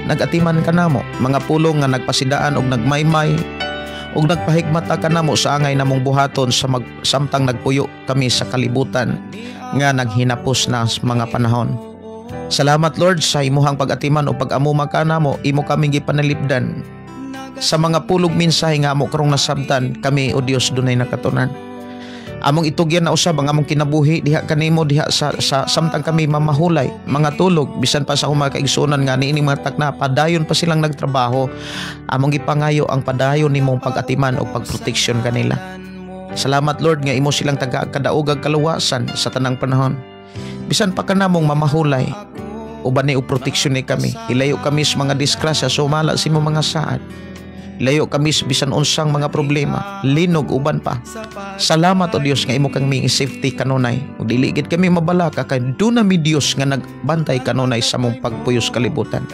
nagatiman kanamo, mga pulong nga nagpasidaan og nagmaymay ug nagpahigmata kanamo sa angay namong buhaton sa samtang nagpuyo kami sa kalibutan nga naghinapos na sa mga panahon. Salamat, Lord, sa imuhang pag-atiman o pag-amuma kanamo, imo kaming gipanalipdan. Sa mga pulog mensahe nga amo karong nasabtan, kami o Dios dunay nakatunan. Among itugyan na usab ang among kinabuhi diha kanimo diha sa samtang kami mamahulay, mga tulog, bisan pa sa akong mga kaigsuonan nga niining mga takna padayon pa silang nagtrabaho, among gipangayo ang padayon nimong pag-atiman o pagproteksyon kanila. Salamat, Lord, nga imo silang taga kadaogag kaluwasan sa tanang panahon. Bisan pa kanamong mamahulay, uban ni og proteksyon ni kami. Ilayo kami sa mga disgrasya, sumala sa imong mga saad. Layo kami sa bisan unsang mga problema, linog, uban pa. Salamat, O Dios, nga imo kang safety kanunay. Ug dili gid kami mabalaka kay duna mi Dios nga nagbantay kanunay sa among pagpuyos kalibutan.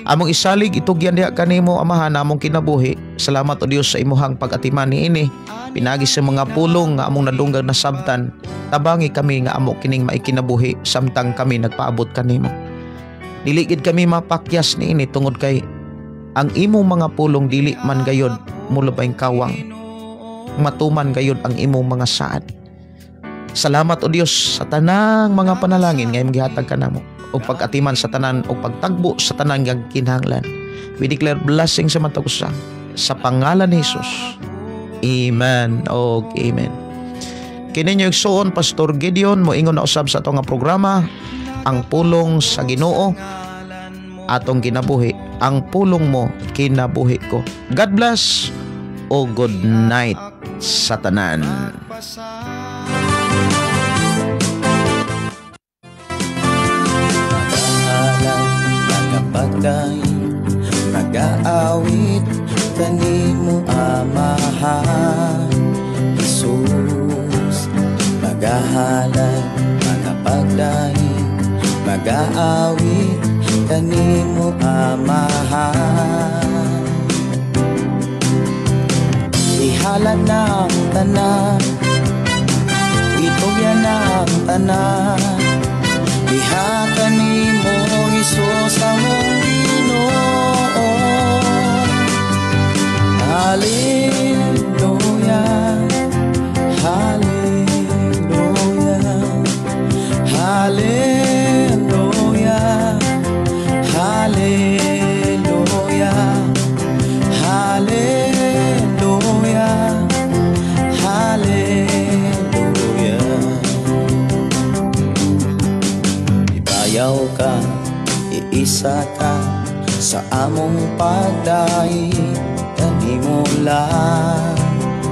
Among isalig, itugyan diha kanimo, Amahan, among kinabuhi. Salamat, O Dios, sa imuhang pag-atiman niini. Pinagi sa mga pulong nga among nadunggan, nasabtan. Tabangi kami nga amo kining maikinabuhi samtang kami nagpaabot kanimo. Dili gid kami mapakyas niini tungod kay ang imong mga pulong dili man gayod mulabay kawang. Matuman gayod ang imong mga saad. Salamat, O Dios, sa tanang mga panalangin nga imong gihatag kanamo o pag-atiman sa tanan o pagtagbo sa tanan nga kinahanglan. We declare blessing sa matag usa sa pangalan ni Jesus. Amen og amen. Kini inyong igsuon, Pastor Gideon, moingon na usab sa atong nga programa, Ang Pulong sa Ginoo, atong kinabuhi. Ang pulong mo, kinabuhi ko. God bless o good night sa tanan. Magapagay, magaawit kanimo, Amahan Jesus. Magahalad, magapagday, magaawit kanimo, Amahan. Ihalad na ang tanan, itugyan na ang tanan, diha kanimo, Hesus, among Ginoo. Hallelujah, Hallelujah, Hallelujah, Hallelujah, Hallelujah, Hallelujah. Ibayaw ka, iisa ka sa among pagdaig kanimo lang,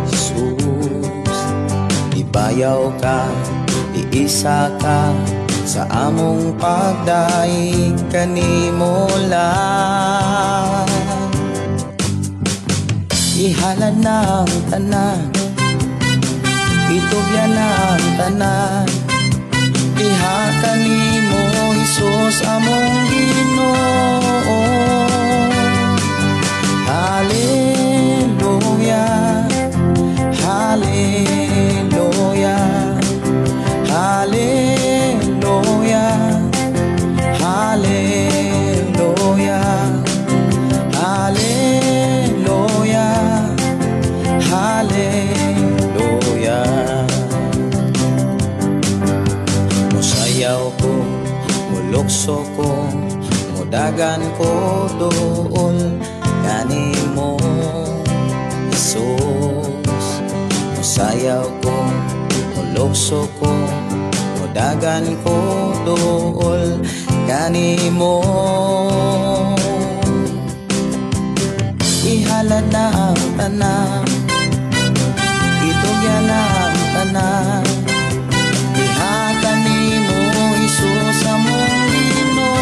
Jesus. Ibayaw ka, iisa ka sa among pagdaig kanimo lang. Ihalad na ang tanan, itugyan na ang tanan, diha kanimo, Hesus, among Ginoo. Hallelujah, Hallelujah, Hallelujah, Hallelujah, Hallelujah, Hallelujah. Musayaw ko, mulukso ko, mudagan ko dool kanimo, Jesus. Musayaw ko, mulukso ko, mudagan ko dool kanimo. Ihalad na ang tanan, itugyan na ang tanan, diha kanimo, Hesus, among Ginoo.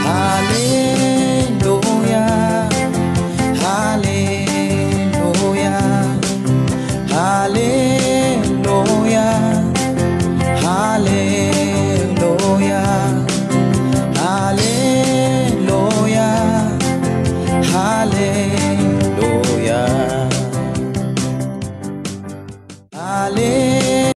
Hallelujah, Hallelujah, Hallelujah, Hallelujah, Hallelujah, Hallelujah.